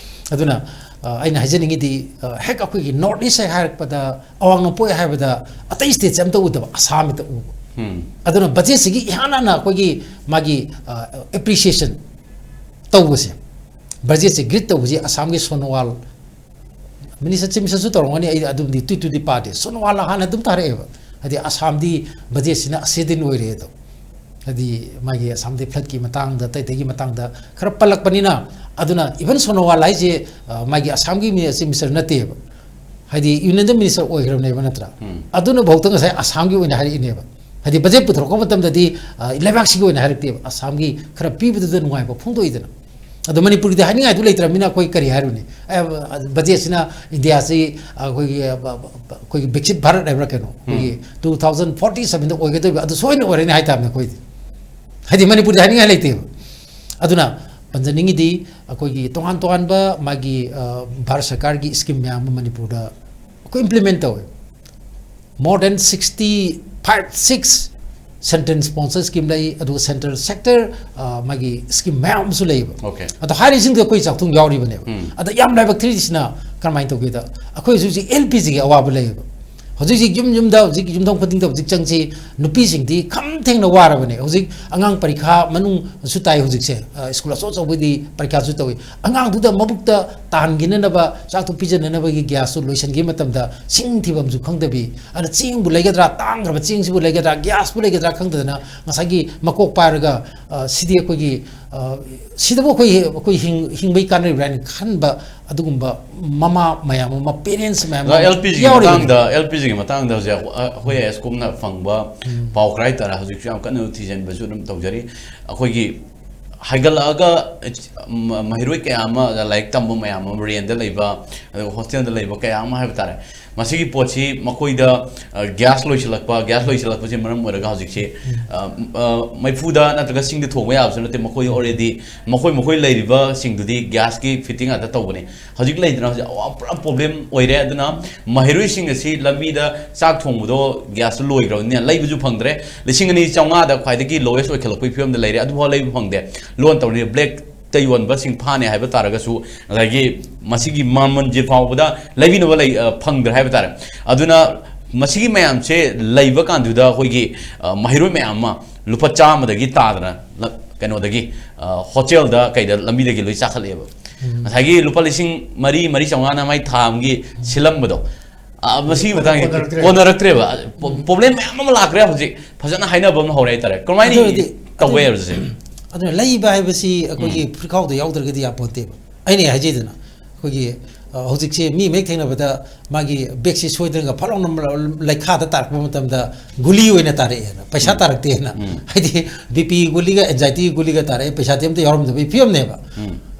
ꯑꯗꯨꯅ, ꯑ, ꯑꯩꯅ ꯍꯥꯏꯖꯅꯤꯡꯉꯤꯗꯤ, ꯑ, ꯍꯦꯛ ꯑꯩꯈꯣꯏꯒꯤ North East ꯍꯦꯛ ꯍꯥꯏꯔꯛꯄꯗ, ꯑꯋꯥꯡ ꯅꯣꯡꯄꯣꯛ ꯍꯥꯏꯕꯗ ꯑꯇꯩ stateꯁꯦ ꯑꯝꯇ ꯎꯗꯕ, ꯑꯁꯥꯝ ꯍꯦꯛꯇ ꯎꯕ꯫ ꯎꯝ꯫ ꯑꯗꯨꯅ budgetꯁꯤꯒꯤ ꯏꯍꯥꯟ ꯍꯥꯟꯅ ꯑꯩꯈꯣꯏꯒꯤ ꯃꯥꯒꯤ, ꯑ, appreciation ꯇꯧꯕꯁꯦ, budgetꯁꯦ greet ꯇꯧꯕꯁꯦ ꯑꯁꯥꯝꯒꯤ ꯁꯣꯅꯣꯋꯥꯜ, minister, chief ministerꯁꯨ ꯇꯧꯔꯝꯒꯅꯤ, ꯑꯩ ꯑꯗꯨꯝꯗꯤ tweet ꯇꯨꯗꯤ ꯄꯥꯗꯦ꯫ ꯁꯣꯅꯣꯋꯥꯜ ꯍꯥꯟꯅ ꯑꯗꯨꯝ ꯊꯥꯔꯛꯑꯦꯕ꯫ ꯍꯥꯏꯗꯤ ꯑꯁꯥꯝꯗꯤ budgetꯁꯤꯅ ꯑꯁꯤꯗꯤꯟ ꯑꯣꯏꯔꯦ ꯑꯗꯣ꯫ ꯍꯥꯏꯗꯤ ꯃꯥꯒꯤ ꯑꯁꯥꯝꯗꯤ floodꯀꯤ ꯃꯇꯥꯡꯗ, ꯑꯇꯩ ꯑꯇꯩꯒꯤ ꯃꯇꯥꯡꯗ ꯈꯔ ꯄꯜꯂꯛꯄꯅꯤꯅ, ꯑꯗꯨꯅ even ꯁꯣꯅꯣꯋꯥꯜ ꯍꯥꯏꯁꯦ, ꯑ, ꯃꯥꯒꯤ ꯑꯁꯥꯝꯒꯤ ꯃꯤ-, chief minister ꯅꯠꯇꯦꯕ꯫ ꯍꯥꯏꯗꯤ unionꯗ minister ꯑꯣꯏꯈ꯭ꯔꯕꯅꯦꯕ, ꯅꯠꯇ꯭ꯔꯥ? ꯎꯝ꯫ ꯑꯗꯨꯅꯐꯥꯎꯗ ꯉꯁꯥꯏ ꯑꯁꯥꯝꯒꯤ ꯑꯣꯏꯅ ꯍꯥꯏꯔꯛꯏꯅꯦꯕ꯫ ꯍꯥꯏꯗꯤ budget ꯄꯨꯊꯣꯔꯛꯄ ꯃꯇꯝꯗꯗꯤ, ꯑ, ꯂꯩꯕꯥꯛꯁꯤꯒꯤ ꯑꯣꯏꯅ ꯍꯥꯏꯔꯛꯇꯦꯕ, ꯑꯁꯥꯝꯒꯤ ꯈꯔ ꯄꯤꯕꯗꯨꯗ ꯅꯨꯡꯉꯥꯏꯕ ꯐꯣꯡꯗꯣꯛꯏꯗꯅ꯫ ꯑꯗꯣ ꯃꯅꯤꯄꯨꯔꯒꯤꯗꯤ ꯍꯥꯏꯅꯤꯡꯉꯥꯏꯗꯨ ꯂꯩꯇ꯭ꯔꯕꯅꯤꯅ ꯑꯩꯈꯣꯏ ꯀꯔꯤ ꯍꯥꯏꯔꯨꯅꯤ? ꯑꯦ, budgetꯁꯤꯅ ꯏꯟꯗꯤꯌꯥꯁꯤ ꯑꯩꯈꯣꯏꯒꯤ, ꯑ, ꯕ-, ꯕ-, ꯕ-, ꯑꯩꯈꯣꯏꯒꯤ ꯕꯤꯛꯁꯤꯠ ꯚꯥꯔꯠ ꯍꯥꯏꯕ꯭ꯔꯥ ꯀꯩꯅꯣ? ꯑꯩꯈꯣꯏꯒꯤ ꯎꯝ꯫ two thousand forty sevenꯗ ꯑꯣꯏꯒꯗꯣꯏꯕ, ꯑꯗꯨ ꯁꯣꯏꯅ ꯑꯣꯏꯔꯅꯤ ꯍꯥꯏꯇꯥꯕꯅꯤ ꯑꯩꯈꯣꯏꯗꯤ꯫ ꯍꯥꯏꯗꯤ ꯃꯅꯤꯄꯨꯔꯗꯤ ꯍꯥꯏꯅꯤꯡꯉꯥꯏ ꯂꯩꯇꯦꯕ꯫ ꯑꯗꯨꯅ ꯄꯟꯖꯅꯤꯡꯉꯤꯗꯤ ꯑꯩꯈꯣꯏꯒꯤ ꯇꯣꯉꯥꯟ ꯇꯣꯉꯥꯟꯕ ꯃꯥꯒꯤ, ꯑ, ꯚꯥꯔꯠ ꯁꯔꯀꯥꯔꯒꯤ scheme ꯃꯌꯥꯝ ꯑꯃ ꯃꯅꯤꯄꯨꯔꯗ ꯑꯩꯈꯣꯏ implement ꯇꯧꯋꯦ꯫ More than sixty five, six central sponsor scheme ꯂꯩ, ꯑꯗꯨꯒ central sector, ꯑ, ꯃꯥꯒꯤ scheme ꯃꯌꯥꯝ ꯑꯃꯁꯨ ꯂꯩꯌꯦꯕ꯫ Okay꯫ ꯑꯗꯣ ꯍꯥꯏꯔꯤꯁꯤꯡꯗꯣ ꯑꯩꯈꯣꯏ ꯆꯥꯛꯊꯨꯡ ꯌꯥꯎꯔꯤꯕꯅꯦꯕ꯫ ꯎꯝ꯫ ꯑꯗ ꯌꯥꯝ ꯂꯥꯏꯕꯛ ꯊꯤꯔꯤꯁꯤꯅ ꯀꯔꯝꯍꯥꯏꯅ ꯇꯧꯒꯦꯗ, ꯑꯩꯈꯣꯏ ꯍꯧꯖꯤꯛ ꯍꯧꯖꯤꯛ LPGꯒꯤ ꯑꯋꯥꯕ ꯂꯩꯌꯦꯕ꯫ ꯍꯧꯖꯤꯛ ꯍꯧꯖꯤꯛ ꯌꯨꯝ ꯌꯨꯝꯗ, ꯍꯧꯖꯤꯛ ꯌꯨꯝꯊꯣꯡ ꯈꯨꯗꯤꯡꯗ ꯍꯧꯖꯤꯛ ꯆꯪꯁꯤ, ꯅꯨꯄꯤꯁꯤꯡꯗꯤ ꯈꯝ ꯊꯦꯡꯅ ꯋꯥꯔꯕꯅꯦ꯫ ꯍꯧꯖꯤꯛ ꯑꯉꯥꯡ ꯄꯔꯤꯈꯥ ꯃꯅꯨꯡꯁꯨ ꯇꯥꯏ ꯍꯧꯖꯤꯛꯁꯦ, ꯑ, school ꯑꯆꯧ ꯑꯆꯧꯕꯗꯤ ꯄꯔꯤꯈꯥꯁꯨ ꯇꯧꯏ꯫ ꯑꯉꯥꯡꯗꯨꯗ ꯃꯕꯨꯛꯇ ꯇꯥꯍꯟꯈꯤꯅꯅꯕ, ꯆꯥꯛꯇꯨ ꯄꯤꯖꯅꯅꯕꯒꯤ gasꯇꯨ ꯂꯣꯏꯁꯤꯟꯈꯤꯕ ꯃꯇꯝꯗ ꯁꯤꯡ ꯊꯤꯐꯝꯁꯨ ꯈꯪꯗꯕꯤ, ꯑꯗꯨꯅ ꯆꯦꯡꯕꯨ ꯂꯩꯒꯗ꯭ꯔꯥ, ꯇꯥꯡꯈ꯭ꯔꯕ ꯆꯦꯡꯁꯤꯕꯨ ꯂꯩꯒꯗ꯭ꯔꯥ, gasꯄꯨ ꯂꯩꯒꯗ꯭ꯔꯥ ꯈꯪꯗꯗꯅ ꯉꯁꯥꯏꯒꯤ ꯃꯀꯣꯛ ꯄꯥꯏꯔꯒ, ꯑ, ꯁꯤꯗꯤ ꯑꯩꯈꯣꯏꯒꯤ, ꯑ, ꯁꯤꯗꯕꯨ ꯑꯩꯈꯣꯏ, ꯑꯩꯈꯣꯏ ꯍꯤꯡ-, ꯍꯤꯡꯕꯩ ꯀꯥꯟꯅꯔꯤꯕ꯭ꯔꯥ ꯍꯥꯏꯅ ꯈꯟꯕ ꯑꯗꯨꯒꯨꯝꯕ ꯃꯃꯥ ꯃꯌꯥꯝ ꯑꯃ, parents ꯃꯌꯥꯝ ꯑꯃ ꯑꯦꯜ ꯄꯤ ꯖꯤꯒꯤ ꯌꯥꯎꯔꯤꯕꯅꯤ꯫ ꯃꯇꯥꯡꯗ, ꯑꯦꯜ ꯄꯤ ꯖꯤꯒꯤ ꯃꯇꯥꯡꯗ ꯍꯧꯖꯤꯛ ꯑꯩꯈꯣ-, ꯑꯩꯈꯣꯏ ꯑꯥꯏ ꯑꯦꯁ ꯀꯣꯝꯅ ꯐꯪꯕ ꯄꯥꯎ ꯈꯔ ꯍꯥꯏꯇꯥꯔꯦ, ꯍꯧꯖꯤꯛꯁꯨ ꯌꯥꯝ ꯀꯟꯅ ꯊꯤꯖꯤꯟꯕꯁꯨ ꯑꯗꯨꯝ ꯇꯧꯖꯔꯤ꯫ ꯑꯩꯈꯣꯏꯒꯤ ꯍꯥꯏꯒꯠꯂꯛꯑꯒ ꯃ-, ꯃꯍꯩꯔꯣꯏ ꯀꯌꯥ ꯑꯃ, ꯂꯥꯏꯔꯤꯛ ꯇꯝꯕ ꯃꯌꯥꯝ ꯑꯃ, ꯔꯦꯟꯗ ꯂꯩꯕ, ꯑꯗꯨꯒ ꯍꯣꯁꯇꯦꯜꯗ ꯂꯩꯕ ꯀꯌꯥ ꯑꯃ ꯍꯥꯏꯕ ꯇꯥꯔꯦ, ꯃꯁꯤꯒꯤ ꯄꯣꯠꯁꯤ ꯃꯈꯣꯏꯗ, ꯑ, ꯒ꯭ꯌꯥꯁ ꯂꯣꯏꯁꯤꯜꯂꯛꯄ, ꯒ꯭ꯌꯥꯁ ꯂꯣꯏꯁꯤꯜꯂꯛꯄꯁꯤꯅ ꯃꯔꯝ ꯑꯣꯏꯔꯒ ꯍꯧꯖꯤꯛꯁꯤ, ꯑ, ꯑ, ꯃꯩꯐꯨꯗ ꯅꯠꯇ꯭ꯔꯒ ꯁꯤꯡꯗ ꯊꯣꯡꯕ ꯌꯥꯕꯁꯨ ꯅꯠꯇꯦ, ꯃꯈꯣꯏ already ꯃꯈꯣꯏ, ꯃꯈꯣꯏ ꯂꯩꯔꯤꯕꯁꯤꯡꯗꯨꯗꯤ ꯒ꯭ꯌꯥꯁꯀꯤ ꯐꯤꯠꯇꯤꯡ ꯉꯥꯛꯇ ꯇꯧꯕꯅꯤ꯫ ꯍꯧꯖꯤꯛ ꯂꯩꯗꯅ, ꯍꯧꯖꯤꯛ ꯑꯋꯥ-, ꯄꯨꯔꯥ ꯄ꯭ꯔꯣꯕ꯭ꯂꯦꯝ ꯑꯣꯏꯔꯦ꯫ ꯑꯗꯨꯅ ꯃꯍꯩꯔꯣꯏꯁꯤꯡ ꯑꯁꯤ ꯂꯝꯕꯤꯗ ꯆꯥꯛ ꯊꯣꯡꯕꯗꯣ ꯒ꯭ꯌꯥꯁꯇꯣ ꯂꯣꯏꯈ꯭ꯔꯕꯅꯤꯅ ꯂꯩꯕꯁꯨ ꯐꯪꯗ꯭ꯔꯦ꯫ ꯂꯤꯁꯤꯡ ꯑꯅꯤ ꯆꯥꯝꯃꯉꯥꯗ ꯈ꯭ꯋꯥꯏꯗꯒꯤ lowest ꯑꯣꯏꯈꯠꯂꯛꯄꯒꯤ ꯐꯤꯕꯝꯗ ꯂꯩꯔꯦ꯫ ꯑꯗꯨꯐꯥꯎ ꯂꯩꯕ ꯐꯪꯗꯦ꯫ ꯂꯣꯟ ꯇꯧꯔꯤ, ꯕ꯭ꯂꯦꯛꯇ ꯌꯣꯟꯕꯁꯤꯡ ꯐꯥꯅꯤ ꯍꯥꯏꯕ ꯇꯥꯔꯒꯁꯨ, ꯉꯁꯥꯏꯒꯤ ꯃꯁꯤꯒꯤ ꯃꯃꯜꯁꯦ ꯐꯥꯎꯕꯗ ꯂꯩꯕꯤꯅꯕ ꯂꯩ-, ꯑ, ꯐꯪꯗ꯭ꯔꯦ ꯍꯥꯏꯕ ꯇꯥꯔꯦ꯫ ꯑꯗꯨꯅ ꯃꯁꯤꯒꯤ ꯃꯌꯥꯝꯁꯦ ꯂꯩꯕ ꯀꯥꯟꯗꯨꯗ ꯑꯩꯈꯣꯏꯒꯤ, ꯑ, ꯃꯍꯩꯔꯣꯏ ꯃꯌꯥꯝ ꯑꯃ ꯂꯨꯄꯥ ꯆꯥꯝꯃꯗꯒꯤ ꯇꯥꯗꯅ ꯂ-, ꯀꯩꯅꯣꯗꯒꯤ, ꯑ, ꯍꯣꯇꯦꯜꯗ ꯀꯩꯗ ꯂꯝꯕꯤꯗꯒꯤ ꯂꯣꯏ ꯆꯥꯈꯠꯂꯛꯑꯦꯕ꯫ ꯉꯁꯥꯏꯒꯤ ꯂꯨꯄꯥ ꯂꯤꯁꯤꯡ ꯃꯔꯤ, ꯃꯔꯤ ꯆꯥꯝꯃꯉꯥꯅ ꯃꯥꯏ ꯊꯥ ꯑꯃꯒꯤ ꯁꯤꯜꯂꯝꯕꯗꯣ, ꯑ, ꯃꯁꯤꯒꯤ ꯃꯇꯥꯡꯁꯦ ꯀꯣꯟꯅꯔꯛꯇ꯭ꯔꯦ꯫ ꯀꯣꯟꯅꯔꯛꯇ꯭ꯔꯦꯕ꯫ ꯄ꯭ꯔꯣ-, ꯄ꯭ꯔꯣꯕ꯭ꯂꯦꯝ ꯃꯌꯥꯝ ꯑꯃ ꯂꯥꯛꯈ꯭ꯔꯦ ꯍꯧꯖꯤꯛ꯫ ꯐꯖꯅ ꯍꯥꯏꯅꯕ ꯑꯃ ꯍꯧꯔꯦ ꯍꯥꯏꯇꯥꯔꯦ꯫ ꯀꯔꯝꯍꯥꯏꯅ ꯑꯗꯨ ꯑꯣꯏꯔꯗꯤ, ꯇꯧꯕ ꯑꯗꯨ ꯌꯥꯏꯕ ꯁꯤꯁꯦ? ꯑꯗꯨꯅ ꯂꯩꯕ ꯍꯥꯏꯕꯁꯤ ꯑꯩꯈꯣꯏꯒꯤ ꯐꯨꯔꯤꯠꯈꯥꯎꯗ ꯌꯥꯎꯗ꯭ꯔꯒꯗꯤ ꯌꯥꯄꯣꯟꯇꯦꯕ꯫ ꯑꯩꯅ ꯍꯥꯏꯖꯩꯗꯅ, ꯑꯩꯈꯣꯏꯒꯤ, ꯑ, ꯍꯧꯖꯤꯛꯁꯦ ꯃꯤ ꯑꯃ ꯍꯦꯛ ꯊꯦꯡꯅꯕꯗ ꯃꯥꯒꯤ ꯕꯦꯒꯁꯤ ꯁꯣꯏꯗꯅꯒ ꯐꯠ ꯂꯥꯎꯅ ꯂꯩꯈꯥꯗ ꯇꯥꯔꯛꯄ ꯃꯇꯝꯗ ꯒꯨꯂꯤ ꯑꯣꯏꯅ ꯇꯥꯔꯛꯑꯦꯅ, ꯄꯩꯁꯥ ꯇꯥꯔꯛꯇꯦꯅ꯫ ꯍꯥꯏꯗꯤ ꯕꯤ ꯄꯤ ꯒꯨꯂꯤꯒ ꯑꯦꯟꯖꯥꯏꯇꯤ ꯒꯨꯂꯤꯒ ꯇꯥꯔꯛꯑꯦ, ꯄꯩꯁꯥꯗꯤ ꯑꯝꯇ ꯌꯥꯎꯔꯝꯗꯕꯒꯤ ꯐꯤꯕꯝꯅꯦꯕ꯫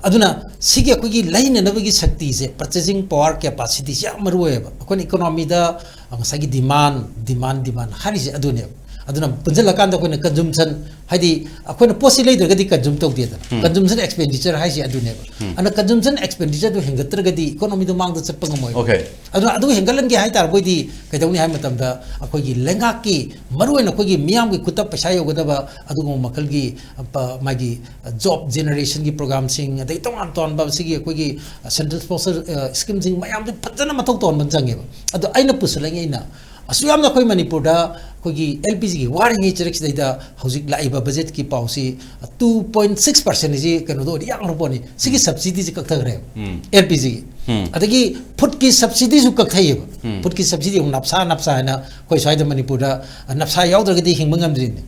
ꯑꯗꯨꯅ ꯁꯤꯒꯤ ꯑꯩꯈꯣꯏꯒꯤ ꯂꯩꯅꯅꯕꯒꯤ ꯁꯛꯇꯤꯁꯦ, purchasing power capacityꯁꯦ ꯌꯥꯝ ꯃꯔꯨ ꯑꯣꯏꯌꯦꯕ꯫ ꯑꯩꯈꯣꯏꯅ economyꯗ ꯉꯁꯥꯏꯒꯤ demand, demand, demand ꯍꯥꯏꯔꯤꯁꯦ ꯑꯗꯨꯅꯦꯕ꯫ ꯑꯗꯨꯅ ꯄꯨꯟꯁꯤꯜꯂꯀꯥꯟꯗ ꯑꯩꯈꯣꯏꯅ consumption, ꯍꯥꯏꯗꯤ ꯑꯩꯈꯣꯏꯅ ꯄꯣꯠꯁꯤ ꯂꯩꯗ꯭ꯔꯒꯗꯤ consume ꯇꯧꯗꯦꯗꯅ, consumption expenditure ꯍꯥꯏꯁꯦ ꯑꯗꯨꯅꯦꯕ꯫ ꯑꯗꯨꯅ consumption expenditure ꯗꯨ ꯍꯦꯟꯒꯠꯇ꯭ꯔꯒꯗꯤ economyꯗꯣ ꯃꯥꯡꯗ ꯆꯠꯄ ꯉꯝꯃꯣꯏꯕ꯫ Okay. ꯑꯗꯨꯅ ꯑꯗꯨ ꯍꯦꯟꯒꯠꯍꯟꯒꯦ ꯍꯥꯏꯇꯥꯔꯕꯣꯏꯗꯤ ꯀꯩꯗꯧꯅꯤ ꯍꯥꯏꯕ ꯃꯇꯝꯗ, ꯑꯩꯈꯣꯏꯒꯤ ꯂꯩꯉꯥꯛꯀꯤ, ꯃꯔꯨꯑꯣꯏꯅ ꯑꯩꯈꯣꯏꯒꯤ ꯃꯤꯌꯥꯝꯒꯤ ꯈꯨꯠꯇ ꯄꯩꯁꯥ ꯌꯧꯒꯗꯕ ꯑꯗꯨꯒꯨꯝꯕ ꯃꯈꯜꯒꯤ, ꯑ, ꯄ-, ꯃꯥꯒꯤ job generationꯒꯤ programꯁꯤꯡ, ꯑꯗꯩ ꯇꯣꯉꯥꯟ ꯇꯣꯉꯥꯟꯕ ꯁꯤꯒꯤ ꯑꯩꯈꯣꯏꯒꯤ central sponsor, ꯑ, schemeꯁꯤꯡ ꯃꯌꯥꯝꯁꯦ ꯐꯖꯅ ꯃꯊꯧ ꯇꯧꯍꯟꯕ ꯆꯪꯉꯦꯕ꯫ ꯑꯗꯣ ꯑꯩꯅ ꯄꯨꯁꯜꯂꯛꯏ, ꯑꯩꯅ ꯑꯁꯨꯛ ꯌꯥꯝꯅ ꯑꯩꯈꯣꯏ ꯃꯅꯤꯄꯨꯔꯗ ꯑꯩꯈꯣꯏꯒꯤ LPGꯒꯤ ꯋꯥꯔꯤꯉꯩ ꯆꯔꯛꯁꯤꯗꯩꯗ ꯍꯧꯖꯤꯛ ꯂꯥꯛꯏꯕ budgetꯀꯤ ꯄꯥꯎꯁꯤ two point six percent ꯁꯤ ꯀꯩꯅꯣꯗ ꯑꯣꯏꯅ ꯌꯥꯝꯈ꯭ꯔ ꯄꯣꯠꯅꯤ꯫ ꯁꯤꯒꯤ subsidyꯁꯤ ꯀꯛꯊꯈ꯭ꯔꯦꯕ꯫ LPGꯒꯤ꯫ ꯑꯗꯒꯤ foodꯀꯤ subsidyꯁꯨ ꯀꯛꯊꯩꯌꯦꯕ꯫ Foodꯀꯤ subsidy ꯑꯃꯨꯛ ꯅꯞꯁꯥ ꯅꯞꯁꯥ ꯍꯥꯏꯅ ꯑꯩꯈꯣꯏ ꯁ꯭ꯋꯥꯏꯗ ꯃꯅꯤꯄꯨꯔꯗ ꯅꯞꯁꯥ ꯌꯥꯎꯗ꯭ꯔꯒꯗꯤ ꯍꯤꯡꯕ ꯉꯝꯗ꯭ꯔꯤꯅꯦ꯫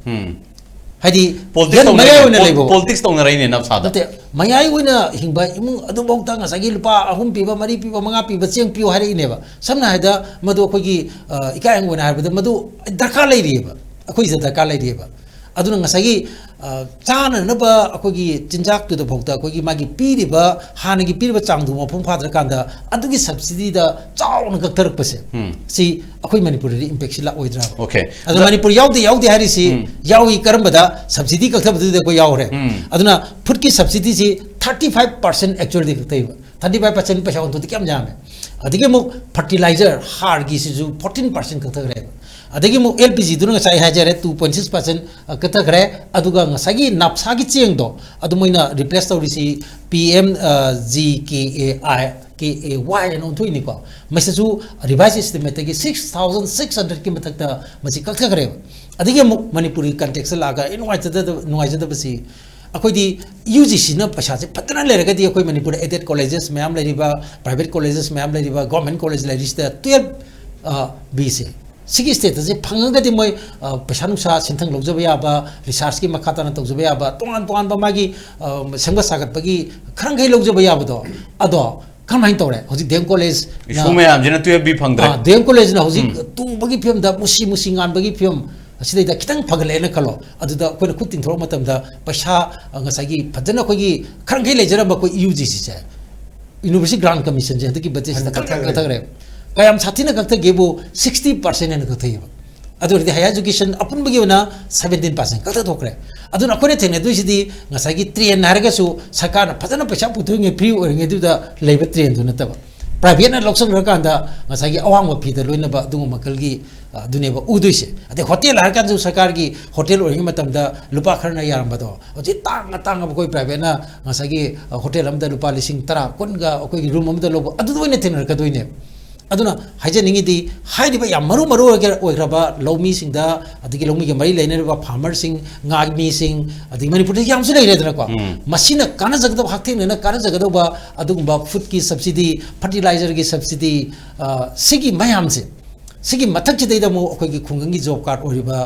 ꯍꯥꯏꯗꯤ ꯄꯣꯂꯤꯇꯤꯛꯁ ꯌꯦꯟ ꯇꯧꯅ ꯃꯌꯥꯏ ꯑꯣꯏꯅ ꯄꯣ- ꯂꯩꯕ ꯄꯣꯂꯤꯇꯤꯛꯁ ꯇꯧꯅꯔꯛꯏꯅꯦ ꯅꯞꯁꯥꯗ꯫ ꯅꯠꯇꯦ, ꯃꯌꯥꯏ ꯑꯣꯏꯅ ꯍꯤꯡꯕ ꯏꯃꯨꯡ ꯑꯗꯨꯐꯥꯎꯗ ꯉꯁꯥꯏꯒꯤ ꯂꯨꯄꯥ ꯑꯍꯨꯝ ꯄꯤꯕ, ꯃꯔꯤ ꯄꯤꯕ, ꯃꯉꯥ ꯄꯤꯕ ꯆꯦꯡ ꯄꯤꯌꯨ ꯍꯥꯏꯔꯛꯏꯅꯦꯕ꯫ ꯁꯝꯅ ꯍꯥꯏꯔꯕꯗ ꯃꯗꯨ ꯑꯩꯈꯣꯏꯒꯤ ꯑ, ꯏꯀꯥꯏ ꯍꯪꯒꯣꯏꯅ ꯍꯥꯏꯔꯕꯗ ꯃꯗꯨ ꯗꯔꯀꯥꯔ ꯂꯩꯔꯤꯑꯕ, ꯑꯩꯈꯣꯏꯁꯤꯗ ꯗꯔꯀꯥꯔ ꯂꯩꯔꯤꯑꯕ꯫ ꯑꯗꯨꯅ ꯉꯁꯥꯏꯒꯤ ꯑ, ꯆꯥꯅꯅꯕ ꯑꯩꯈꯣꯏꯒꯤ ꯆꯤꯟꯖꯥꯛꯇꯨꯗ ꯐꯥꯎꯗ ꯑꯩꯈꯣꯏꯒꯤ ꯃꯥꯒꯤ ꯄꯤꯔꯤꯕ, ꯍꯥꯟꯅꯒꯤ ꯄꯤꯔꯤꯕ ꯆꯥꯡꯗꯨ ꯃꯄꯨꯡ ꯐꯥꯗ꯭ꯔꯀꯥꯟꯗ ꯑꯗꯨꯒꯤ ꯁꯕꯁꯤꯗꯤꯗ ꯆꯥꯎꯅ ꯀꯛꯊꯔꯛꯄꯁꯦ, ꯎꯝ꯫ ꯁꯤ ꯑꯩꯈꯣꯏ ꯃꯅꯤꯄꯨꯔꯗꯗꯤ ꯏꯝꯄꯦꯛꯁꯤ ꯂꯥꯛꯑꯣꯏꯗ꯭ꯔꯥꯕ? Okay. ꯑꯗꯣ ꯃꯅꯤꯄꯨꯔ ꯌꯥꯎꯗꯦ, ꯌꯥꯎꯗꯦ ꯍꯥꯏꯔꯤꯁꯤ, ꯎꯝ꯫ ꯌꯥꯎꯏ꯫ ꯀꯔꯝꯕꯗ? ꯁꯕꯁꯤꯗꯤ ꯀꯛꯊꯕꯗꯨꯗꯤ ꯑꯩꯈꯣꯏ ꯌꯥꯎꯔꯦ꯫ ꯎꯝ꯫ ꯑꯗꯨꯅ ꯐꯨꯗꯀꯤ ꯁꯕꯁꯤꯗꯤꯁꯤ ꯊꯥꯔꯇꯤ ꯐꯥꯏꯚ ꯄꯥꯔꯁꯦꯟ ꯑꯦꯛꯆꯨꯋꯦꯜꯗꯤ ꯀꯛꯊꯩꯕ꯫ ꯊꯥꯔꯇꯤ ꯐꯥꯏꯚ ꯄꯥꯔꯁꯦꯟ ꯄꯩꯁꯥ ꯑꯣꯟꯊꯣꯛꯇꯤ ꯀꯌꯥꯝ ꯌꯥꯝꯃꯦ? ꯑꯗꯒꯤ ꯑꯃꯨꯛ ꯐꯔꯇꯤꯂꯥꯏꯖꯔ, ꯍꯥꯔꯒꯤꯁꯤꯁꯨ ꯐꯣꯔꯇꯤꯟ ꯄꯥꯔꯁꯦꯟ ꯀꯛꯊꯈ꯭ꯔꯦꯕ꯫ ꯑꯗꯒꯤ ꯑꯃꯨꯛ ꯑꯦꯜ ꯄꯤ ꯖꯤꯗꯨꯅ ꯉꯁꯥꯏ ꯍꯥꯏꯖꯔꯦ, ꯇꯨ ꯄꯣꯏꯟ ꯁꯤꯛꯁ ꯄꯥꯔꯁꯦꯟ ꯀꯛꯊꯈ꯭ꯔꯦ꯫ ꯑꯗꯨꯒ ꯉꯁꯥꯏꯒꯤ ꯅꯥꯞꯁꯥꯒꯤ ꯆꯦꯡꯗꯣ, ꯑꯗꯨ ꯃꯣꯏꯅ ꯔꯤꯄ꯭ꯂꯦꯁ ꯇꯧꯔꯤꯁꯤ P M G K A I, K A ꯋꯥꯏ ꯍꯥꯏꯅ ꯑꯣꯟꯊꯣꯛꯏꯅꯤꯀꯣ꯫ ꯃꯁꯤꯁꯨ ꯔꯤꯚꯥꯏꯁ ꯑꯦꯁꯇꯤꯃꯦꯠꯇꯒꯤ ꯁꯤꯛꯁ ꯊꯥꯎꯖꯟ ꯁꯤꯛꯁ ꯍꯟꯗ꯭ꯔꯦꯗꯀꯤ ꯃꯊꯛꯇ ꯃꯁꯤ ꯀꯛꯊꯈ꯭ꯔꯦꯕ꯫ ꯑꯗꯒꯤ ꯑꯃꯨꯛ ꯃꯅꯤꯄꯨꯔꯒꯤ ꯀꯟꯇꯦꯛꯁꯇ ꯂꯥꯛꯑꯒ ꯑꯩ ꯅꯨꯡꯉꯥꯏꯖꯗꯕ, ꯅꯨꯡꯉꯥꯏꯖꯗꯕꯁꯤ, ꯑꯩꯈꯣꯏꯗꯤ ꯌꯨ ꯖꯤ ꯁꯤꯅ ꯄꯩꯁꯥꯁꯦ ꯐꯖꯅ ꯂꯩꯔꯒꯗꯤ ꯑꯩꯈꯣꯏ ꯃꯅꯤꯄꯨꯔꯗ ꯑꯦꯗꯦꯗ ꯀꯣꯂꯦꯖꯦꯁ ꯃꯌꯥꯝ ꯂꯩꯔꯤꯕ, ꯄ꯭ꯔꯥꯏꯚꯦꯠ ꯀꯣꯂꯦꯖꯦꯁ ꯃꯌꯥꯝ ꯂꯩꯔꯤꯕ, ꯒꯣꯔꯃꯦꯟ ꯀꯣꯂꯦꯖ ꯂꯩꯔꯤꯁꯤꯗ ꯇꯨꯌꯦꯜꯞ ꯕꯤꯁꯦ, ꯁꯤꯒꯤ ꯁ꯭ꯇꯦꯇꯁꯁꯦ ꯐꯪꯉꯒꯗꯤ ꯃꯣꯏ ꯑ, ꯄꯩꯁꯥ ꯅꯨꯡꯁꯥ ꯁꯦꯟꯊꯪ ꯂꯧꯖꯕ ꯌꯥꯕ, ꯔꯤꯁꯥꯔꯁꯀꯤ ꯃꯈꯥ ꯇꯥꯅ ꯇꯧꯖꯕ ꯌꯥꯕ, ꯇꯣꯉꯥꯟ ꯇꯣꯉꯥꯟꯕ ꯃꯥꯒꯤ ꯑ, ꯁꯦꯝꯒꯠ ꯁꯥꯒꯠꯄꯒꯤ ꯈꯔ ꯃꯈꯩ ꯂꯧꯖꯕ ꯌꯥꯕꯗꯣ, ꯑꯗꯣ ꯀꯔꯝꯍꯥꯏꯅ ꯇꯧꯔꯦ? ꯍꯧꯖꯤꯛ ꯗꯤ ꯑꯦꯝ ꯀꯣꯂꯦꯖ ꯏꯁꯨ ꯃꯌꯥꯝꯁꯤꯅ ꯇꯨꯌꯦꯜꯞ ꯕꯤ ꯐꯪꯗ꯭ꯔꯦ꯫ ꯑꯥ, ꯗꯤ ꯑꯦꯝ ꯀꯣꯂꯦꯖꯅ ꯍꯧꯖꯤꯛ ꯇꯨꯕꯒꯤ ꯐꯤꯕꯝꯗ, ꯃꯨꯁꯤ ꯃꯨꯁꯤ ꯉꯥꯟꯕꯒꯤ ꯐꯤꯕꯝ ꯑꯁꯤꯗꯩꯗ ꯈꯤꯇꯪ ꯐꯒꯠꯂꯛꯑꯦꯅ ꯈꯜꯂꯣ, ꯑꯗꯨꯗ ꯑꯩꯈꯣꯏꯅ ꯈꯨꯠ ꯇꯤꯡꯊꯣꯔꯛꯄ ꯃꯇꯝꯗ ꯄꯩꯁꯥ, ꯑ, ꯉꯁꯥꯏꯒꯤ ꯐꯖꯅ ꯑꯩꯈꯣꯏꯒꯤ ꯈꯔ ꯃꯈꯩ ꯂꯩꯖꯔꯝꯕ ꯑꯩꯈꯣꯏ ꯌꯨ ꯖꯤ ꯁꯤꯁꯦ, ꯌꯨꯅꯤꯚꯔꯁꯤꯇꯤ ꯒ꯭ꯔꯥꯟ ꯀꯃꯤꯁꯟꯁꯦ ꯍꯟꯗꯛꯀꯤ ꯕꯖꯦꯠꯁꯤꯗ ꯍꯟꯗꯛ ꯈꯔ ꯀꯛꯊꯈ꯭ꯔꯦ꯫ ꯀꯛꯊꯈ꯭ꯔꯦ꯫ ꯀꯌꯥꯝ ꯁꯥꯊꯤꯅ ꯀꯛꯊꯒꯦꯕꯨ, ꯁꯤꯛꯁꯇꯤ ꯄꯥꯔꯁꯦꯟ ꯍꯦꯟꯅ ꯀꯛꯊꯩꯑꯕ꯫ ꯑꯗꯨ ꯑꯣꯏꯔꯗꯤ ꯍꯥꯏꯌꯔ ꯏꯖꯨꯀꯦꯁꯟ ꯑꯄꯨꯟꯕꯒꯤ ꯑꯣꯏꯅ ꯁꯕꯦꯟꯇꯤꯟ ꯄꯥꯔꯁꯦꯟ ꯀꯛꯊꯊꯣꯛꯈ꯭ꯔꯦ꯫ ꯑꯗꯨꯅ ꯑꯩꯈꯣꯏꯅ ꯊꯦꯡꯅꯗꯣꯏꯁꯤꯗꯤ ꯉꯁꯥꯏꯒꯤ ꯇ꯭ꯔꯦꯟ ꯍꯥꯏꯔꯒꯁꯨ ꯁꯔꯀꯥꯔꯅ ꯐꯖꯅ ꯄꯩꯁꯥ ꯄꯨꯊꯣꯛꯏꯉꯩ, ꯐ꯭ꯔꯤ ꯑꯣꯏꯔꯤꯉꯩꯗꯨꯗ ꯂꯩꯕ ꯇ꯭ꯔꯦꯟꯗꯨ ꯅꯠꯇꯕ, ꯄ꯭ꯔꯥꯏꯚꯦꯠꯅ ꯂꯧꯁꯤꯟꯈ꯭ꯔꯀꯥꯟꯗ ꯉꯁꯥꯏꯒꯤ ꯑꯋꯥꯡꯕ ꯐꯤꯗ ꯂꯣꯏꯅꯕ ꯑꯗꯨꯒꯨꯝꯕ ꯃꯈꯜꯒꯤ, ꯑ, ꯑꯗꯨꯅꯦꯕ ꯎꯗꯣꯏꯁꯦ꯫ ꯑꯗꯩ ꯍꯣꯇꯦꯜ ꯍꯥꯏꯔꯀꯥꯟꯗꯁꯨ ꯁꯔꯀꯥꯔꯒꯤ ꯍꯣꯇꯦꯜ ꯑꯣꯏꯔꯤꯉꯩ ꯃꯇꯝꯗ ꯂꯨꯄꯥ ꯈꯔꯅ ꯌꯥꯔꯝꯕꯗꯣ, ꯍꯧꯖꯤꯛ ꯇꯥꯡꯅ ꯇꯥꯡꯉꯕ ꯑꯩꯈꯣꯏ ꯄ꯭ꯔꯥꯏꯚꯦꯠꯅ ꯉꯁꯥꯏꯒꯤ, ꯑ, ꯍꯣꯇꯦꯜ ꯑꯃꯗ ꯂꯨꯄꯥ ꯂꯤꯁꯤꯡ ꯇꯔꯥ, ꯀꯨꯟꯒ ꯑꯩꯈꯣꯏꯒꯤ ꯔꯨꯝ ꯑꯃꯗ ꯂꯧꯕ, ꯑꯗꯨꯗ ꯑꯣꯏꯅ ꯊꯦꯡꯅꯔꯛꯀꯗꯣꯏꯅꯦꯕ꯫ ꯑꯗꯨꯅ ꯍꯥꯏꯖꯅꯤꯡꯉꯤꯗꯤ, ꯍꯥꯏꯔꯤꯕ ꯌꯥꯝ ꯃꯔꯨ ꯃꯔꯨ ꯑꯣꯏꯒ-, ꯑꯣꯏꯈ꯭ꯔꯕ ꯂꯧꯃꯤꯁꯤꯡꯗ, ꯑꯗꯒꯤ ꯂꯧꯃꯤꯒ ꯃꯔꯤ ꯂꯩꯅꯔꯤꯕ ꯐꯥꯔꯃꯔꯁꯤꯡ, ꯉꯥꯃꯤꯁꯤꯡ, ꯑꯗꯒꯤ ꯃꯅꯤꯄꯨꯔꯗ ꯌꯥꯝꯁꯨ ꯂꯩꯔꯦꯗꯅꯀꯣ꯫ ꯎꯝ꯫ ꯃꯁꯤꯅ ꯀꯥꯟꯅꯖꯒꯗꯕ, ꯍꯛꯊꯦꯡꯅꯅ ꯀꯥꯟꯅꯖꯒꯗꯧꯕ ꯑꯗꯨꯒꯨꯝꯕ ꯐꯨꯗꯀꯤ ꯁꯕꯁꯤꯗꯤ, ꯐꯔꯇꯤꯂꯥꯏꯖꯔꯒꯤ ꯁꯕꯁꯤꯗꯤ, ꯑ, ꯁꯤꯒꯤ ꯃꯌꯥꯝꯁꯦ ꯁꯤꯒꯤ ꯃꯊꯛꯁꯤꯗꯩꯗ ꯑꯃꯨꯛ ꯑꯩꯈꯣꯏꯒꯤ ꯈꯨꯡꯒꯪꯒꯤ ꯖꯣꯕ ꯀꯥꯔꯗ ꯑꯣꯏꯔꯤꯕ,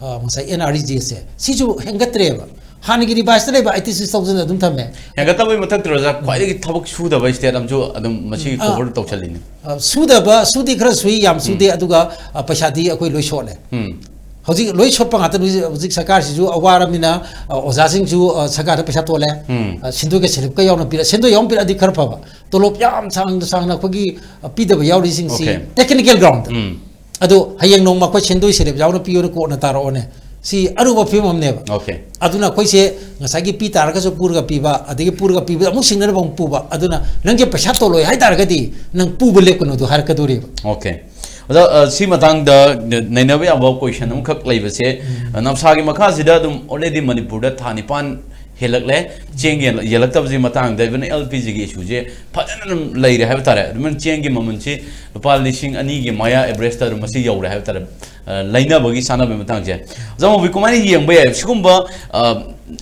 ꯑ, ꯉꯁꯥꯏ ꯑꯦꯟ ꯑꯥꯔ ꯏ ꯖꯤ ꯑꯦꯁꯁꯦ, ꯁꯤꯁꯨ ꯍꯦꯟꯒꯠꯇ꯭ꯔꯦꯕ꯫ ꯍꯥꯟꯅꯒꯤ ꯔꯤꯚꯥꯏꯁꯇ ꯂꯩꯕ ꯑꯩꯠꯇꯤ ꯁꯤꯛꯁ ꯊꯥꯎꯖꯟ ꯑꯗꯨꯝ ꯊꯝꯃꯦ꯫ ꯍꯦꯟꯒꯠꯇꯕꯒꯤ ꯃꯊꯛꯇ, ꯑꯣꯖꯥ, ꯈ꯭ꯋꯥꯏꯗꯒꯤ ꯊꯕꯛ ꯁꯨꯗꯕ ꯁ꯭ꯇꯦꯠ ꯑꯃꯁꯨ ꯑꯗꯨꯝ ꯃꯁꯤꯒꯤ ꯑꯥ꯫ ꯀꯣꯚꯔ ꯇꯧꯁꯜꯂꯤꯅꯤ꯫ ꯑ, ꯁꯨꯗꯕ, ꯁꯨꯗꯤ ꯈꯔ ꯁꯨꯏ, ꯌꯥꯝ ꯁꯨꯗꯦ, ꯎꯝ꯫ ꯑꯗꯨꯒ, ꯑ, ꯄꯩꯁꯥꯗꯤ ꯑꯩꯈꯣꯏ ꯂꯣꯏ ꯁꯣꯠꯂꯦ꯫ ꯎꯝ꯫ ꯍꯧꯖꯤꯛ ꯂꯣꯏ ꯁꯣꯠꯄ ꯉꯥꯛꯇꯅꯤ꯫ ꯍꯧꯖꯤꯛ, ꯍꯧꯖꯤꯛ ꯁꯔꯀꯥꯔꯁꯤꯁꯨ ꯑꯋꯥꯔꯕꯅꯤꯅ, ꯑ, ꯑꯣꯖꯥꯁꯤꯡꯁꯨ, ꯑ, ꯁꯔꯀꯥꯔꯗ ꯄꯩꯁꯥ ꯇꯣꯜꯂꯦ꯫ ꯎꯝ꯫ ꯑ, ꯁꯦꯟꯗꯣꯏꯒ ꯁꯦꯂꯤꯞꯀ ꯌꯥꯎꯅ ꯄꯤꯔꯛ-, ꯁꯦꯟꯗꯣꯏ ꯌꯥꯎꯅ ꯄꯤꯔꯛꯑꯗꯤ ꯈꯔ ꯐꯕ꯫ ꯇꯣꯂꯣꯞ ꯌꯥꯝ ꯁꯥꯡꯅ ꯁꯥꯡꯅ ꯑꯩꯈꯣꯏꯒꯤ, ꯑ, ꯄꯤꯗꯕ ꯌꯥꯎꯔꯤꯁꯤꯡꯁꯤ ꯑꯣꯀꯦ꯫ Technical ground. ꯎꯝ꯫ ꯑꯗꯣ ꯍꯌꯦꯡ ꯅꯣꯡꯃ ꯑꯩꯈꯣꯏ ꯁꯦꯟꯗꯣꯏ ꯁꯦꯂꯦꯞ ꯌꯥꯎꯅ ꯄꯤꯌꯨꯅ ꯀꯣꯛꯅ ꯇꯥꯔꯛꯑꯣꯅꯦ꯫ ꯁꯤ ꯑꯔꯨꯕ ꯐꯤꯕꯝ ꯑꯃꯅꯦꯕ꯫ ꯑꯣꯀꯦ꯫ ꯑꯗꯨꯅ ꯑꯩꯈꯣꯏꯁꯦ ꯉꯁꯥꯏꯒꯤ ꯄꯤ ꯇꯥꯔꯒꯁꯨ ꯄꯨꯔꯒ ꯄꯤꯕ, ꯑꯗꯒꯤ ꯄꯨꯔꯒ ꯄꯤꯕꯗ ꯑꯃꯨꯛ ꯁꯤꯡꯅꯅꯕ ꯑꯃꯨꯛ ꯄꯨꯕ꯫ ꯑꯗꯨꯅ ꯅꯪꯁꯦ ꯄꯩꯁꯥ ꯇꯣꯜꯂꯣꯏ ꯍꯥꯏ ꯇꯥꯔꯒꯗꯤ ꯅꯪ ꯄꯨꯕ ꯂꯦꯞꯀꯅꯨꯗꯣ ꯍꯥꯏꯔꯛꯀꯗꯣꯔꯤꯕ꯫ ꯑꯣꯀꯦ꯫ ꯑꯣꯖꯥ, ꯑ, ꯁꯤ ꯃꯇꯥꯡꯗ ꯅ-, ꯅꯩꯅꯕ ꯌꯥꯕ ꯀꯣꯏꯁꯟ ꯑꯃꯈꯛ ꯂꯩꯕꯁꯦ, ꯎꯝ꯫ ꯑ, ꯅꯝꯁꯥꯒꯤ ꯃꯈꯥꯁꯤꯗ ꯑꯗꯨꯝ already ꯃꯅꯤꯄꯨꯔꯗ ꯊꯥ ꯅꯤꯄꯥꯟ ꯍꯦꯜꯂꯛꯂꯦ꯫ ꯆꯦꯡ ꯌꯦꯜ-, ꯌꯦꯜꯂꯛꯇꯕꯁꯤ ꯃꯇꯥꯡꯗ even ꯑꯦꯜ ꯄꯤ ꯖꯤꯒꯤ ꯏꯁꯨꯁꯦ ꯐꯖꯅ ꯑꯗꯨꯝ ꯂꯩꯔꯦ ꯍꯥꯏꯕ ꯇꯥꯔꯦ꯫ ꯑꯗꯨꯃꯥꯏꯅ ꯆꯦꯡꯒꯤ ꯃꯃꯜꯁꯤ ꯂꯨꯄꯥ ꯂꯤꯁꯤꯡ ꯑꯅꯤꯒꯤ ꯃꯌꯥ ꯑꯦꯚꯔꯦꯖꯇ ꯑꯗꯨꯝ ꯃꯁꯤ ꯌꯧꯔꯦ ꯍꯥꯏꯕ ꯇꯥꯔꯦ꯫ ꯑ, ꯂꯩꯅꯕꯒꯤ ꯆꯥꯅꯕꯒꯤ ꯃꯇꯥꯡꯁꯦ꯫ ꯑꯣꯖꯥ ꯃꯣꯕꯤ, ꯀꯃꯥꯏꯅ ꯌꯦꯡꯕ ꯌꯥꯏ? ꯁꯤꯒꯨꯝꯕ, ꯑ,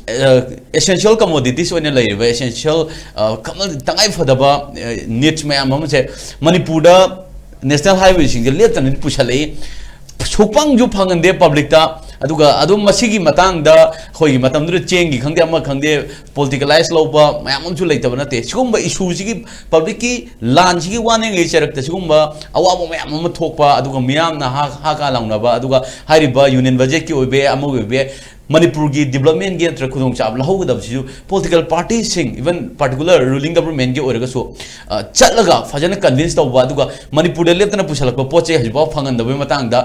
ꯑ, essential commodities ꯑꯣꯏꯅ ꯂꯩꯔꯤꯕ essential, ꯑ, ꯀꯃ-, ꯇꯉꯥꯏ ꯐꯗꯕ, ꯑ, needs ꯃꯌꯥꯝ ꯑꯃꯁꯦ ꯃꯅꯤꯄꯨꯔꯗ national highwayꯁꯤꯡꯁꯦ ꯂꯦꯞꯇꯅ ꯄꯨꯁꯜꯂꯛꯏ꯫ ꯁꯨꯛꯐꯪꯁꯨ ꯐꯪꯍꯟꯗꯦ ꯄꯕ꯭ꯂꯤꯛꯇ꯫ ꯑꯗꯨꯒ ꯑꯗꯨꯝ ꯃꯁꯤꯒꯤ ꯃꯇꯥꯡꯗ ꯑꯩꯈꯣꯏꯒꯤ ꯃꯇꯝꯗꯨꯗ ꯆꯦꯡꯒꯤ ꯈꯪꯗꯦ, ꯑꯃ ꯈꯪꯗꯦ, ꯄꯣꯂꯤꯇꯤꯀꯦꯂꯥꯏꯁ ꯂꯧꯕ ꯃꯌꯥꯝ ꯑꯃꯁꯨ ꯂꯩꯇꯕ ꯅꯠꯇꯦ꯫ ꯁꯤꯒꯨꯝꯕ ꯏꯁꯨꯁꯤꯒꯤ, ꯄꯕ꯭ꯂꯤꯛꯀꯤ ꯂꯥꯟꯁꯤꯒꯤ ꯋꯥꯅꯉꯩ ꯆꯩꯔꯛꯇ ꯁꯤꯒꯨꯝꯕ ꯑꯋꯥꯕ ꯃꯌꯥꯝ ꯑꯃ ꯊꯣꯛꯄ, ꯑꯗꯨꯒ ꯃꯤꯌꯥꯝꯅ ꯍꯥ, ꯍꯥ ꯀꯥ ꯂꯥꯎꯅꯕ, ꯑꯗꯨꯒ ꯍꯥꯏꯔꯤꯕ ꯌꯨꯅꯤꯌꯟ ꯕꯖꯦꯠꯀꯤ ꯑꯣꯏꯕ ꯌꯥꯏ, ꯑꯃꯒꯤ ꯑꯣꯏꯕ ꯌꯥꯏ, ꯃꯅꯤꯄꯨꯔꯒꯤ ꯗꯤꯕ꯭ꯂꯞꯃꯦꯟꯒꯤ ꯅꯠꯇ꯭ꯔꯒ ꯈꯨꯗꯣꯡꯆꯥꯕ ꯂꯧꯍꯧꯒꯗꯕꯁꯤꯁꯨ ꯄꯣꯂꯤꯇꯤꯀꯦꯜ ꯄꯥꯔꯇꯤꯁꯤꯡ, even particular ruling governmentꯀꯤ ꯑꯣꯏꯔꯒꯁꯨ, ꯑ, ꯆꯠꯂꯒ ꯐꯖꯅ ꯀꯟꯚꯤꯟꯁ ꯇꯧꯕ, ꯑꯗꯨꯒ ꯃꯅꯤꯄꯨꯔꯗ ꯂꯦꯞꯇꯅ ꯄꯨꯁꯜꯂꯛꯄ ꯄꯣꯠ ꯆꯩ ꯍꯧꯖꯤꯛꯐꯥꯎ ꯐꯪꯍꯟꯗꯕꯒꯤ ꯃꯇꯥꯡꯗ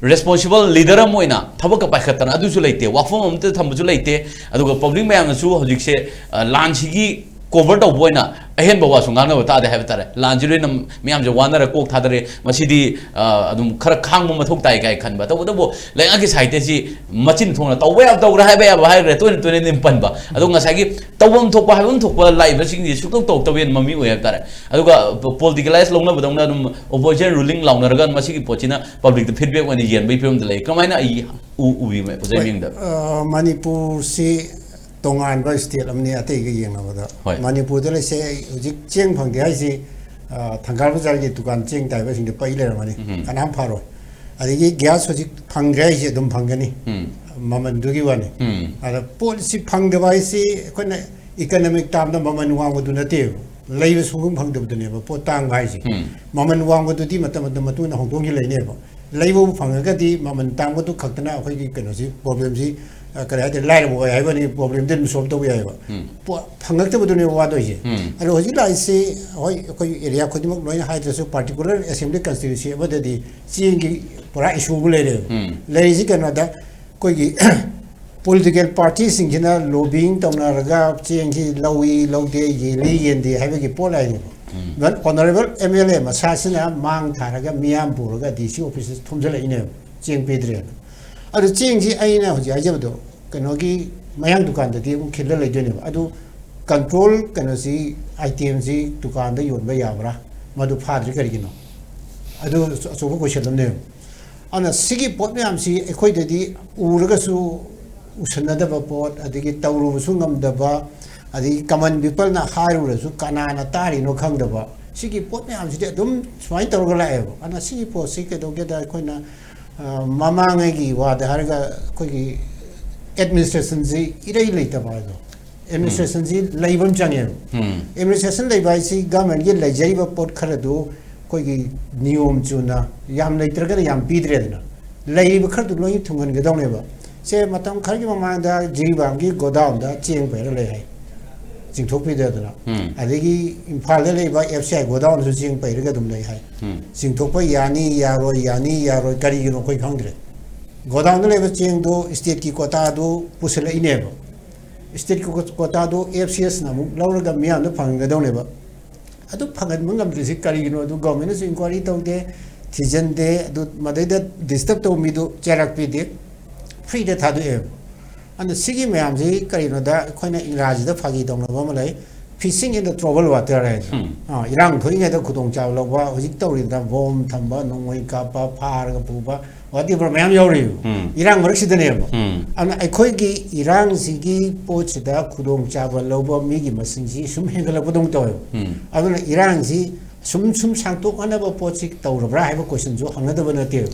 ꯔꯦꯁꯄꯣꯟꯁꯤꯕꯜ ꯂꯤꯗꯔ ꯑꯃ ꯑꯣꯏꯅ ꯊꯕꯛꯀ ꯄꯥꯏꯈꯠꯇꯅ ꯑꯗꯨꯁꯨ ꯂꯩꯇꯦ, ꯋꯥꯐꯝ ꯑꯃꯇ ꯊꯝꯕꯁꯨ ꯂꯩꯇꯦ꯫ ꯑꯗꯨꯒ ꯄꯕ꯭ꯂꯤꯛ ꯃꯌꯥꯝꯅꯁꯨ ꯍꯧꯖꯤꯛꯁꯦ, ꯑ, ꯂꯥꯟꯁꯤꯒꯤ ꯀꯣꯚꯔ ꯇꯧꯕ ꯑꯣꯏꯅ ꯑꯍꯦꯟꯕ ꯋꯥꯁꯨ ꯉꯥꯡꯅꯕ ꯇꯥꯗꯦ ꯍꯥꯏꯕ ꯇꯥꯔꯦ꯫ ꯂꯥꯟꯁꯤ ꯂꯣꯏꯅ ꯃꯤꯌꯥꯝꯁꯦ ꯋꯥꯅꯔ ꯀꯣꯛ ꯊꯥꯗꯔꯦ꯫ ꯃꯁꯤꯗꯤ, ꯑ, ꯑꯗꯨꯝ ꯈꯔ ꯈꯥꯡꯕ ꯃꯊꯧ ꯇꯥꯏ ꯀꯥꯏ ꯈꯟꯕ꯫ ꯇꯧꯕꯇꯕꯨ ꯂꯩꯉꯥꯛꯀꯤ ꯁꯥꯏꯠꯇꯁꯤ ꯃꯆꯤꯟ ꯊꯣꯡꯅ ꯇꯧꯕ ꯌꯥꯕ ꯇꯧꯈ꯭ꯔꯦ, ꯍꯥꯏꯕ ꯌꯥꯕ ꯍꯥꯏꯈ꯭ꯔꯦ, ꯇꯣꯏꯅ ꯇꯣꯏꯅ ꯑꯗꯨꯝ ꯄꯟꯕ꯫ ꯑꯗꯣ ꯉꯁꯥꯏꯒꯤ ꯇꯧꯐꯝ ꯊꯣꯛꯄ ꯍꯥꯏꯐꯝ ꯊꯣꯛꯄ ꯂꯥꯛꯏꯕꯁꯤꯡꯁꯤ ꯁꯨꯛꯇꯧ ꯇꯧꯗꯕ ꯃꯃꯤ ꯑꯣꯏ ꯍꯥꯏꯕ ꯇꯥꯔꯦ꯫ ꯑꯗꯨꯒ ꯄꯣ-, ꯄꯣꯂꯤꯇꯤꯀꯦꯂꯥꯏꯁ ꯂꯧꯅꯕꯗꯧꯅ ꯑꯗꯨꯝ ꯑꯣꯄꯣꯖꯤꯁꯟ ꯔꯨꯂꯤꯡ ꯂꯥꯎꯅꯔꯒ ꯃꯁꯤꯒꯤ ꯄꯣꯠꯁꯤꯅ ꯄꯕ꯭ꯂꯤꯛꯇ ꯐꯤꯗꯕꯦꯛ ꯑꯣꯏꯅ ꯌꯦꯟꯕꯒꯤ ꯐꯤꯕꯝꯗ ꯂꯩ꯫ ꯀꯃꯥꯏꯅ ꯑꯩ ꯎ-, ꯎꯕꯤ, ꯑꯣꯖꯥ ꯍꯣꯏ, ꯃꯤꯡꯗ? ꯑ, ꯃꯅꯤꯄꯨꯔꯁꯤ ꯇꯣꯉꯥꯟꯕ ꯁ꯭ꯇꯦꯠ ꯑꯃꯅꯤ ꯑꯇꯩꯒ ꯌꯦꯡꯅꯕꯗ꯫ ꯍꯣꯏ꯫ ꯃꯅꯤꯄꯨꯔꯗ ꯂꯩꯁꯦ ꯑꯩ ꯍꯧꯖꯤꯛ ꯆꯦꯡ ꯐꯪꯗꯦ ꯍꯥꯏꯁꯤ, ꯑ, ꯊꯪꯒꯥꯜ ꯕꯖꯥꯔꯒꯤ ꯗꯨꯀꯥꯟ ꯆꯦꯡ ꯇꯥꯏꯕꯁꯤꯡꯗ ꯄꯩ ꯂꯩꯔꯝꯃꯅꯤ꯫ ꯎꯝ꯫ ꯀꯅꯥꯝ ꯐꯥꯔꯣꯏ꯫ ꯑꯗꯒꯤ ꯒ꯭ꯌꯥꯁ ꯍꯧꯖꯤꯛ ꯐꯪꯗ꯭ꯔꯦ ꯍꯥꯏꯁꯦ ꯑꯗꯨꯝ ꯐꯪꯒꯅꯤ꯫ ꯎꯝ꯫ ꯃꯃꯜꯗꯨꯒꯤ ꯋꯥꯅꯤ꯫ ꯎꯝ꯫ ꯑꯗ ꯄꯣꯠꯁꯤ ꯐꯪꯗꯕ ꯍꯥꯏꯁꯤ ꯑꯩꯈꯣꯏꯅ ꯏꯀꯅꯣꯃꯤꯛ ꯇꯥꯝꯗ ꯃꯃꯜ ꯋꯥꯡꯕꯗꯨ ꯅꯠꯇꯦꯕ꯫ ꯂꯩꯕ ꯁꯨꯡꯐꯪ ꯐꯪꯗꯕꯗꯨꯅꯦꯕ ꯄꯣꯠ ꯇꯥꯡꯕ ꯍꯥꯏꯁꯦ꯫ ꯎꯝ꯫ ꯃꯃꯜ ꯋꯥꯡꯕꯗꯨꯗꯤ ꯃꯇꯝ ꯃꯇꯝ ꯃꯇꯨꯡ ꯏꯟꯅ ꯍꯣꯡꯗꯣꯛꯈꯤ ꯂꯩꯅꯦꯕ꯫ ꯂꯩꯕꯕꯨ ꯐꯪꯉꯒꯗꯤ ꯃꯃꯜ ꯇꯥꯡꯕꯗꯨ ꯈꯛꯇꯅ ꯑꯩꯈꯣꯏꯒꯤ ꯀꯩꯅꯣꯁꯤ, ꯄ꯭ꯔꯣꯕ꯭ꯂꯦꯝꯁꯤ, ꯑ, ꯀꯔꯤ ꯍꯥꯏꯇꯥꯔꯦ, ꯂꯥꯏꯔꯕ ꯑꯣꯏ ꯍꯥꯏꯕꯅꯤ, ꯄ꯭ꯔꯣꯕ꯭ꯂꯦꯝꯗꯤ ꯑꯗꯨꯝ ꯁꯣꯜꯕ ꯇꯧꯕ ꯌꯥꯏꯑꯕ꯫ ꯎꯝ꯫ ꯄꯣ-, ꯐꯪꯉꯛꯇꯕꯗꯨꯅꯦꯕ ꯋꯥꯗꯣꯏꯁꯦ꯫ ꯎꯝ꯫ ꯑꯗꯣ ꯍꯧꯖꯤꯛ ꯂꯥꯛꯏꯁꯤ, ꯍꯣꯏ, ꯑꯩꯈꯣꯏ ꯑꯦꯔꯤꯌꯥ ꯈꯨꯗꯤꯡꯃꯛ ꯂꯣꯏꯅ ꯍꯥꯏꯗ꯭ꯔꯁꯨ, ꯄꯥꯔꯇꯤꯀꯨꯂꯔ ꯑꯦꯁꯦꯝꯕ꯭ꯂꯤ ꯀꯟꯁꯇꯤꯇ꯭ꯌꯨꯟꯁꯤ ꯑꯃꯗꯗꯤ ꯆꯦꯡꯒꯤ ꯄꯨꯔꯥ ꯏꯁꯨ ꯑꯃ ꯂꯩꯔꯦꯕ꯫ ꯎꯝ꯫ ꯂꯩꯔꯤꯁꯤ ꯀꯩꯅꯣꯗ, ꯑꯩꯈꯣꯏꯒꯤ ꯄꯣꯂꯤꯇꯤꯀꯦꯜ ꯄꯥꯔꯇꯤꯁꯤꯡꯁꯤꯅ ꯂꯣꯕꯤꯡ ꯇꯧꯅꯔꯒ ꯆꯦꯡꯁꯤ ꯂꯧꯏ ꯂꯧꯗꯦ, ꯌꯦꯜꯂꯤ ꯌꯦꯟꯗꯦ ꯍꯥꯏꯕꯒꯤ ꯄꯣꯠ ꯍꯥꯏꯅꯦꯕ꯫ ꯎꯝ꯫ Even honourable M L A ꯃꯁꯥꯁꯤꯅ ꯃꯥꯡ ꯊꯥꯔꯒ ꯃꯤꯌꯥꯝ ꯄꯨꯔꯒ ꯗꯤ ꯁꯤ ꯑꯣꯐꯤꯁꯇ ꯊꯣꯝꯖꯤꯜꯂꯛꯏꯅꯦꯕ, ꯆꯦꯡ ꯄꯤꯗ꯭ꯔꯦꯅ꯫ ꯑꯗꯨ ꯆꯦꯡꯁꯤ ꯑꯩꯅ ꯍꯧꯖꯤꯛ ꯍꯥꯏꯖꯕꯗꯣ, ꯀꯩꯅꯣꯒꯤ ꯃꯌꯥꯡ ꯗꯨꯀꯥꯟꯗꯗꯤ ꯑꯃꯨꯛ ꯈꯤꯜꯂ ꯂꯩꯗꯣꯏꯅꯦꯕ꯫ ꯑꯗꯨ ꯀꯟꯇ꯭ꯔꯣꯜ ꯀꯩꯅꯣꯁꯤ, ꯑꯥꯏꯇꯦꯝꯁꯤ ꯗꯨꯀꯥꯟꯗ ꯌꯣꯟꯕ ꯌꯥꯕ꯭ꯔꯥ? ꯃꯗꯨ ꯐꯥꯗ꯭ꯔꯤ ꯀꯔꯤꯒꯤꯅꯣ? ꯑꯗꯨ ꯑꯆꯧꯕ ꯀꯣꯏꯁꯟ ꯑꯃꯅꯦꯕ꯫ ꯑꯗꯨꯅ ꯁꯤꯒꯤ ꯄꯣꯠ ꯃꯌꯥꯝꯁꯤ ꯑꯩꯈꯣꯏꯗꯗꯤ ꯎꯔꯒꯁꯨ ꯎꯁꯟꯅꯗꯕ ꯄꯣꯠ, ꯑꯗꯒꯤ ꯇꯧꯔꯨꯕꯁꯨ ꯉꯝꯗꯕ, ꯑꯗꯒꯤ ꯀꯃꯟ ꯄꯤꯄꯜꯅ ꯍꯥꯏꯔꯨꯔꯁꯨ ꯀꯅꯥꯅ ꯇꯥꯔꯤꯅꯣ ꯈꯪꯗꯕ, ꯁꯤꯒꯤ ꯄꯣꯠ ꯃꯌꯥꯝꯁꯤꯗꯤ ꯑꯗꯨꯝ ꯁꯨꯃꯥꯏꯅ ꯇꯧꯔꯒ ꯂꯥꯛꯑꯦꯕ꯫ ꯑꯗꯨꯅ ꯁꯤꯒꯤ ꯄꯣꯠꯁꯤ ꯀꯩꯗꯧꯒꯦꯗ, ꯑꯩꯈꯣꯏꯅ, ꯑ, ꯃꯃꯥꯡꯉꯩꯒꯤ ꯋꯥꯗ ꯍꯥꯏꯔꯒ ꯑꯩꯈꯣꯏꯒꯤ ꯑꯦꯗꯃꯤꯅꯤꯁꯇ꯭ꯔꯦꯁꯟꯁꯤ ꯏꯔꯩ ꯂꯩꯇꯕ ꯍꯥꯏꯗꯣ, ꯑꯦꯗꯃꯤꯅꯤꯁꯇ꯭ꯔꯦꯁꯟꯁꯤ ꯂꯩꯕ ꯑꯃ ꯆꯪꯉꯦꯕ꯫ ꯎꯝ꯫ ꯑꯦꯗꯃꯤꯅꯤꯁꯇ꯭ꯔꯦꯁꯟ ꯂꯩꯕ ꯍꯥꯏꯁꯤ ꯒꯃꯦꯟꯒꯤ ꯂꯩꯖꯔꯤꯕ ꯄꯣꯠ ꯈꯔꯗꯨ ꯑꯩꯈꯣꯏꯒꯤ ꯅꯤꯌꯣꯝ ꯆꯨꯝꯅ, ꯌꯥꯝ ꯂꯩꯇ꯭ꯔꯒꯅ ꯌꯥꯝ ꯄꯤꯗ꯭ꯔꯦꯗꯅ, ꯂꯩꯔꯤꯕ ꯈꯔꯗꯨ ꯂꯣꯏꯅ ꯊꯨꯡꯍꯟꯒꯗꯧꯅꯦꯕ꯫ ꯁꯦ, ꯃꯇꯝ ꯈꯔꯒꯤ ꯃꯃꯥꯡꯗ ꯖꯤꯔꯤꯕꯥꯝꯒꯤ ꯒꯣꯗꯥꯎꯟꯗ ꯆꯦꯡ ꯄꯩꯔ ꯂꯩ ꯍꯥꯏ, ꯆꯤꯡꯊꯣꯛꯄꯤꯗꯗꯅ꯫ ꯎꯝ꯫ ꯑꯗꯒꯤ ꯏꯝꯐꯥꯜꯗ ꯂꯩꯕ ꯑꯦꯐ ꯁꯤ ꯑꯥꯏ ꯒꯣꯗꯥꯎꯟꯗꯁꯨ ꯆꯦꯡ ꯄꯩꯔꯒ ꯑꯗꯨꯝ ꯂꯩ ꯍꯥꯏ꯫ ꯎꯝ꯫ ꯆꯤꯡꯊꯣꯛꯄ ꯌꯥꯅꯤ ꯌꯥꯔꯣꯏ, ꯌꯥꯅꯤ ꯌꯥꯔꯣꯏ, ꯀꯔꯤꯒꯤꯅꯣ ꯑꯩꯈꯣꯏ ꯈꯪꯗ꯭ꯔꯦ꯫ ꯒꯣꯗꯥꯎꯟꯗ ꯂꯩꯕ ꯆꯦꯡꯗꯣ ꯁ꯭ꯇꯦꯠꯀꯤ ꯀꯣꯇꯥꯗꯣ ꯄꯨꯁꯤꯜꯂꯛꯏꯅꯦꯕ꯫ ꯁ꯭ꯇꯦꯠꯀꯤ ꯀꯣ-, ꯀꯣꯇꯥꯗꯣ ꯑꯦꯐ ꯁꯤ ꯑꯦꯁꯅ ꯑꯃꯨꯛ ꯂꯧꯔꯒ ꯃꯤꯌꯥꯝꯗ ꯐꯪꯍꯟꯒꯗꯧꯅꯦꯕ꯫ ꯑꯗꯨ ꯐꯪꯍꯟꯕ ꯉꯝꯗ꯭ꯔꯤꯁꯤ ꯀꯔꯤꯒꯤꯅꯣ? ꯑꯗꯨ ꯒꯣꯔꯃꯦꯟꯅꯁꯨ ꯏꯟꯀ꯭ꯋꯥꯏꯔꯤ ꯇꯧꯗꯦ, ꯊꯤꯖꯤꯟꯗꯦ, ꯑꯗꯨ ꯃꯗꯩꯗ ꯗꯤꯁꯇꯔꯕ ꯇꯧꯕ ꯃꯤꯗꯨ ꯆꯩꯔꯥꯛ ꯄꯤꯗꯦ, ꯐ꯭ꯔꯤꯗ ꯊꯥꯗꯣꯛꯑꯦꯕ꯫ ꯑꯗꯨꯅ ꯁꯤꯒꯤ ꯃꯌꯥꯝꯁꯤ ꯀꯔꯤꯅꯣꯗ, ꯑꯩꯈꯣꯏꯅ ꯏꯪꯒ꯭ꯔꯥꯖꯤꯗ ꯐꯥꯒꯤ ꯇꯧꯅꯕ ꯑꯃ ꯂꯩ, fishing in the trouble water ꯍꯥꯏꯗꯣ꯫ ꯎꯝ꯫ ꯑꯥ, ꯏꯔꯥꯡ ꯊꯣꯛꯏꯉꯩꯗ ꯈꯨꯗꯣꯡꯆꯥꯕ ꯂꯧꯕ, ꯍꯧꯖꯤꯛ ꯇꯧꯔꯤꯗ ꯕꯣꯝ ꯊꯝꯕ, ꯅꯣꯡꯃꯩ ꯀꯥꯞꯄ, ꯐꯥꯔꯒ ꯄꯨꯕ, whatever ꯃꯌꯥꯝ ꯌꯥꯎꯔꯤꯕ꯫ ꯎꯝ꯫ ꯏꯔꯥꯡ ꯃꯔꯛꯁꯤꯗꯅꯦꯕ꯫ ꯎꯝ꯫ ꯑꯗꯨꯅ ꯑꯩꯈꯣꯏꯒꯤ ꯏꯔꯥꯡꯁꯤꯒꯤ ꯄꯣꯠꯁꯤꯗ ꯈꯨꯗꯣꯡꯆꯥꯕ ꯂꯧꯕ ꯃꯤꯒꯤ ꯃꯁꯤꯡꯁꯤ ꯁꯨꯝ ꯍꯦꯟꯒꯠꯂꯛꯄꯗꯧꯅ ꯇꯧꯋꯦꯕ꯫ ꯎꯝ꯫ ꯑꯗꯨꯅ ꯏꯔꯥꯡꯁꯤ ꯁꯨꯝ ꯁꯨꯝ ꯁꯥꯡꯇꯣꯛꯍꯟꯅꯕ ꯄꯣꯠꯁꯤ ꯇꯧꯔꯕ꯭ꯔꯥ ꯍꯥꯏꯕ ꯀꯣꯏꯁꯟꯁꯨ ꯍꯪꯅꯗꯕ ꯅꯠꯇꯦꯕ꯫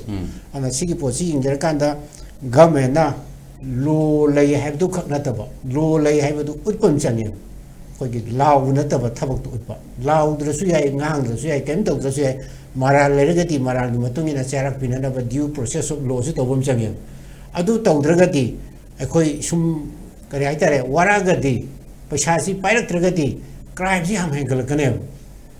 ꯑꯗꯨꯅ ꯁꯤꯒꯤ ꯄꯣꯠꯁꯤ ꯌꯦꯡꯖꯔꯀꯥꯟꯗ ꯒꯃꯦꯟꯅ ꯂꯣ ꯂꯩ ꯍꯥꯏꯕꯗꯨ ꯈꯛ ꯅꯠꯇꯕ, ꯂꯣ ꯂꯩ ꯍꯥꯏꯕꯗꯨ ꯎꯠꯄ ꯑꯃ ꯆꯪꯉꯦꯕ꯫ ꯑꯩꯈꯣꯏꯒꯤ ꯂꯥꯎꯕ ꯅꯠꯇꯕ ꯊꯕꯛꯇꯨ ꯎꯠꯄ꯫ ꯂꯥꯎꯗ꯭ꯔꯁꯨ ꯌꯥꯏ, ꯉꯥꯡꯗ꯭ꯔꯁꯨ ꯌꯥꯏ, ꯀꯔꯤꯝ ꯇꯧꯗ꯭ꯔꯁꯨ ꯌꯥꯏ꯫ ꯃꯔꯥꯜ ꯂꯩꯔꯒꯗꯤ ꯃꯔꯥꯜꯒꯤ ꯃꯇꯨꯡ ꯏꯟꯅ ꯆꯩꯔꯥꯛ ꯄꯤꯅꯅꯕ due process of lawꯁꯨ ꯇꯧꯕ ꯑꯃ ꯆꯪꯉꯦꯕ꯫ ꯑꯗꯨ ꯇꯧꯗ꯭ꯔꯒꯗꯤ ꯑꯩꯈꯣꯏ ꯁꯨꯝ, ꯀꯔꯤ ꯍꯥꯏꯇꯥꯔꯦ, ꯋꯥꯔꯛꯑꯒꯗꯤ, ꯄꯩꯁꯥꯁꯤ ꯄꯥꯏꯔꯛꯇ꯭ꯔꯒꯗꯤ crimeꯁꯤ ꯌꯥꯝ ꯍꯦꯟꯒꯠꯂꯛꯀꯅꯦꯕ꯫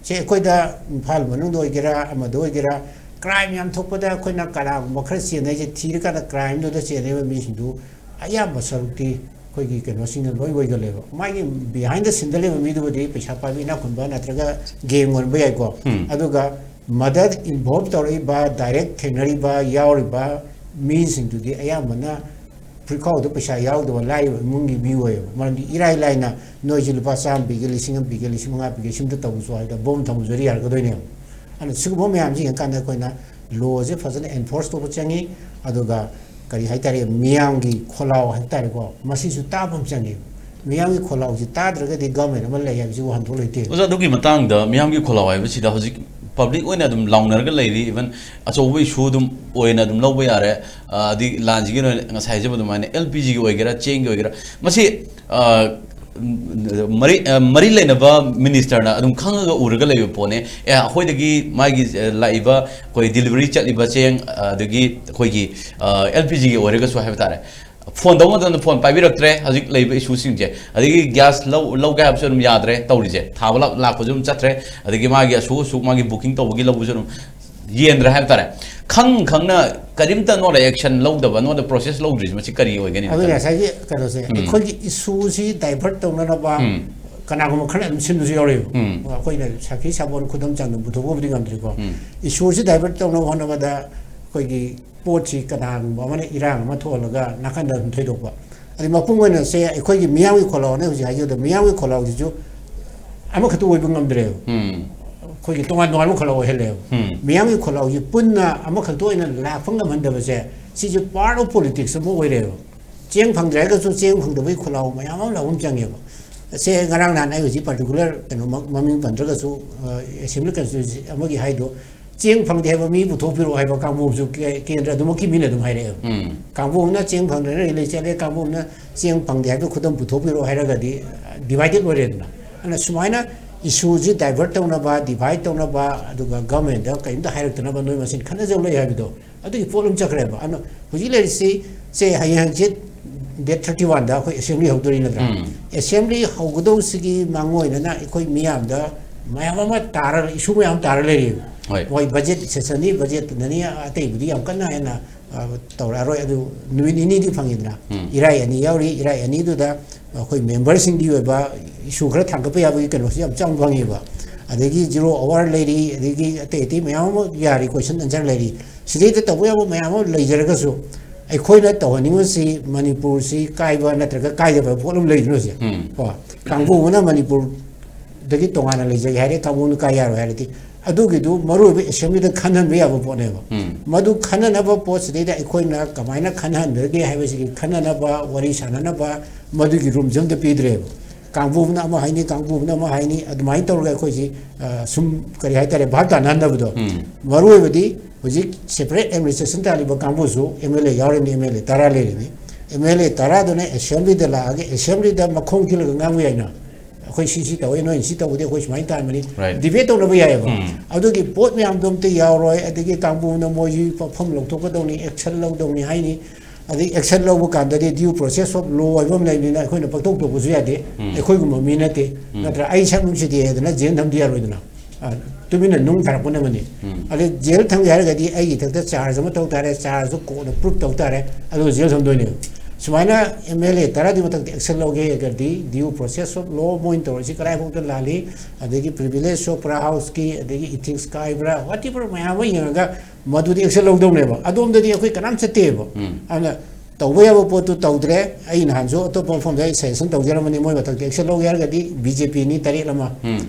ꯁꯦ ꯑꯩꯈꯣꯏꯗ ꯏꯝꯐꯥꯜ ꯃꯅꯨꯡꯗ ꯑꯣꯏꯒꯦꯔꯥ, ꯑꯃꯗ ꯑꯣꯏꯒꯦꯔꯥ, crime ꯌꯥꯝ ꯊꯣꯛꯄꯗ ꯑꯩꯈꯣꯏꯅ ꯀꯅꯥꯒꯨꯝꯕ ꯈꯔ ꯆꯦꯟꯅꯩꯁꯦ ꯊꯤꯔꯀꯥꯟꯗ crimeꯗꯨꯗ ꯆꯦꯟꯅꯔꯤꯕ ꯃꯤꯁꯤꯡꯗꯨ ꯑꯌꯥꯝꯕ ꯁꯔꯨꯛꯇꯤ ꯑꯩꯈꯣꯏꯒꯤ ꯀꯩꯅꯣꯁꯤꯡꯅ ꯂꯣꯏ ꯑꯣꯏꯒꯜꯂꯦꯕ꯫ ꯃꯥꯒꯤ behind the sceneꯗ ꯂꯩꯕ ꯃꯤꯗꯨꯕꯨꯗꯤ ꯄꯩꯁꯥ ꯄꯥꯏꯕ ꯏꯅꯥꯛ ꯈꯨꯟꯕ ꯅꯠꯇ꯭ꯔꯒ gang ꯑꯣꯏꯔꯝꯕ ꯌꯥꯏꯀꯣ꯫ ꯑꯗꯨꯒ ꯃꯗꯨꯗ involve ꯇꯧꯔꯛꯏꯕ, direct ꯊꯦꯡꯅꯔꯤꯕ, ꯌꯥꯎꯔꯤꯕ ꯃꯤꯁꯤꯡꯗꯨꯗꯤ ꯑꯌꯥꯝꯕꯅ ꯄꯨꯈ꯭ꯔꯤꯈꯥꯎꯗ ꯄꯩꯁꯥ ꯌꯥꯎꯗꯕ ꯂꯥꯏꯔꯕ ꯏꯃꯨꯡꯒꯤ ꯃꯤ ꯑꯣꯏꯌꯦꯕ꯫ ꯃꯔꯝꯗꯤ ꯏꯔꯥꯏ ꯂꯥꯏꯅ ꯅꯣꯏꯁꯤ ꯂꯨꯄꯥ ꯆꯥꯝꯃ ꯄꯤꯒꯦ, ꯂꯤꯁꯤꯡ ꯑꯃ ꯄꯤꯒꯦ, ꯂꯤꯁꯤꯡ ꯃꯉꯥ ꯄꯤꯒꯦ, ꯁꯤꯝꯇ ꯇꯧꯕꯁꯨ ꯍꯥꯏꯕꯗ ꯕꯣꯝ ꯊꯝꯕꯁꯨ ꯌꯥꯔꯛꯀꯗꯣꯏꯅꯦꯕ꯫ ꯑꯗꯨꯅ ꯁꯤꯒꯨꯝꯕ ꯃꯌꯥꯝꯁꯤ ꯌꯦꯡꯀꯥꯟꯗ ꯑꯩꯈꯣꯏꯅ lawꯁꯦ ꯐꯖꯅ enforce ꯇꯧꯕ ꯆꯪꯉꯤ꯫ ꯑꯗꯨꯒ ꯀꯔꯤ ꯍꯥꯏꯇꯥꯔꯦ, ꯃꯤꯌꯥꯝꯒꯤ ꯈꯣꯜꯂꯥꯎ ꯍꯥꯏꯕ ꯇꯥꯔꯦꯀꯣ, ꯃꯁꯤꯁꯨ ꯇꯥꯕ ꯑꯃ ꯆꯪꯉꯤ꯫ ꯃꯤꯌꯥꯝꯒꯤ ꯈꯣꯜꯂꯥꯎꯁꯤ ꯇꯥꯗ꯭ꯔꯒꯗꯤ government ꯑꯃ ꯂꯩ ꯍꯥꯏꯕꯁꯤ ꯋꯥꯍꯟꯊꯣꯛ ꯂꯩꯇꯦ꯫ ꯑꯣꯖꯥ, ꯑꯗꯨꯒꯤ ꯃꯇꯥꯡꯗ ꯃꯤꯌꯥꯝꯒꯤ ꯈꯣꯜꯂꯥꯎ ꯍꯥꯏꯕꯁꯤꯗ ꯍꯧꯖꯤꯛ public ꯑꯣꯏꯅ ꯑꯗꯨꯝ ꯂꯥꯎꯅꯔꯒ ꯂꯩꯔꯤ, even ꯑꯆꯧꯕ issue ꯑꯗꯨꯝ ꯑꯣꯏꯅ ꯑꯗꯨꯝ ꯂꯧꯕ ꯌꯥꯔꯦ꯫ ꯑ, ꯑꯗꯒꯤ ꯂꯥꯟꯁꯤꯒꯤ ꯑꯣꯏꯅ ꯉꯁꯥꯏ ꯍꯥꯏꯖꯕ ꯑꯗꯨꯃꯥꯏꯅ L P Gꯒꯤ ꯑꯣꯏꯒꯦꯔꯥ, ꯆꯦꯡꯒꯤ ꯑꯣꯏꯒꯦꯔꯥ, ꯃꯁꯤ, ꯑ, ꯃꯔꯤ, ꯑ, ꯃꯔꯤ ꯂꯩꯅꯕ ministerꯅ ꯑꯗꯨꯝ ꯈꯪꯉꯒ ꯎꯔꯒ ꯂꯩꯕ ꯄꯣꯠꯅꯦ꯫ ꯑꯦ, ꯑꯩꯈꯣꯏꯗꯒꯤ ꯃꯥꯒꯤ, ꯑ, ꯂꯥꯛꯏꯕ, ꯑꯩꯈꯣꯏ delivery ꯆꯠꯂꯤꯕ ꯆꯦꯡ, ꯑ, ꯑꯗꯒꯤ ꯑꯩꯈꯣꯏꯒꯤ, ꯑ, L P Gꯒꯤ ꯑꯣꯏꯔꯒꯁꯨ ꯍꯥꯏꯕ ꯇꯥꯔꯦ, phone ꯇꯧꯕ ꯃꯇꯝꯗ phone ꯄꯥꯏꯕꯤꯔꯛꯇ꯭ꯔꯦ꯫ ꯍꯧꯖꯤꯛ ꯂꯩꯕ issueꯁꯤꯡꯁꯦ, ꯑꯗꯒꯤ gas ꯂꯧ, ꯂꯧꯒꯦ ꯍꯥꯏꯕꯁꯨ ꯑꯗꯨꯝ ꯌꯥꯗ꯭ꯔꯦ ꯇꯧꯔꯤꯁꯦ꯫ ꯊꯥꯕ ꯂꯥꯛ-, ꯂꯥꯛꯄꯁꯨ ꯑꯗꯨꯝ ꯆꯠꯇ꯭ꯔꯦ, ꯑꯗꯒꯤ ꯃꯥꯒꯤ ꯑꯁꯨꯛ ꯑꯁꯨꯛ ꯃꯥꯒꯤ booking ꯇꯧꯕꯒꯤ ꯂꯧꯕꯁꯨ ꯑꯗꯨꯝ ꯌꯦꯟꯗ꯭ꯔꯦ ꯍꯥꯏꯕ ꯇꯥꯔꯦ꯫ ꯈꯪ ꯈꯪꯅ ꯀꯔꯤꯝꯇ ꯅꯣꯏꯅ action ꯂꯧꯗꯕ, ꯅꯣꯏꯅ process ꯂꯧꯗ꯭ꯔꯤꯁꯦ, ꯃꯁꯤ ꯀꯔꯤ ꯑꯣꯏꯒꯅꯤ? ꯑꯗꯨꯅ ꯉꯁꯥꯏꯒꯤ ꯀꯩꯅꯣꯁꯦ, ꯎꯝ꯫ ꯑꯩꯈꯣꯏꯒꯤ issueꯁꯤ divert ꯇꯧꯅꯅꯕ ꯎꯝ꯫ ꯀꯅꯥꯒꯨꯝꯕ ꯈꯔ ꯑꯗꯨꯝ ꯁꯤꯟꯕꯁꯨ ꯌꯥꯎꯔꯤꯕ꯫ ꯎꯝ꯫ ꯑꯩꯈꯣꯏꯅ ꯁꯥꯈꯤ ꯁꯥꯕꯣꯟ ꯈꯨꯗꯝ ꯆꯥꯡꯗꯝ ꯄꯨꯊꯣꯛꯄꯕꯨꯗꯤ ꯉꯝꯗ꯭ꯔꯤꯀꯣ꯫ ꯎꯝ꯫ Issueꯁꯤ divert ꯇꯧꯅꯕ ꯍꯣꯠꯅꯕꯗ ꯑꯩꯈꯣꯏꯒꯤ ꯄꯣꯠꯁꯤ ꯀꯅꯥꯒꯨꯝꯕ ꯑꯃꯅ ꯏꯔꯥꯡ ꯑꯃ ꯊꯣꯛꯍꯜꯂꯒ ꯅꯥꯀꯟꯗ ꯑꯗꯨꯝ ꯊꯩꯗꯣꯛꯄ꯫ ꯑꯗꯩ ꯃꯄꯨꯡ ꯑꯣꯏꯅ ꯁꯦ ꯑꯩꯈꯣꯏꯒꯤ ꯃꯤꯌꯥꯝꯒꯤ ꯈꯣꯜꯂꯥꯎꯅꯦ ꯍꯧꯖꯤꯛ ꯍꯥꯏꯖꯕꯗ, ꯃꯤꯌꯥꯝꯒꯤ ꯈꯣꯜꯂꯥꯎꯁꯤꯁꯨ ꯑꯃꯈꯛꯇ ꯑꯣꯏꯕ ꯉꯝꯗ꯭ꯔꯦꯕ꯫ ꯎꯝ꯫ ꯑꯩꯈꯣꯏꯒꯤ ꯇꯣꯉꯥꯟ ꯇꯣꯉꯥꯟꯕ ꯈꯣꯜꯂꯥꯎ ꯑꯣꯏꯍꯜꯂꯦꯕ꯫ ꯎꯝ꯫ ꯃꯤꯌꯥꯝꯒꯤ ꯈꯣꯜꯂꯥꯎꯁꯤ ꯄꯨꯟꯅ ꯑꯃꯈꯛꯇ ꯑꯣꯏꯅ ꯂꯥꯛꯄ ꯉꯝꯍꯟꯗꯕꯁꯦ, ꯁꯤꯁꯨ part of politics ꯑꯃ ꯑꯣꯏꯔꯦꯕ꯫ ꯆꯦꯡ ꯐꯪꯗ꯭ꯔꯦ ꯍꯥꯏꯔꯒꯁꯨ ꯆꯦꯡ ꯐꯪꯗꯕꯒꯤ ꯈꯣꯜꯂꯥꯎ ꯃꯌꯥꯝ ꯑꯃ ꯂꯥꯎꯕ ꯑꯃ ꯆꯪꯉꯦꯕ꯫ ꯁꯦ ꯉꯔꯥꯡ ꯅꯍꯥꯟ ꯑꯩ ꯍꯧꯖꯤꯛ ꯄꯥꯔꯇꯤꯀꯨꯂꯔ ꯀꯩꯅꯣꯃꯛ ꯃꯃꯤꯡ ꯄꯟꯗ꯭ꯔꯒꯁꯨ, ꯑꯦꯁꯦꯝꯕ꯭ꯂꯤ ꯀꯟꯁꯇꯤꯇ꯭ꯌꯨꯟꯁꯤ ꯑꯃꯒꯤ ꯍꯥꯏꯗꯣ, ꯆꯦꯡ ꯐꯪꯗꯦ ꯍꯥꯏꯕ ꯃꯤ ꯄꯨꯊꯣꯛꯄꯤꯔꯛꯑꯣ ꯍꯥꯏꯕ ꯀꯥꯡꯕꯨ ꯑꯃꯁꯨ ꯀꯦ- ꯀꯦꯟꯗ꯭ꯔ ꯑꯗꯨꯃꯛꯀꯤ ꯃꯤꯅ ꯑꯗꯨꯝ ꯍꯥꯏꯔꯛꯑꯦꯕ꯫ ꯀꯥꯡꯕꯨ ꯑꯃꯅ ꯆꯦꯡ ꯐꯪꯗꯅ ꯔꯦꯂꯤ ꯆꯠꯂꯦ, ꯀꯥꯡꯕꯨ ꯑꯃꯅ ꯆꯦꯡ ꯐꯪꯗꯦ ꯍꯥꯏꯕ ꯈꯨꯗꯝ ꯄꯨꯊꯣꯛꯄꯤꯔꯛꯑꯣ ꯍꯥꯏꯔꯒꯗꯤ ꯗꯤꯚꯥꯏꯗꯦꯠ ꯑꯣꯏꯔꯦꯗꯅ꯫ ꯑꯗꯨꯅ ꯁꯨꯃꯥꯏꯅ ꯏꯁꯨꯁꯤ ꯗꯥꯏꯚꯔꯠ ꯇꯧꯅꯕ, ꯗꯤꯚꯥꯏꯠ ꯇꯧꯅꯕ, ꯑꯗꯨꯒ ꯒꯚꯔꯟꯃꯦꯟꯗ ꯀꯔꯤꯝꯇ ꯍꯥꯏꯔꯛꯇꯅꯕ ꯅꯣꯏ ꯃꯁꯦꯟ ꯈꯠꯅꯖꯧ ꯂꯩ ꯍꯥꯏꯕꯗꯣ, ꯑꯗꯨꯒꯤ ꯄꯣꯠ ꯑꯃ ꯆꯠꯈ꯭ꯔꯦꯕ꯫ ꯑꯗꯣ ꯍꯧꯖꯤꯛ ꯂꯩꯔꯤꯁꯤ, ꯁꯦ ꯍꯌꯦꯡ ꯍꯪꯆꯤꯠ ꯗꯦꯠ ꯊꯥꯔꯇꯤ ꯋꯥꯟꯗ ꯑꯩꯈꯣꯏ ꯑꯦꯁꯦꯝꯕ꯭ꯂꯤ ꯍꯧꯗꯣꯔꯤ ꯅꯠꯇ꯭ꯔꯥ? ꯑꯦꯁꯦꯝꯕ꯭ꯂꯤ ꯍꯧꯒꯗꯧꯁꯤꯒꯤ ꯃꯥꯡꯑꯣꯏꯅꯅ ꯑꯩꯈꯣꯏ ꯃꯤꯌꯥꯝꯗ ꯃꯌꯥꯝ ꯑꯃ ꯇꯥꯔ, ꯏꯁꯨ ꯃꯌꯥꯝ ꯇꯥꯔ ꯂꯩꯔꯤꯕ꯫ ꯍꯣꯏ꯫ ꯃꯣꯏ ꯕꯖꯦꯠ ꯁꯦꯁꯟꯅꯤ, ꯕꯖꯦꯠꯅꯅꯤ, ꯑꯇꯩꯕꯨꯗꯤ ꯌꯥꯝ ꯀꯟꯅ ꯍꯦꯟꯅ, ꯑ, ꯇꯧꯔꯛꯑꯔꯣꯏ꯫ ꯑꯗꯨ ꯅꯨꯃꯤꯠ ꯅꯤꯅꯤꯗꯤ ꯐꯪꯉꯤꯗꯅ, ꯏꯔꯥꯏ ꯑꯅꯤ ꯌꯥꯎꯔꯤ, ꯏꯔꯥꯏ ꯑꯅꯤꯗꯨꯗ ꯑꯩꯈꯣꯏ ꯃꯦꯝꯕꯔꯁꯤꯡꯒꯤ ꯑꯣꯏꯕ ꯏꯁꯨ ꯈꯔ ꯊꯥꯡꯒꯠꯄ ꯌꯥꯕꯒꯤ ꯀꯩꯅꯣꯁꯤ ꯌꯥꯝ ꯆꯥꯎꯅ ꯐꯪꯉꯦꯕ꯫ ꯑꯗꯒꯤ ꯖꯤꯔꯣ ꯑꯋꯥꯔ ꯂꯩꯔꯤ, ꯑꯗꯒꯤ ꯑꯇꯩ ꯑꯇꯩ ꯃꯌꯥꯝ ꯑꯃ ꯌꯥꯔꯤ, ꯀꯣꯏꯁꯟ ꯑꯟꯁꯔ ꯂꯩꯔꯤ꯫ ꯁꯤꯗꯩꯗ ꯇꯧꯕ ꯌꯥꯕ ꯃꯌꯥꯝ ꯑꯃ ꯂꯩꯖꯔꯒꯁꯨ, ꯑꯩꯈꯣꯏꯅ ꯇꯧꯍꯟꯅꯤꯡꯕꯁꯤ ꯃꯅꯤꯄꯨꯔꯁꯤ ꯀꯥꯏꯕ ꯅꯠꯇ꯭ꯔꯒ ꯀꯥꯏꯗꯕ ꯄꯣꯠ ꯑꯃ ꯂꯩꯗꯅ ꯁꯦ꯫ ꯀꯣ, ꯀꯥꯡꯕꯨ ꯑꯃꯅ ꯃꯅꯤꯄꯨꯔꯗꯒꯤ ꯇꯣꯉꯥꯟꯅ ꯂꯩꯖꯒꯦ ꯍꯥꯏꯔꯦ, ꯀꯥꯡꯕꯨ ꯑꯃꯅ ꯀꯥꯏ ꯌꯥꯔꯣꯏ ꯍꯥꯏꯔꯗꯤ, ꯑꯗꯨꯒꯤꯗꯨ ꯃꯔꯨ ꯑꯣꯏꯕ ꯑꯦꯁꯦꯝꯕ꯭ꯂꯤꯗ ꯈꯟꯍꯟꯕ ꯌꯥꯕ ꯄꯣꯠꯅꯦꯕ꯫ ꯃꯗꯨ ꯈꯟꯅꯅꯕ ꯄꯣꯠꯁꯤꯗꯩꯗ ꯑꯩꯈꯣꯏꯅ ꯀꯃꯥꯏꯅ ꯈꯟꯅꯍꯟꯕꯒꯦ ꯍꯥꯏꯕꯁꯤꯒꯤ ꯈꯟꯅꯅꯕ, ꯋꯥꯔꯤ ꯁꯥꯟꯅꯅꯕ ꯃꯗꯨꯒꯤ ꯔꯨꯝꯁꯦ ꯑꯝꯇ ꯄꯤꯗ꯭ꯔꯦꯕ꯫ ꯀꯥꯡꯕꯨ ꯑꯃꯅ ꯑꯃ ꯍꯥꯏꯅꯤ, ꯀꯥꯡꯕꯨ ꯑꯃꯅ ꯑꯃ ꯍꯥꯏꯅꯤ, ꯑꯗꯨꯃꯥꯏꯅ ꯇꯧꯔꯒ ꯑꯩꯈꯣꯏꯁꯤ, ꯑ, ꯁꯨꯝ, ꯀꯔꯤ ꯍꯥꯏꯇꯥꯔꯦ, ꯚꯥꯞ ꯇꯥꯅꯍꯟꯗꯕꯗꯣ꯫ ꯃꯔꯨ ꯑꯣꯏꯕꯗꯤ ꯍꯧꯖꯤꯛ ꯁꯦꯄꯔꯦꯠ ꯑꯦꯗꯃꯤꯅꯤꯁꯇ꯭ꯔꯦꯁꯟ ꯇꯥꯜꯂꯤꯕ ꯀꯥꯡꯕꯨꯁꯨ ꯑꯦꯝ ꯑꯦꯜ ꯑꯦ ꯌꯥꯎꯔꯤꯅꯤ, ꯑꯦꯝ ꯑꯦꯜ ꯑꯦ ꯇꯔꯥ ꯂꯩꯔꯤꯅꯤ꯫ ꯑꯦꯝ ꯑꯦꯜ ꯑꯦ ꯇꯔꯥꯗꯨꯅ ꯑꯦꯁꯦꯝꯕ꯭ꯂꯤꯗ ꯂꯥꯛꯑꯒ ꯑꯦꯁꯦꯝꯕ꯭ꯂꯤꯗ ꯃꯈꯣꯡ ꯊꯤꯜꯂꯒ ꯉꯥꯡꯕ ꯌꯥꯏꯅ꯫ ꯑꯩꯈꯣꯏ ꯁꯤ ꯁꯤ ꯇꯧꯋꯦ, ꯅꯣꯏꯅ ꯁꯤ ꯇꯧꯕꯗꯤ ꯑꯩꯈꯣꯏ ꯁꯨꯃꯥꯏꯅ ꯇꯥꯟꯕꯅꯤ꯫ ꯗꯤꯕꯦꯠ ꯇꯧꯅꯕ ꯌꯥꯏꯑꯕ꯫ ꯑꯗꯨꯒꯤ ꯄꯣꯠ ꯃꯌꯥꯝꯗꯣ ꯑꯝꯇ ꯌꯥꯎꯔꯣꯏ꯫ ꯑꯗꯒꯤ ꯀꯥꯡꯕꯨꯅ ꯃꯣꯏꯁꯤ ꯋꯥꯐꯝ ꯂꯧꯊꯣꯛꯀꯗꯧꯅꯤ, ꯑꯦꯛꯁꯟ ꯂꯧꯗꯧꯅꯤ ꯍꯥꯏꯅꯤ꯫ ꯑꯗꯩ ꯑꯦꯛꯁꯟ ꯂꯧꯕ ꯀꯥꯟꯗꯗꯤ due process of law ꯍꯥꯏꯕ ꯑꯃ ꯂꯩꯕꯅꯤꯅ ꯑꯩꯈꯣꯏꯅ ꯄꯪꯇꯧ ꯇꯧꯕꯁꯨ ꯌꯥꯗꯦ꯫ ꯑꯩꯈꯣꯏꯒꯨꯝꯕ ꯃꯤ ꯅꯠꯇꯦ꯫ ꯅꯠꯇ꯭ꯔꯥ? ꯑꯩ ꯁꯛ ꯅꯨꯡꯁꯤꯗꯦ ꯍꯥꯏꯗꯅ ꯖꯦꯜ ꯊꯝꯗꯤ ꯌꯥꯔꯣꯏꯗꯅ꯫ ꯑ, ꯇꯨꯃꯤꯟꯅ ꯅꯨꯡ ꯊꯥꯔꯛꯄꯅ ꯑꯃꯅꯤ꯫ ꯑꯗꯩ ꯖꯦꯜ ꯊꯝꯒꯦ ꯍꯥꯏꯔꯒꯗꯤ ꯑꯩꯒꯤ ꯏꯊꯛꯇ ꯆꯥꯔꯖ ꯑꯃ ꯇꯧ ꯇꯥꯔꯦ, ꯆꯥꯔꯖꯇꯨ ꯀꯣꯔꯠꯅ ꯄ꯭ꯔꯨꯐ ꯇꯧ ꯇꯥꯔꯦ, ꯑꯗꯨꯒ ꯖꯦꯜ ꯊꯝꯗꯣꯏꯅꯦꯕ꯫ ꯁꯨꯃꯥꯏꯅ ꯑꯦꯝ ꯑꯦꯜ ꯑꯦ ꯇꯔꯥꯗꯨꯒꯤ ꯃꯊꯛꯇ ꯑꯦꯛꯁꯟ ꯂꯧꯒꯦ ꯍꯥꯏꯔꯒꯗꯤ due process of law ꯃꯣꯏꯅ ꯇꯧꯔꯤꯁꯤ ꯀꯗꯥꯏꯐꯥꯎꯗ ꯂꯥꯜꯂꯤ, ꯑꯗꯒꯤ privilege ꯆꯣꯄ꯭ꯔꯥ ꯍꯥꯎꯁꯀꯤ, ꯑꯗꯒꯤ ethics ꯀꯥꯏꯕ꯭ꯔꯥ, whatever ꯃꯌꯥꯝ ꯑꯃ ꯌꯦꯡꯉꯒ ꯃꯗꯨꯗꯤ ꯑꯦꯛꯁꯟ ꯂꯧꯗꯧꯅꯦꯕ꯫ ꯑꯗꯣꯝꯗꯗꯤ ꯑꯩꯈꯣꯏ ꯀꯅꯥꯝ ꯆꯠꯇꯦꯕ꯫ ꯑꯗꯨꯅ ꯇꯧꯕ ꯌꯥꯕ ꯄꯣꯠꯇꯨ ꯇꯧꯗ꯭ꯔꯦ꯫ ꯑꯩ ꯅꯍꯥꯟꯁꯨ ꯑꯇꯣꯞꯄ ꯃꯐꯝꯗ ꯑꯩ ꯁꯖꯦꯁꯟ ꯇꯧꯖꯔꯝꯕꯅꯤ, ꯃꯣꯏ ꯃꯊꯛꯇ ꯑꯦꯛꯁꯟ ꯂꯧꯒꯦ ꯍꯥꯏꯔꯒꯗꯤ ꯕꯤ ꯖꯦ ꯄꯤꯅꯤ ꯇꯔꯦꯠ ꯑꯃ,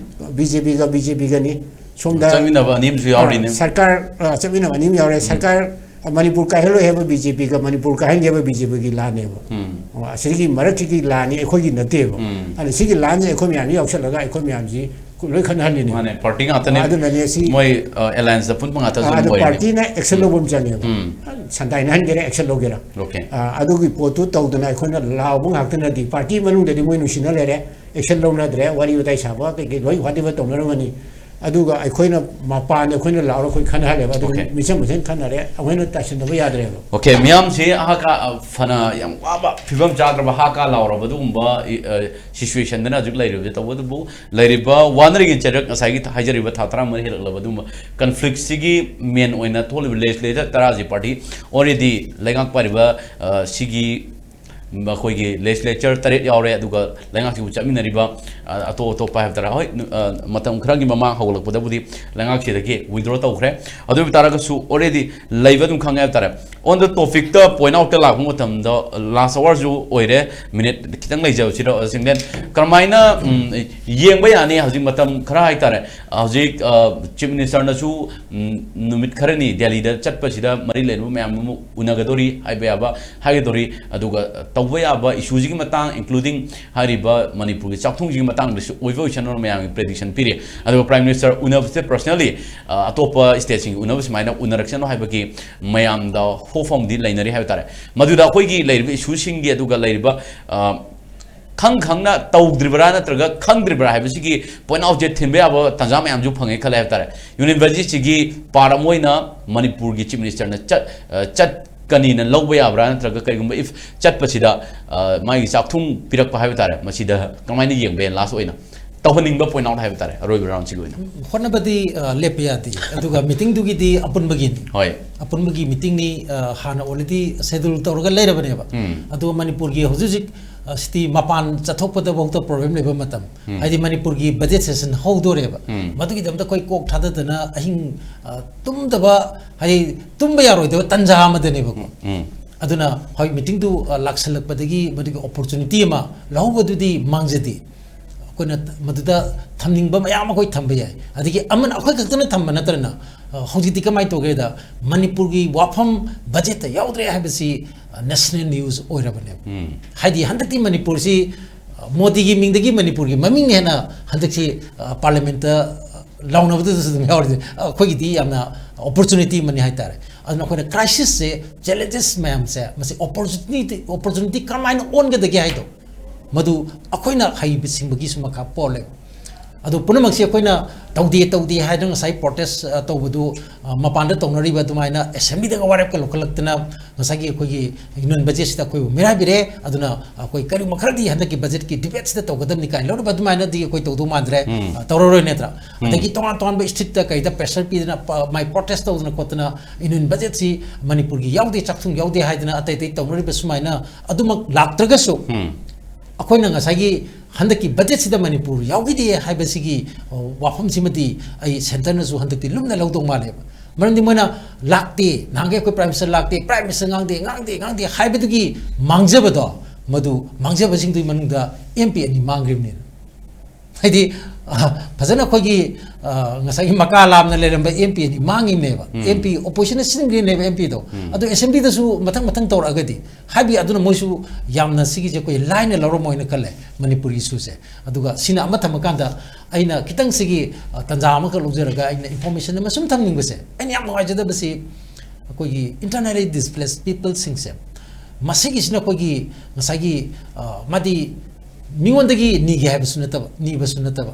ꯕꯤ ꯖꯦ ꯄꯤꯒ ꯕꯤ ꯖꯦ ꯄꯤꯒꯅꯤ꯫ ꯁꯣꯝꯗ ꯆꯠꯃꯤꯟꯅꯕ ꯑꯅꯤ ꯑꯃꯁꯨ ꯌꯥꯎꯔꯤꯅꯦ꯫ ꯑ, ꯁꯔꯀꯥꯔ, ꯑ, ꯆꯠꯃꯤꯟꯅꯕ ꯑꯅꯤ ꯑꯃ ꯌꯥꯎꯔꯦ꯫ ꯁꯔꯀꯥꯔ ꯃꯅꯤꯄꯨꯔ ꯀꯥꯏꯍꯜꯂꯣꯏ ꯍꯥꯏꯕ ꯕꯤ ꯖꯦ ꯄꯤꯒ ꯃꯅꯤꯄꯨꯔ ꯀꯥꯏꯍꯟꯒꯦ ꯍꯥꯏꯕ ꯕꯤ ꯖꯦ ꯄꯤꯒꯤ ꯂꯥꯟꯅꯦꯕ꯫ ꯑꯣ, ꯑꯁꯤꯒꯤ ꯃꯔꯛꯁꯤꯒꯤ ꯂꯥꯟꯅꯤ, ꯑꯩꯈꯣꯏꯒꯤ ꯅꯠꯇꯦꯕ꯫ ꯑꯗꯨꯅ ꯁꯤꯒꯤ ꯂꯥꯟꯁꯦ ꯑꯩꯈꯣꯏ ꯃꯌꯥꯝꯁꯤ ꯌꯥꯎꯁꯜꯂꯒ ꯑꯩꯈꯣꯏ ꯃꯌꯥꯝꯁꯤ ꯂꯣꯏ ꯈꯠꯅꯍꯜꯂꯤꯅꯦ꯫ ꯃꯥꯅꯦ, ꯄꯥꯔꯇꯤ ꯉꯥꯛꯇꯅꯦ꯫ ꯑꯗꯨꯅꯅꯦ ꯁꯤ ꯃꯣꯏ, ꯑ, ꯑꯦꯂꯥꯏꯟꯁꯇ ꯄꯨꯟꯕ ꯉꯥꯛꯇꯁꯨ ꯑꯥ, ꯑꯗꯨ ꯑꯣꯏꯔꯤꯅꯦ꯫ ꯄꯥꯔꯇꯤꯅ ꯑꯦꯛꯁꯟ ꯂꯧꯕ ꯑꯃ ꯆꯪꯉꯦꯕ꯫ ꯁꯟꯗꯥꯏꯅꯍꯟꯒꯦꯔꯥ, ꯑꯦꯛꯁꯟ ꯂꯧꯒꯦꯔꯥ꯫ ꯑꯣꯀꯦ꯫ ꯑꯥ, ꯑꯗꯨꯒꯤ ꯄꯣꯠꯇꯨ ꯇꯧꯗꯅ ꯑꯩꯈꯣꯏꯅ ꯂꯥꯎꯕ ꯉꯥꯛꯇꯅꯗꯤ, ꯄꯥꯔꯇꯤ ꯃꯅꯨꯡꯗꯗꯤ ꯃꯣꯏ ꯅꯨꯡꯁꯤꯅ ꯂꯩꯔꯦ, ꯑꯦꯛꯁꯟ ꯂꯧꯅꯗ꯭ꯔꯦ, ꯋꯥꯔꯤ ꯋꯥꯇꯥꯏ ꯁꯥꯕ ꯀꯩꯀꯩ ꯂꯣꯏ ꯋꯥꯗꯤꯕ ꯇꯧꯅꯔꯝꯃꯅꯤ꯫ ꯑꯗꯨꯒ ꯑꯩꯈꯣꯏꯅ ꯃꯄꯥꯟꯗ ꯑꯩꯈꯣꯏꯅ ꯂꯥꯎꯔ ꯑꯩꯈꯣꯏ ꯈꯟꯅꯍꯜꯂꯦꯕ꯫ ꯑꯗꯨꯒ ꯑꯣꯀꯦ꯫ ꯃꯤꯆꯝ ꯃꯁꯦꯟ ꯈꯟꯅꯔꯦ, ꯑꯩꯈꯣꯏꯅ ꯇꯥꯁꯤꯟꯅꯕ ꯌꯥꯗ꯭ꯔꯦꯕ꯫ ꯑꯣꯀꯦ, ꯃꯤꯌꯥꯝꯁꯤ ꯍꯥꯀꯥ, ꯑ, ꯐꯅ ꯌꯥꯝ ꯋꯥꯕ ꯐꯤꯕꯝ ꯆꯥꯗ꯭ꯔꯕ ꯍꯥꯀꯥ ꯂꯥꯎꯔꯕ ꯑꯗꯨꯒꯨꯝꯕ, ꯏ-, ꯑ, ꯁꯤꯆꯨꯋꯦꯁꯟꯗꯅ ꯍꯧꯖꯤꯛ ꯂꯩꯔꯤꯕꯁꯦ꯫ ꯇꯧꯕꯇꯕꯨ ꯂꯩꯔꯤꯕ ꯋꯥꯅꯔꯤꯉꯩ ꯆꯩꯔꯛ ꯉꯁꯥꯏꯒꯤ ꯍꯥꯏꯖꯔꯤꯕ ꯊꯥ ꯇꯔꯥꯃꯔꯤ ꯍꯦꯜꯂꯛꯂꯕ ꯑꯗꯨꯒꯨꯝꯕ ꯀꯟꯐ꯭ꯂꯤꯛꯁꯤꯒꯤ ꯃꯦꯟ ꯑꯣꯏꯅ ꯊꯣꯛꯂꯤꯕ ꯂꯦꯖꯤꯁꯂꯦꯆꯔ ꯇꯔꯥꯁꯤ ꯄꯥꯔꯇꯤ ꯑꯣꯜꯔꯦꯗꯤ ꯂꯩꯉꯥꯛ ꯄꯥꯏꯔꯤꯕ, ꯑ, ꯁꯤꯒꯤ ꯃꯈꯣꯏꯒꯤ ꯂꯦꯖꯤꯁꯂꯦꯆꯔ ꯇꯔꯦꯠ ꯌꯥꯎꯔꯦ, ꯑꯗꯨꯒ ꯂꯩꯉꯥꯛꯁꯤꯕꯨ ꯆꯠꯃꯤꯟꯅꯔꯤꯕ, ꯑ, ꯑꯇꯣꯞ ꯑꯇꯣꯞꯄ ꯍꯥꯏꯕ ꯇꯥꯔꯦ, ꯍꯣꯏ, ꯅꯨ-, ꯑ, ꯃꯇꯝ ꯈꯔꯒꯤ ꯃꯃꯥꯡ ꯍꯧꯒꯠꯂꯛꯄꯗꯕꯨꯗꯤ ꯂꯩꯉꯥꯛꯁꯤꯗꯒꯤ ꯋꯤꯗ꯭ꯔꯣ ꯇꯧꯈ꯭ꯔꯦ꯫ ꯑꯗꯨ ꯑꯣꯏꯕ ꯇꯥꯔꯒꯁꯨ ꯑꯣꯜꯔꯦꯗꯤ ꯂꯩꯕ ꯑꯗꯨꯝ ꯈꯪꯉꯦ ꯍꯥꯏꯕ ꯇꯥꯔꯦ꯫ ꯑꯣꯟ ꯗ ꯇꯣꯄꯤꯛꯇ ꯄꯣꯏꯟ ꯑꯥꯎꯠꯇ ꯂꯥꯛꯄ ꯃꯇꯝꯗ, ꯂꯥꯁ ꯑꯋꯥꯔꯁꯨ ꯑꯣꯏꯔꯦ, ꯃꯤꯅꯤꯠ ꯈꯤꯇꯪ ꯂꯩꯖꯕꯁꯤꯗ, ꯑ, ꯁꯤꯡꯂꯦꯟ, ꯀꯔꯝꯍꯥꯏꯅ, ꯎꯝ, ꯌꯦꯡꯕ ꯌꯥꯅꯤ ꯍꯧꯖꯤꯛ ꯃꯇꯝ ꯈꯔ ꯍꯥꯏꯇꯥꯔꯦ? ꯍꯧꯖꯤꯛ, ꯑ, ꯆꯤꯐ ꯃꯤꯅꯤꯁꯇꯔꯅꯁꯨ, ꯎꯝ, ꯅꯨꯃꯤꯠ ꯈꯔꯅꯤ ꯗꯦꯜꯂꯤꯗ ꯆꯠꯄꯁꯤꯗ ꯃꯔꯤ ꯂꯩꯅꯕ ꯃꯌꯥꯝ ꯑꯃ ꯎꯅꯒꯗꯧꯔꯤ ꯍꯥꯏꯕ ꯌꯥꯕ ꯍꯥꯏꯒꯗꯧꯔꯤ, ꯑꯗꯨꯒ ꯇꯧꯕ ꯌꯥꯕ ꯏꯁꯨꯁꯤꯒꯤ ꯃꯇꯥꯡ, ꯏꯟꯀ꯭ꯂꯨꯗꯤꯡ ꯍꯥꯏꯔꯤꯕ ꯃꯅꯤꯄꯨꯔꯒꯤ ꯆꯥꯛꯊꯨꯡꯁꯤꯒꯤ ꯃꯇꯥꯡꯗꯁꯨ ꯑꯣꯏꯕ ꯑꯣꯏꯁꯅꯨ ꯃꯌꯥꯝꯒꯤ ꯄ꯭ꯔꯦꯗꯤꯛꯁꯟ ꯄꯤꯔꯤ꯫ ꯑꯗꯨꯒ ꯄ꯭ꯔꯥꯏꯝ ꯃꯤꯅꯤꯁꯇꯔ ꯎꯅꯕꯁꯦ ꯄꯔꯁꯅꯦꯜꯂꯤ, ꯑ, ꯑꯇꯣꯞꯄ ꯁ꯭ꯇꯦꯠꯁꯤꯡꯒ ꯎꯅꯕ ꯁꯨꯃꯥꯏꯅ ꯎꯅꯔꯛꯁꯅꯨ ꯍꯥꯏꯕꯒꯤ ꯃꯌꯥꯝꯗ ꯍꯣꯞ ꯑꯃꯗꯤ ꯂꯩꯅꯔꯤ ꯍꯥꯏꯕ ꯇꯥꯔꯦ꯫ ꯃꯗꯨꯗ ꯑꯩꯈꯣꯏꯒꯤ ꯂꯩꯔꯤꯕ ꯏꯁꯨꯁꯤꯡꯒꯤ ꯑꯗꯨꯒ ꯂꯩꯔꯤꯕ, ꯑ, ꯈꯪ ꯈꯪꯅ ꯇꯧꯗ꯭ꯔꯤꯕ꯭ꯔꯥ ꯅꯠꯇ꯭ꯔꯒ ꯈꯪꯗ꯭ꯔꯤꯕ꯭ꯔꯥ ꯍꯥꯏꯕꯁꯤꯒꯤ ꯄꯣꯏꯟ ꯑꯥꯎꯠꯁꯦ ꯊꯤꯟꯕ ꯌꯥꯕ ꯇꯥꯟꯖꯥ ꯃꯌꯥꯝꯁꯨ ꯐꯪꯉꯦ ꯈꯜꯂꯦ ꯍꯥꯏꯕ ꯇꯥꯔꯦ꯫ ꯌꯨꯅꯤꯌꯟ ꯕꯖꯦꯠꯁꯤꯒꯤ ꯄꯥꯔꯠ ꯑꯃ ꯑꯣꯏꯅ ꯃꯅꯤꯄꯨꯔꯒꯤ ꯆꯤꯐ ꯃꯤꯅꯤꯁꯇꯔꯅ ꯆꯠ-, ꯑ, ꯆꯠꯀꯅꯤꯅ ꯂꯧꯕ ꯌꯥꯕ꯭ꯔꯥ, ꯅꯠꯇ꯭ꯔꯒ ꯀꯔꯤꯒꯨꯝꯕ ꯏꯐ ꯆꯠꯄꯁꯤꯗ, ꯑ, ꯃꯥꯒꯤ ꯆꯥꯛꯊꯨꯡ ꯄꯤꯔꯛꯄ ꯍꯥꯏꯕ ꯇꯥꯔꯦ, ꯃꯁꯤꯗ ꯀꯃꯥꯏꯅ ꯌꯦꯡꯕ ꯌꯥꯏ? ꯂꯥꯁ ꯑꯣꯏꯅ ꯇꯧꯍꯟꯅꯤꯡꯕ ꯄꯣꯏꯟ ꯑꯥꯎꯠ ꯍꯥꯏꯕ ꯇꯥꯔꯦ, ꯑꯔꯣꯏꯕ ꯔꯥꯎꯟꯁꯤꯒꯤ ꯑꯣꯏꯅ꯫ ꯍꯣꯠꯅꯕꯗꯤ, ꯑ, ꯂꯦꯞꯄ ꯌꯥꯗꯦ꯫ ꯑꯗꯨꯒ ꯃꯤꯇꯤꯡꯗꯨꯒꯤꯗꯤ ꯑꯄꯨꯟꯕꯒꯤꯅꯤ꯫ ꯍꯣꯏ꯫ ꯑꯄꯨꯟꯕꯒꯤ ꯃꯤꯇꯤꯡꯅꯤ, ꯑ, ꯍꯥꯟꯅ ꯑꯣꯜꯔꯦꯗꯤ ꯁꯦꯗꯨꯜ ꯇꯧꯔꯒ ꯂꯩꯔꯕꯅꯦꯕ꯫ ꯎꯝ꯫ ꯑꯗꯨꯒ ꯃꯅꯤꯄꯨꯔꯒꯤ ꯍꯧꯖꯤꯛ ꯍꯧꯖꯤꯛ, ꯑ, ꯁꯤꯇꯤ ꯃꯄꯥꯟ ꯆꯠꯊꯣꯛꯄꯗꯐꯥꯎꯗ ꯄ꯭ꯔꯣꯕ꯭ꯂꯦꯝ ꯂꯩꯕ ꯃꯇꯝ, ꯎꯝ꯫ ꯍꯥꯏꯗꯤ ꯃꯅꯤꯄꯨꯔꯒꯤ ꯕꯖꯦꯠ ꯁꯦꯁꯟ ꯍꯧꯗꯣꯔꯦꯕ꯫ ꯎꯝ꯫ ꯃꯗꯨꯒꯤꯗꯃꯛꯇ ꯑꯩꯈꯣꯏ ꯀꯣꯛ ꯊꯥꯗꯗꯅ ꯑꯍꯤꯡ, ꯑ, ꯇꯨꯝꯗꯕ, ꯍꯥꯏꯗꯤ ꯇꯨꯝꯕ ꯌꯥꯔꯣꯏꯗꯕ ꯇꯥꯟꯖꯥ ꯑꯃꯗꯅꯦꯕꯀꯣ꯫ ꯎꯝ꯫ ꯑꯗꯨꯅ ꯍꯧꯖꯤꯛ ꯃꯤꯇꯤꯡꯗꯨ, ꯑ, ꯂꯥꯛꯁꯜꯂꯛꯄꯗꯒꯤ ꯃꯗꯨꯒꯤ ꯑꯣꯄꯣꯔꯆꯨꯅꯤꯇꯤ ꯑꯃ ꯂꯧꯍꯧꯕꯗꯨꯗꯤ ꯃꯥꯡꯖꯗꯦ꯫ ꯑꯩꯈꯣꯏꯅ ꯃꯗꯨꯗ ꯊꯝꯅꯤꯡꯕ ꯃꯌꯥꯝ ꯑꯩꯈꯣꯏ ꯊꯝꯕ ꯌꯥꯏ꯫ ꯑꯗꯒꯤ ꯑꯃꯅ ꯑꯩꯈꯣꯏ ꯈꯛꯇꯅ ꯊꯝꯕ ꯅꯠꯇꯅ ꯑ, ꯍꯧꯖꯤꯛꯇꯤ ꯀꯃꯥꯏꯅ ꯇꯧꯒꯦꯗ, ꯃꯅꯤꯄꯨꯔꯒꯤ ꯋꯥꯐꯝ ꯕꯖꯦꯠꯇ ꯌꯥꯎꯗ꯭ꯔꯦ ꯍꯥꯏꯕꯁꯤ, ꯑ, ꯅꯦꯁꯅꯦꯜ ꯅ꯭ꯌꯨꯁ ꯑꯣꯏꯔꯕꯅꯦꯕ꯫ ꯍꯥꯏꯗꯤ ꯍꯟꯗꯛꯇꯤ ꯃꯅꯤꯄꯨꯔꯁꯤ, ꯑ, ꯃꯣꯗꯤꯒꯤ ꯃꯤꯡꯗꯒꯤ ꯃꯅꯤꯄꯨꯔꯒꯤ ꯃꯃꯤꯡꯅ ꯍꯦꯟꯅ ꯍꯟꯗꯛꯁꯤ, ꯑ, ꯄꯥꯔꯂꯤꯌꯥꯃꯦꯟꯠꯇ, ꯑ, ꯂꯥꯎꯅꯕꯗꯨꯗꯁꯨ ꯑꯗꯨꯝ ꯌꯥꯎꯔꯤꯁꯦ꯫ ꯑ, ꯑꯩꯈꯣꯏꯒꯤꯗꯤ ꯌꯥꯝꯅ ꯑꯣꯄꯣꯔꯆꯨꯅꯤꯇꯤ ꯑꯃꯅꯤ ꯍꯥꯏꯇꯥꯔꯦ꯫ ꯑꯗꯨꯅ ꯑꯩꯈꯣꯏꯅ ꯀ꯭ꯔꯥꯏꯁꯤꯁꯁꯦ, ꯆꯦꯂꯦꯟꯖꯦꯁ ꯃꯌꯥꯝꯁꯦ, ꯃꯁꯤ ꯑꯣꯄꯣꯔꯆꯨꯅꯤꯇꯤ, ꯑꯣꯄꯣꯔꯆꯨꯅꯤꯇꯤ ꯀꯔꯝꯍꯥꯏꯅ ꯑꯣꯟꯒꯗꯒꯦ ꯍꯥꯏꯗꯣ, ꯃꯗꯨ ꯑꯩꯈꯣꯏꯅ ꯍꯩꯕ ꯁꯤꯡꯕꯒꯤꯁꯨ ꯃꯈꯥ ꯄꯣꯜꯂꯦ꯫ ꯑꯗꯨ ꯄꯨꯝꯅꯃꯛꯁꯤ ꯑꯩꯈꯣꯏꯅ ꯇꯧꯗꯦ, ꯇꯧꯗꯦ ꯍꯥꯏꯗꯅ ꯉꯁꯥꯏ ꯄ꯭ꯔꯣꯇꯦꯁ, ꯑ, ꯇꯧꯕꯗꯨ, ꯑ, ꯃꯄꯥꯟꯗ ꯇꯧꯅꯔꯤꯕ ꯑꯗꯨꯃꯥꯏꯅ ꯑꯦꯁꯦꯝꯕ꯭ꯂꯤꯗꯒ ꯋꯥꯔꯦꯞꯀ ꯂꯧꯈꯠꯂꯛꯇꯅ ꯉꯁꯥꯏꯒꯤ ꯑꯩꯈꯣꯏꯒꯤ ꯌꯨꯅꯤꯌꯟ ꯕꯖꯦꯠꯁꯤꯗ ꯑꯩꯈꯣꯏꯕꯨ ꯃꯤꯔꯥꯏꯕꯤꯔꯦ, ꯑꯗꯨꯅ ꯑꯩꯈꯣꯏ ꯀꯔꯤꯒꯨꯝꯕ ꯈꯔꯗꯤ ꯍꯟꯗꯛꯀꯤ ꯕꯖꯦꯠꯀꯤ ꯗꯤꯕꯦꯠꯁꯤꯗ ꯇꯧꯒꯗꯕꯅꯤ ꯀꯥꯏꯅ ꯂꯧꯔꯤꯕ ꯑꯗꯨꯃꯥꯏꯅꯗꯤ ꯑꯩꯈꯣꯏ ꯇꯧꯗꯧ ꯃꯥꯟꯗ꯭ꯔꯦ, ꯎꯝ꯫ ꯑ, ꯇꯧꯔꯔꯣꯏ ꯅꯠꯇ꯭ꯔꯥ? ꯎꯝ꯫ ꯑꯗꯒꯤ ꯇꯣꯉꯥꯟ ꯇꯣꯉꯥꯟꯕ ꯁ꯭ꯇꯦꯠꯇ ꯀꯩꯗ ꯄ꯭ꯔꯦꯁꯔ ꯄꯤꯗꯅ, ꯄ-, ꯃꯥꯏ ꯄ꯭ꯔꯣꯇꯦꯁ ꯇꯧꯗꯅ ꯈꯣꯠꯇꯅ ꯌꯨꯅꯤꯌꯟ ꯕꯖꯦꯠꯁꯤ ꯃꯅꯤꯄꯨꯔꯒꯤ ꯌꯥꯎꯗꯦ, ꯆꯥꯛꯊꯨꯡ ꯌꯥꯎꯗꯦ ꯍꯥꯏꯗꯅ ꯑꯇꯩ ꯑꯇꯩ ꯇꯧꯅꯔꯤꯕ ꯁꯨꯃꯥꯏꯅ ꯑꯗꯨꯃꯛ ꯂꯥꯛꯇ꯭ꯔꯒꯁꯨ, ꯎꯝ꯫ ꯑꯩꯈꯣꯏꯅ ꯉꯁꯥꯏꯒꯤ ꯍꯟꯗꯛꯀꯤ ꯕꯖꯦꯠꯁꯤꯗ ꯃꯅꯤꯄꯨꯔ ꯌꯥꯎꯈꯤꯗꯦ ꯍꯥꯏꯕꯁꯤꯒꯤ, ꯑ, ꯋꯥꯐꯝꯁꯤꯃꯗꯤ ꯑꯩ ꯁꯦꯟꯇꯔꯅꯁꯨ ꯍꯟꯗꯛꯇꯤ ꯂꯨꯝꯅ ꯂꯧꯗꯧ ꯃꯥꯜꯂꯦꯕ꯫ ꯃꯔꯝꯗꯤ ꯃꯣꯏꯅ ꯂꯥꯛꯇꯦ, ꯅꯍꯥꯟꯈꯩ ꯑꯩꯈꯣꯏ ꯄ꯭ꯔꯥꯏꯝ ꯃꯤꯅꯤꯁꯇꯔ ꯂꯥꯛꯇꯦ, ꯄ꯭ꯔꯥꯏꯝ ꯃꯤꯅꯤꯁꯇꯔ ꯉꯥꯡꯗꯦ, ꯉꯥꯡꯗꯦ, ꯉꯥꯡꯗꯦ ꯍꯥꯏꯕꯗꯨꯒꯤ ꯃꯥꯡꯖꯕꯗꯣ, ꯃꯗꯨ ꯃꯥꯡꯖꯕꯁꯤꯡꯗꯨꯒꯤ ꯃꯅꯨꯡꯗ ꯑꯦꯝ ꯄꯤ ꯑꯅꯤ ꯃꯥꯡꯈ꯭ꯔꯤꯕꯅꯤꯅ꯫ ꯍꯥꯏꯗꯤ, ꯑ, ꯐꯖꯅ ꯑꯩꯈꯣꯏꯒꯤ, ꯑ, ꯉꯁꯥꯏꯒꯤ ꯃꯀꯥ ꯂꯥꯝꯅ ꯂꯩꯔꯝꯕ ꯑꯦꯝ ꯄꯤ ꯑꯅꯤ ꯃꯥꯡꯉꯤꯕꯅꯦꯕ꯫ ꯎꯝ꯫ ꯑꯦꯝ ꯄꯤ ꯑꯣꯄꯣꯖꯤꯁꯟꯅ ꯁꯤꯟꯈ꯭ꯔꯤꯅꯦꯕ ꯑꯦꯝ ꯄꯤꯗꯣ꯫ ꯎꯝ꯫ ꯑꯗꯣ ꯑꯦꯁꯦꯝꯕ꯭ꯂꯤꯗꯁꯨ ꯃꯊꯪ ꯃꯊꯪ ꯇꯧꯔꯛꯑꯒꯗꯤ, ꯍꯥꯏꯕꯗꯤ ꯑꯗꯨꯅ ꯃꯣꯏꯁꯨ ꯌꯥꯝꯅ ꯁꯤꯒꯤꯁꯦ ꯑꯩꯈꯣꯏ ꯂꯥꯏꯅ ꯂꯧꯔꯝꯃꯣꯏꯅ ꯈꯜꯂꯦ, ꯃꯅꯤꯄꯨꯔꯒꯤ ꯏꯁꯨꯁꯦ꯫ ꯑꯗꯨꯒ ꯁꯤꯅ ꯑꯃ ꯊꯝꯃꯀꯥꯟꯗ ꯑꯩꯅ ꯈꯤꯇꯪ ꯁꯤꯒꯤ, ꯑ, ꯇꯥꯟꯖꯥ ꯑꯃꯈꯛ ꯂꯧꯖꯔꯒ ꯑꯩꯅ ꯏꯟꯐꯣꯔꯃꯦꯁꯟ ꯑꯃ ꯁꯨꯝ ꯊꯝꯅꯤꯡꯕꯁꯦ, ꯑꯩꯅ ꯌꯥꯝ ꯅꯨꯡꯉꯥꯏꯖꯗꯕꯁꯤ ꯑꯩꯈꯣꯏꯒꯤ internally displaced peopleꯁꯤꯡꯁꯦ, ꯃꯁꯤꯒꯤꯁꯤꯅ ꯑꯩꯈꯣꯏꯒꯤ ꯉꯁꯥꯏꯒꯤ, ꯑ, ꯃꯥꯗꯤ ꯃꯤꯉꯣꯟꯗꯒꯤ ꯅꯤꯒꯦ ꯍꯥꯏꯕꯁꯨ ꯅꯠꯇꯕ, ꯅꯤꯕꯁꯨ ꯅꯠꯇꯕ,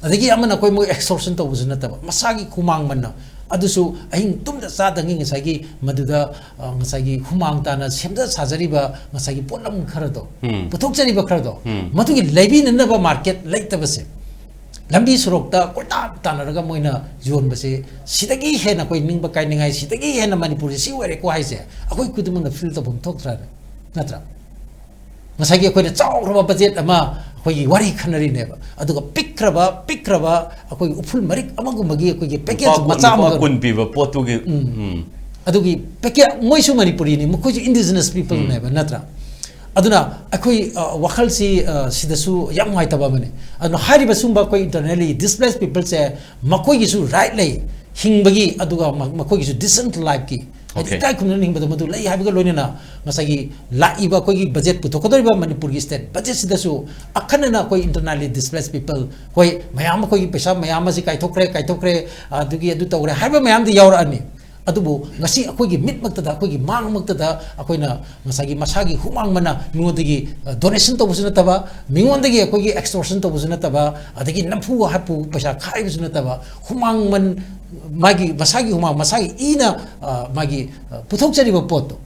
ꯑꯗꯒꯤ ꯑꯃꯅ ꯑꯩꯈꯣꯏ ꯃꯣꯏ extortion ꯇꯧꯕꯁꯨ ꯅꯠꯇꯕ, ꯃꯁꯥꯒꯤ ꯍꯨꯃꯥꯡ ꯃꯟꯅ, ꯑꯗꯨꯁꯨ ꯑꯍꯤꯡ ꯇꯨꯝꯗ ꯆꯥꯗꯉꯩ ꯉꯁꯥꯏꯒꯤ ꯃꯗꯨꯗ, ꯑ, ꯉꯁꯥꯏꯒꯤ ꯍꯨꯃꯥꯡ ꯇꯥꯅ ꯁꯦꯝꯖ ꯁꯥꯖꯔꯤꯕ ꯉꯁꯥꯏꯒꯤ ꯄꯣꯠꯂꯝ ꯈꯔꯗꯣ, ꯎꯝ꯫ ꯄꯨꯊꯣꯛꯆꯔꯤꯕ ꯈꯔꯗꯣ, ꯎꯝ꯫ ꯃꯗꯨꯒꯤ ꯂꯩꯕꯤꯅꯅꯕ ꯃꯥꯔꯀꯦꯠ ꯂꯩꯇꯕꯁꯦ, ꯂꯝꯕꯤ ꯁꯣꯔꯣꯛꯇ ꯀꯣꯏꯇꯥꯟ ꯇꯥꯟꯅꯔꯒ ꯃꯣꯏꯅ ꯌꯣꯟꯕꯁꯦ, ꯁꯤꯗꯒꯤ ꯍꯦꯟꯅ ꯑꯩꯈꯣꯏ ꯅꯤꯡꯕ ꯀꯥꯏꯅꯤꯡꯉꯥꯏ, ꯁꯤꯗꯒꯤ ꯍꯦꯟꯅ ꯃꯅꯤꯄꯨꯔꯁꯦ ꯁꯤ ꯑꯣꯏꯔꯦꯀꯣ ꯍꯥꯏꯁꯦ ꯑꯩꯈꯣꯏ ꯈꯨꯗꯤꯡꯃꯛꯅ ꯐꯤꯜ ꯇꯧꯐꯝ ꯊꯣꯛꯇ꯭ꯔꯥꯅꯦ? ꯅꯠꯇ꯭ꯔꯥ? ꯉꯁꯥꯏꯒꯤ ꯑꯩꯈꯣꯏꯅ ꯆꯥꯎꯈ꯭ꯔꯕ ꯕꯖꯦꯠ ꯑꯃ ꯑꯩꯈꯣꯏꯒꯤ ꯋꯥꯔꯤ ꯈꯟꯅꯔꯤꯅꯦꯕ, ꯑꯗꯨꯒ ꯄꯤꯛꯈ꯭ꯔꯕ, ꯄꯤꯛꯈ꯭ꯔꯕ ꯑꯩꯈꯣꯏꯒꯤ ꯎꯐꯨꯜ ꯃꯔꯤꯛ ꯑꯃꯒꯨꯝꯕꯒꯤ ꯑꯩꯈꯣꯏꯒꯤ ꯄꯦꯀꯦꯖ ꯂꯨꯄꯥ ꯀꯨꯟ, ꯃꯆꯥ ꯂꯨꯄꯥ ꯑꯃꯒ ꯀꯨꯟ ꯄꯤꯕ ꯄꯣꯠꯇꯨꯒꯤ, ꯎꯝ꯫ ꯎꯝ꯫ ꯑꯗꯨꯒꯤ ꯄꯦꯀꯦꯖ, ꯃꯣꯏꯁꯨ ꯃꯅꯤꯄꯨꯔꯤꯅꯤ, ꯃꯈꯣꯏꯁꯨ indigenous peopleꯅꯦꯕ, ꯎꯝ꯫ ꯅꯠꯇ꯭ꯔꯥ? ꯑꯗꯨꯅ ꯑꯩꯈꯣꯏ, ꯑ, ꯋꯥꯈꯜꯁꯤ, ꯑ, ꯁꯤꯗꯁꯨ ꯌꯥꯝ ꯅꯨꯡꯉꯥꯏꯇꯕ ꯑꯃꯅꯤ꯫ ꯑꯗꯨꯅ ꯍꯥꯏꯔꯤꯕ ꯁꯨꯝꯕ ꯑꯩꯈꯣꯏ internally displaced peopleꯁꯦ, ꯃꯈꯣꯏꯒꯤꯁꯨ ꯔꯥꯏꯠ ꯂꯩ, ꯍꯤꯡꯕꯒꯤ, ꯑꯗꯨꯒ ꯃ- ꯃꯈꯣꯏꯒꯤꯁꯨ decent lifeꯀꯤ, ꯍꯥꯏꯗꯤ Okay. ꯏꯀꯥꯏ ꯈꯨꯝꯅꯅ ꯍꯤꯡꯕꯗ ꯃꯗꯨ ꯂꯩ ꯍꯥꯏꯕꯒ ꯂꯣꯏꯅꯅ ꯉꯁꯥꯏꯒꯤ ꯂꯥꯛꯏꯕ ꯑꯩꯈꯣꯏꯒꯤ ꯕꯖꯦꯠ ꯄꯨꯊꯣꯛꯀꯗꯧꯔꯤꯕ ꯃꯅꯤꯄꯨꯔꯒꯤ state budgetꯁꯤꯗꯁꯨ ꯑꯈꯟꯅꯅ ꯑꯩꯈꯣꯏ internally displaced people, ꯍꯣꯏ, ꯃꯌꯥꯝ ꯑꯩꯈꯣꯏꯒꯤ ꯄꯩꯁꯥ ꯃꯌꯥꯝ ꯑꯁꯤ ꯀꯥꯏꯊꯣꯛꯈ꯭ꯔꯦ, ꯀꯥꯏꯊꯣꯛꯈ꯭ꯔꯦ, ꯑꯗꯨꯒꯤ ꯑꯗꯨ ꯇꯧꯈ꯭ꯔꯦ ꯍꯥꯏꯕ ꯃꯌꯥꯝꯗꯤ ꯌꯥꯎꯔꯛꯑꯅꯤ꯫ ꯑꯗꯨꯕꯨ ꯉꯁꯤ ꯑꯩꯈꯣꯏꯒꯤ ꯃꯤꯠꯃꯛꯇꯗ, ꯑꯩꯈꯣꯏꯒꯤ ꯃꯥꯡꯃꯛꯇꯗ ꯑꯩꯈꯣꯏꯅ ꯉꯁꯥꯏꯒꯤ ꯃꯁꯥꯒꯤ ꯍꯨꯃꯥꯡ ꯃꯅꯥ ꯃꯤꯉꯣꯟꯗꯒꯤ, ꯑ, donation ꯇꯧꯕꯁꯨ ꯅꯠꯇꯕ, ꯃꯤꯉꯣꯟꯗꯒꯤ ꯑꯩꯈꯣꯏꯒꯤ extortion ꯇꯧꯕꯁꯨ ꯅꯠꯇꯕ, ꯑꯗꯒꯤ ꯅꯝꯐꯨ ꯍꯥꯐꯨ ꯄꯩꯁꯥ ꯈꯥꯏꯕꯁꯨ ꯅꯠꯇꯕ, ꯍꯨꯃꯥꯡ ꯃꯟ-, ꯃꯥꯒꯤ ꯃꯁꯥꯒꯤ ꯍꯨꯃꯥꯡ, ꯃꯁꯥꯒꯤ ꯏꯅ, ꯑ, ꯃꯥꯒꯤ, ꯑ, ꯄꯨꯊꯣꯛꯆꯔꯤꯕ ꯄꯣꯠꯇꯣ,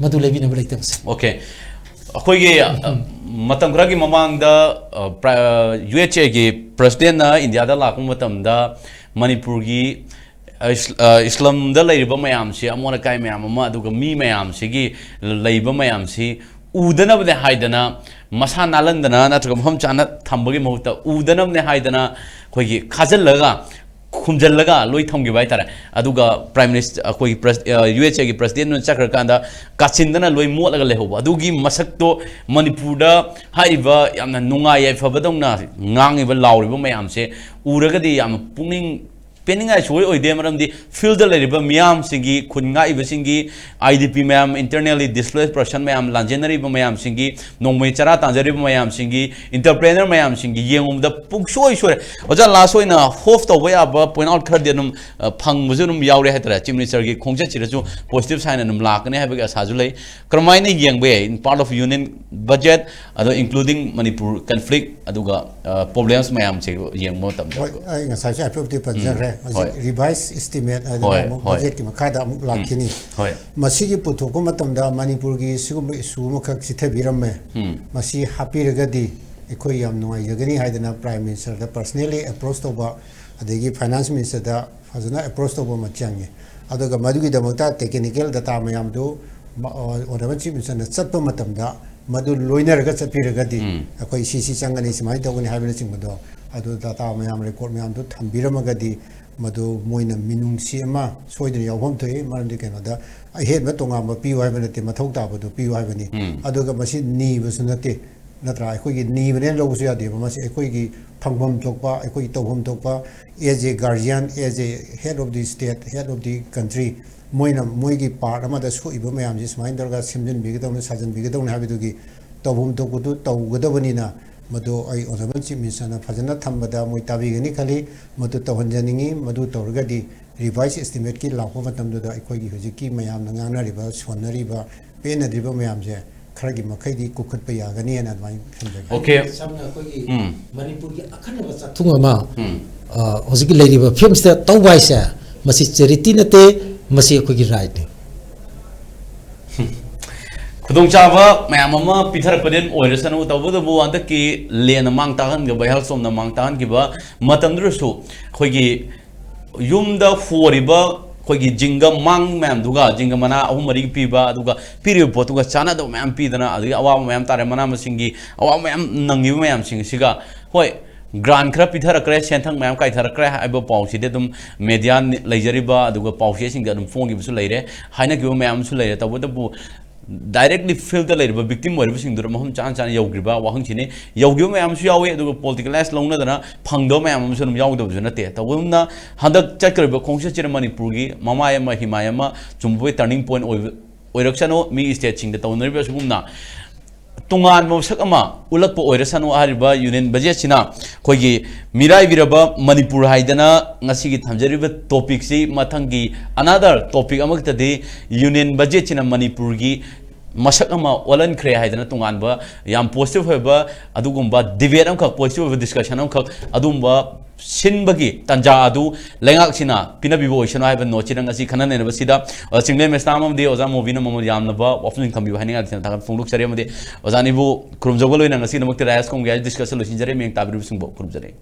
ꯃꯗꯨ ꯂꯩꯕꯤꯅꯕ ꯂꯩꯇꯕꯁꯦ꯫ Okay. ꯑꯩꯈꯣꯏꯒꯤ, ꯑ, ꯃꯇꯝ ꯈꯔꯒꯤ ꯃꯃꯥꯡꯗ, ꯑ, ꯄ꯭ꯔ-, UHAꯒꯤ presidentꯅ ꯏꯟꯗꯤꯌꯥꯗ ꯂꯥꯛꯄ ꯃꯇꯝꯗ ꯃꯅꯤꯄꯨꯔꯒꯤ, ꯑ, ꯏꯁ-, ꯑ, slumꯗ ꯂꯩꯔꯤꯕ ꯃꯌꯥꯝꯁꯤ, ꯑꯃꯣꯠ ꯑꯀꯥꯏ ꯃꯌꯥꯝ ꯑꯃ, ꯑꯗꯨꯒ ꯃꯤ ꯃꯌꯥꯝꯁꯤꯒꯤ ꯂꯩꯕ ꯃꯌꯥꯝꯁꯤ ꯎꯗꯅꯕꯅꯦ ꯍꯥꯏꯗꯅ, ꯃꯁꯥ ꯅꯥꯜꯍꯟꯗꯅ ꯅꯠꯇ꯭ꯔꯒ ꯃꯐꯝ ꯆꯥꯅ ꯊꯝꯕꯒꯤ ꯃꯍꯨꯠꯇ ꯎꯗꯅꯕꯅꯦ ꯍꯥꯏꯗꯅ ꯑꯩꯈꯣꯏꯒꯤ ꯈꯥꯖꯤꯜꯂꯒ, ꯈꯨꯝꯖꯤꯜꯂꯒ ꯂꯣꯏ ꯊꯝꯈꯤꯕ ꯍꯥꯏꯇꯥꯔꯦ꯫ ꯑꯗꯨꯒ Prime Minister, ꯑꯩꯈꯣꯏꯒꯤ ꯄ꯭ꯔ-, ꯑ, UHAꯒꯤ presidentꯅ ꯆꯠꯈ꯭ꯔꯀꯥꯟꯗ ꯀꯥꯆꯤꯟꯗꯅ ꯂꯣꯏ ꯃꯣꯠꯂꯒ ꯂꯩꯍꯧꯕ꯫ ꯑꯗꯨꯒꯤ ꯃꯁꯛꯇꯣ ꯃꯅꯤꯄꯨꯔꯗ ꯍꯥꯏꯔꯤꯕ ꯌꯥꯝꯅ ꯅꯨꯡꯉꯥꯏ ꯌꯥꯏꯐꯕꯗꯧꯅ ꯉꯥꯡꯉꯤꯕ, ꯂꯥꯎꯔꯤꯕ ꯃꯌꯥꯝꯁꯦ ꯎꯔꯒꯗꯤ ꯌꯥꯝꯅ ꯄꯨꯛꯅꯤꯡ ꯄꯦꯟꯅꯤꯡꯉꯥꯏ ꯁꯨꯡꯑꯣꯏ ꯑꯣꯏꯗꯦ꯫ ꯃꯔꯝꯗꯤ fieldꯗ ꯂꯩꯔꯤꯕ ꯃꯤꯌꯥꯝꯁꯤꯡꯒꯤ, ꯈꯨꯟ ꯉꯥꯛꯏꯕꯁꯤꯡꯒꯤ, IDP ꯃꯌꯥꯝ, internally displaced person ꯃꯌꯥꯝ, ꯂꯥꯟꯖꯦꯟꯅꯔꯤꯕ ꯃꯌꯥꯝꯁꯤꯡꯒꯤ, ꯅꯣꯡꯃꯩ ꯆꯔꯥ ꯇꯥꯟꯖꯔꯤꯕ ꯃꯌꯥꯝꯁꯤꯡꯒꯤ, entrepreneur ꯃꯌꯥꯝꯁꯤꯡꯒꯤ ꯌꯦꯡꯉꯨꯕꯗ ꯄꯨꯡꯁꯣꯏ ꯁꯣꯏꯔꯦ꯫ ꯑꯣꯖꯥ, last ꯑꯣꯏꯅ hope ꯇꯧꯕ ꯌꯥꯕ point out ꯈꯔꯗꯤ ꯑꯗꯨꯝ, ꯑ, ꯐꯪꯕꯁꯨ ꯑꯗꯨꯝ ꯌꯥꯎꯔꯦ ꯍꯥꯏꯇꯥꯔꯦ꯫ Chief Ministerꯒꯤ ꯈꯣꯡꯆꯠꯁꯤꯗꯁꯨ positive sign ꯑꯗꯨꯝ ꯂꯥꯛꯀꯅꯤ ꯍꯥꯏꯕꯒꯤ ꯑꯁꯥꯁꯨ ꯂꯩ꯫ ꯀꯔꯝꯍꯥꯏꯅ ꯌꯦꯡꯕ ꯌꯥꯏ in part of union budget, ꯑꯗꯣ including Manipur conflict, ꯑꯗꯨꯒ, ꯑ, problems ꯃꯌꯥꯝꯁꯦ ꯌꯦꯡꯕ ꯃꯇꯝꯗ? ꯍꯣꯏ, ꯑꯩ ꯉꯁꯥꯏꯁꯨ ꯍꯥꯏꯐꯦꯠ ꯍꯥꯏꯐꯦꯠ ꯄꯟꯖꯈ꯭ꯔꯦ꯫ ꯍꯧꯖꯤꯛ ꯍꯣꯏ꯫ Revise Estimate ꯍꯥꯏꯗꯅ ꯍꯣꯏ, ꯑꯃꯨꯛ ꯍꯣꯏ꯫ Budgetꯀꯤ ꯃꯈꯥꯗ ꯑꯃꯨꯛ ꯂꯥꯛꯈꯤꯅꯤ꯫ ꯍꯣꯏ꯫ ꯃꯁꯤꯒꯤ ꯄꯨꯊꯣꯛꯄ ꯃꯇꯝꯗ ꯃꯅꯤꯄꯨꯔꯒꯤ ꯁꯤꯒꯨꯝꯕ issue ꯑꯃꯈꯛ ꯆꯤꯊꯕꯤꯔꯝꯃꯦ꯫ ꯃꯁꯤ ꯍꯥꯞꯄꯤꯔꯒꯗꯤ ꯑꯩꯈꯣꯏ ꯌꯥꯝ ꯅꯨꯡꯉꯥꯏꯖꯒꯅꯤ ꯍꯥꯏꯗꯅ Prime Ministerꯗ personally approach ꯇꯧꯕ, ꯑꯗꯒꯤ Finance Ministerꯗ ꯐꯖꯅ approach ꯇꯧꯕ ꯑꯃ ꯆꯪꯉꯤ꯫ ꯑꯗꯨꯒ ꯃꯗꯨꯒꯤꯗꯃꯛꯇ technical data ꯃꯌꯥꯝꯗꯨ ꯃ-, ꯑ, Honourable Chief Ministerꯅ ꯆꯠꯄ ꯃꯇꯝꯗ ꯃꯗꯨ ꯂꯣꯏꯅꯔꯒ ꯆꯠꯄꯤꯔꯒꯗꯤ, ꯑꯩꯈꯣꯏ ꯁꯤ ꯁꯤ ꯆꯪꯒꯅꯤ, ꯁꯨꯃꯥꯏꯅ ꯇꯧꯒꯅꯤ ꯍꯥꯏꯕꯅꯆꯤꯡꯕꯗꯣ, ꯑꯗꯨ data ꯃꯌꯥꯝ, record ꯃꯌꯥꯝꯗꯨ ꯊꯝꯕꯤꯔꯝꯃꯒꯗꯤ ꯃꯗꯨ ꯃꯣꯏꯅ ꯃꯤꯅꯨꯡꯁꯤ ꯑꯃ ꯁꯣꯏꯗꯅ ꯌꯥꯎꯐꯝ ꯊꯣꯛꯏ꯫ ꯃꯔꯝꯗꯤ ꯀꯩꯅꯣꯗ ꯑꯍꯦꯟꯕ ꯇꯣꯉꯥꯟꯕ ꯄꯤꯌꯨ ꯍꯥꯏꯕ ꯅꯠꯇꯦ, ꯃꯊꯧ ꯇꯥꯕꯗꯨ ꯄꯤꯌꯨ ꯍꯥꯏꯕꯅꯤ꯫ ꯑꯗꯨꯒ ꯃꯁꯤ ꯅꯤꯕꯁꯨ ꯅꯠꯇꯦ, ꯅꯠꯇ꯭ꯔꯥ? ꯑꯩꯈꯣꯏꯒꯤ ꯅꯤꯕꯅꯦꯅ ꯂꯧꯕꯁꯨ ꯌꯥꯗꯦꯕ꯫ ꯃꯁꯤ ꯑꯩꯈꯣꯏꯒꯤ ꯐꯪꯐꯝ ꯊꯣꯛꯄ, ꯑꯩꯈꯣꯏꯒꯤ ꯇꯧꯐꯝ ꯊꯣꯛꯄ, as a guardian, as a head of the state, head of the country, ꯃꯣꯏꯅ ꯃꯣꯏꯒꯤ part ꯑꯃꯗ ꯁꯣꯛꯏꯕ ꯃꯌꯥꯝꯁꯦ ꯁꯨꯃꯥꯏꯅ ꯇꯧꯔꯒ ꯁꯦꯝꯖꯤꯟꯕꯤꯒꯗꯧꯅꯤ, ꯁꯥꯖꯤꯟꯕꯤꯒꯗꯧꯅꯤ ꯍꯥꯏꯕꯗꯨꯒꯤ ꯇꯧꯐꯝ ꯊꯣꯛꯄꯗꯨ ꯇꯧꯒꯗꯕꯅꯤꯅ, ꯃꯗꯨ ꯑꯩ Honourable Chief Ministerꯅ ꯐꯖꯅ ꯊꯝꯕꯗ ꯃꯣꯏ ꯇꯥꯕꯤꯒꯅꯤ ꯈꯜꯂꯤ꯫ ꯃꯗꯨ ꯇꯧꯍꯟꯖꯅꯤꯡꯉꯤ꯫ ꯃꯗꯨ ꯇꯧꯔꯒꯗꯤ revise estimateꯀꯤ ꯂꯥꯛꯄ ꯃꯇꯝꯗꯨꯗ ꯑꯩꯈꯣꯏꯒꯤ ꯍꯧꯖꯤꯛꯀꯤ ꯃꯌꯥꯝꯅ ꯉꯥꯡꯅꯔꯤꯕ, ꯁꯣꯟꯅꯔꯤꯕ, ꯄꯦꯟꯅꯗ꯭ꯔꯤꯕ ꯃꯌꯥꯝꯁꯦ ꯈꯔꯒꯤ ꯃꯈꯩꯗꯤ ꯀꯣꯛꯈꯠꯄ ꯌꯥꯒꯅꯤꯅ ꯑꯗꯨꯃꯥꯏꯅ ꯈꯟꯖꯩ꯫ Okay. ꯁꯝꯅ ꯑꯩꯈꯣꯏꯒꯤ ꯎꯝ. ꯃꯅꯤꯄꯨꯔꯒꯤ ꯑꯈꯟꯅꯕ ꯆꯥꯛꯊꯨꯡ ꯑꯃ ꯎꯝ. ꯑ, ꯍꯧꯖꯤꯛꯀꯤ ꯂꯩꯔꯤꯕ ꯐꯤꯕꯝꯁꯤꯗ ꯇꯧꯕ ꯍꯥꯏꯁꯦ, ꯃꯁꯤ charity ꯅꯠꯇꯦ, ꯃꯁꯤ ꯑꯩꯈꯣꯏꯒꯤ rightꯅꯤ꯫ ꯈꯨꯗꯣꯡꯆꯥꯕ ꯃꯌꯥꯝ ꯑꯃ ꯄꯤꯊꯔꯛꯄꯗꯤ ꯑꯗꯨꯝ ꯑꯣꯏꯔꯁꯅꯨ, ꯇꯧꯕꯇꯕꯨ ꯍꯟꯗꯛꯀꯤ ꯂꯦꯟꯅ ꯃꯥꯡ ꯇꯥꯛꯍꯟꯈꯤꯕ, ꯍꯦꯜ ꯁ꯭ꯇꯣꯝꯅ ꯃꯥꯡ ꯇꯥꯛꯍꯟꯈꯤꯕ ꯃꯇꯝꯗꯨꯗꯁꯨ ꯑꯩꯈꯣꯏꯒꯤ ꯌꯨꯝꯗ ꯍꯣꯔꯤꯕ ꯑꯩꯈꯣꯏꯒꯤ ꯖꯤꯡꯒ ꯃꯥꯡ ꯃꯌꯥꯝꯗꯨꯒ, ꯖꯤꯡꯒ ꯃꯅꯥ ꯑꯍꯨꯝ ꯃꯔꯤ ꯄꯤꯕ, ꯑꯗꯨꯒ ꯄꯤꯔꯤꯕ ꯄꯣꯠꯇꯨꯒ ꯆꯥꯟꯅꯗꯕ ꯃꯌꯥꯝ ꯄꯤꯗꯅ, ꯑꯗꯒꯤ ꯑꯋꯥꯕ ꯃꯌꯥꯝ ꯇꯥꯔꯦ, ꯃꯅꯥ ꯃꯁꯤꯡꯒꯤ ꯑꯋꯥꯕ ꯃꯌꯥꯝ ꯅꯪꯉꯤꯕ ꯃꯌꯥꯝꯁꯤꯡ ꯑꯁꯤꯒ, ꯍꯣꯏ, grant ꯈꯔ ꯄꯤꯊꯔꯛꯈ꯭ꯔꯦ, ꯁꯦꯟꯊꯪ ꯃꯌꯥꯝ ꯀꯥꯏꯊꯔꯛꯈ꯭ꯔꯦ ꯍꯥꯏꯕ ꯄꯥꯎꯁꯤꯗꯤ ꯑꯗꯨꯝ media ꯂꯩꯖꯔꯤꯕ ꯑꯗꯨꯒ ꯄꯥꯎꯆꯦꯁꯤꯡꯗ ꯑꯗꯨꯝ ꯐꯣꯡꯈꯤꯕꯁꯨ ꯂꯩꯔꯦ, ꯍꯥꯏꯅꯈꯤꯕ ꯃꯌꯥꯝ ꯑꯃꯁꯨ ꯂꯩꯔꯦ꯫ ꯇꯧꯕꯇꯕꯨ directly fieldꯇ ꯂꯩꯔꯤꯕ victim ꯑꯣꯏꯔꯤꯕꯁꯤꯡꯗꯨꯗ ꯃꯐꯝ ꯆꯥꯅ ꯆꯥꯅ ꯌꯧꯈ꯭ꯔꯤꯕ ꯋꯥꯍꯪꯁꯤꯅꯤ꯫ ꯌꯧꯈꯤꯕ ꯃꯌꯥꯝ ꯑꯃꯁꯨ ꯌꯥꯎꯏ, ꯑꯗꯨꯒ politicalize ꯂꯧꯅꯗꯅ ꯐꯪꯗꯕ ꯃꯌꯥꯝ ꯑꯃꯁꯨ ꯑꯗꯨꯝ ꯌꯥꯎꯒꯗꯕꯁꯨ ꯅꯠꯇꯦ꯫ ꯇꯧꯕꯅ ꯍꯟꯗꯛ ꯆꯠꯀꯗꯧꯔꯤꯕ ꯈꯣꯡꯆꯠꯁꯤꯅ ꯃꯅꯤꯄꯨꯔꯒꯤ ꯃꯃꯥꯏ ꯑꯃ ꯍꯤꯃꯥꯏ ꯑꯃ ꯆꯨꯝꯕꯒꯤ turning point ꯑꯣꯏꯕ ꯑꯣꯏꯔꯛꯁꯅꯨ꯫ ꯃꯤ stateꯁꯤꯡꯗ ꯇꯧꯅꯔꯤꯕ ꯑꯁꯤꯒꯨꯝꯅ ꯇꯣꯉꯥꯟꯕ ꯃꯁꯛ ꯑꯃ ꯎꯠꯂꯛꯄ ꯑꯣꯏꯔꯁꯅꯨ꯫ ꯍꯥꯏꯔꯤꯕ union budgetꯁꯤꯅ ꯑꯩꯈꯣꯏꯒꯤ ꯃꯤꯔꯥꯏꯕꯤꯔꯕ ꯃꯅꯤꯄꯨꯔ ꯍꯥꯏꯗꯅ ꯉꯁꯤꯒꯤ ꯊꯝꯖꯔꯤꯕ topicꯁꯤ ꯃꯊꯪꯒꯤ another topic ꯑꯃꯈꯛꯇꯗꯤ union budgetꯁꯤꯅ ꯃꯅꯤꯄꯨꯔꯒꯤ ꯃꯁꯛ ꯑꯃ ꯑꯣꯜꯍꯟꯈ꯭ꯔꯦ ꯍꯥꯏꯗꯅ ꯇꯣꯉꯥꯟꯕ ꯌꯥꯝ positive ꯑꯣꯏꯕ ꯑꯗꯨꯒꯨꯝꯕ debate ꯑꯃꯈꯛ, positive ꯑꯣꯏꯕ discussion ꯑꯃꯈꯛ, ꯑꯗꯨꯒꯨꯝꯕ ꯁꯤꯟꯕꯒꯤ ꯇꯥꯟꯖꯥ ꯑꯗꯨ ꯂꯩꯉꯥꯛꯁꯤꯅ ꯄꯤꯅꯕꯤꯕ ꯑꯣꯏꯁꯅꯨ ꯍꯥꯏꯕ noteꯁꯤꯗ ꯉꯁꯤ ꯈꯟꯅ ꯅꯩꯅꯕꯁꯤꯗ, ꯑ, ꯆꯤꯡꯂꯦꯟ ꯃꯦꯁꯅꯥꯝ ꯑꯃꯗꯤ ꯑꯣꯖꯥ ꯃꯣꯕꯤꯅ ꯃꯃꯜ ꯌꯥꯝꯂꯕ ꯋꯥꯐꯝꯁꯤꯡ ꯊꯝꯕꯤꯕ ꯍꯥꯏꯅꯤꯡꯉꯥꯏ ꯂꯩꯇꯅ ꯊꯥꯒꯠꯄ ꯐꯣꯡꯗꯣꯛꯆꯔꯤ꯫ ꯑꯃꯗꯤ ꯑꯣꯖꯥ ꯑꯅꯤꯕꯨ ꯈꯨꯔꯨꯝꯖꯧꯕ ꯂꯣꯏꯅ ꯉꯁꯤꯒꯤꯗꯃꯛꯇ ꯔꯥꯏꯁ ꯀꯣꯝꯒꯤ discussion ꯂꯣꯏꯁꯤꯟꯖꯔꯦ꯫ ꯃꯤꯌꯦꯡ ꯇꯥꯕꯤꯔꯤꯕꯁꯤꯡꯕꯨ ꯈꯨꯔꯨꯝꯖꯔꯤ꯫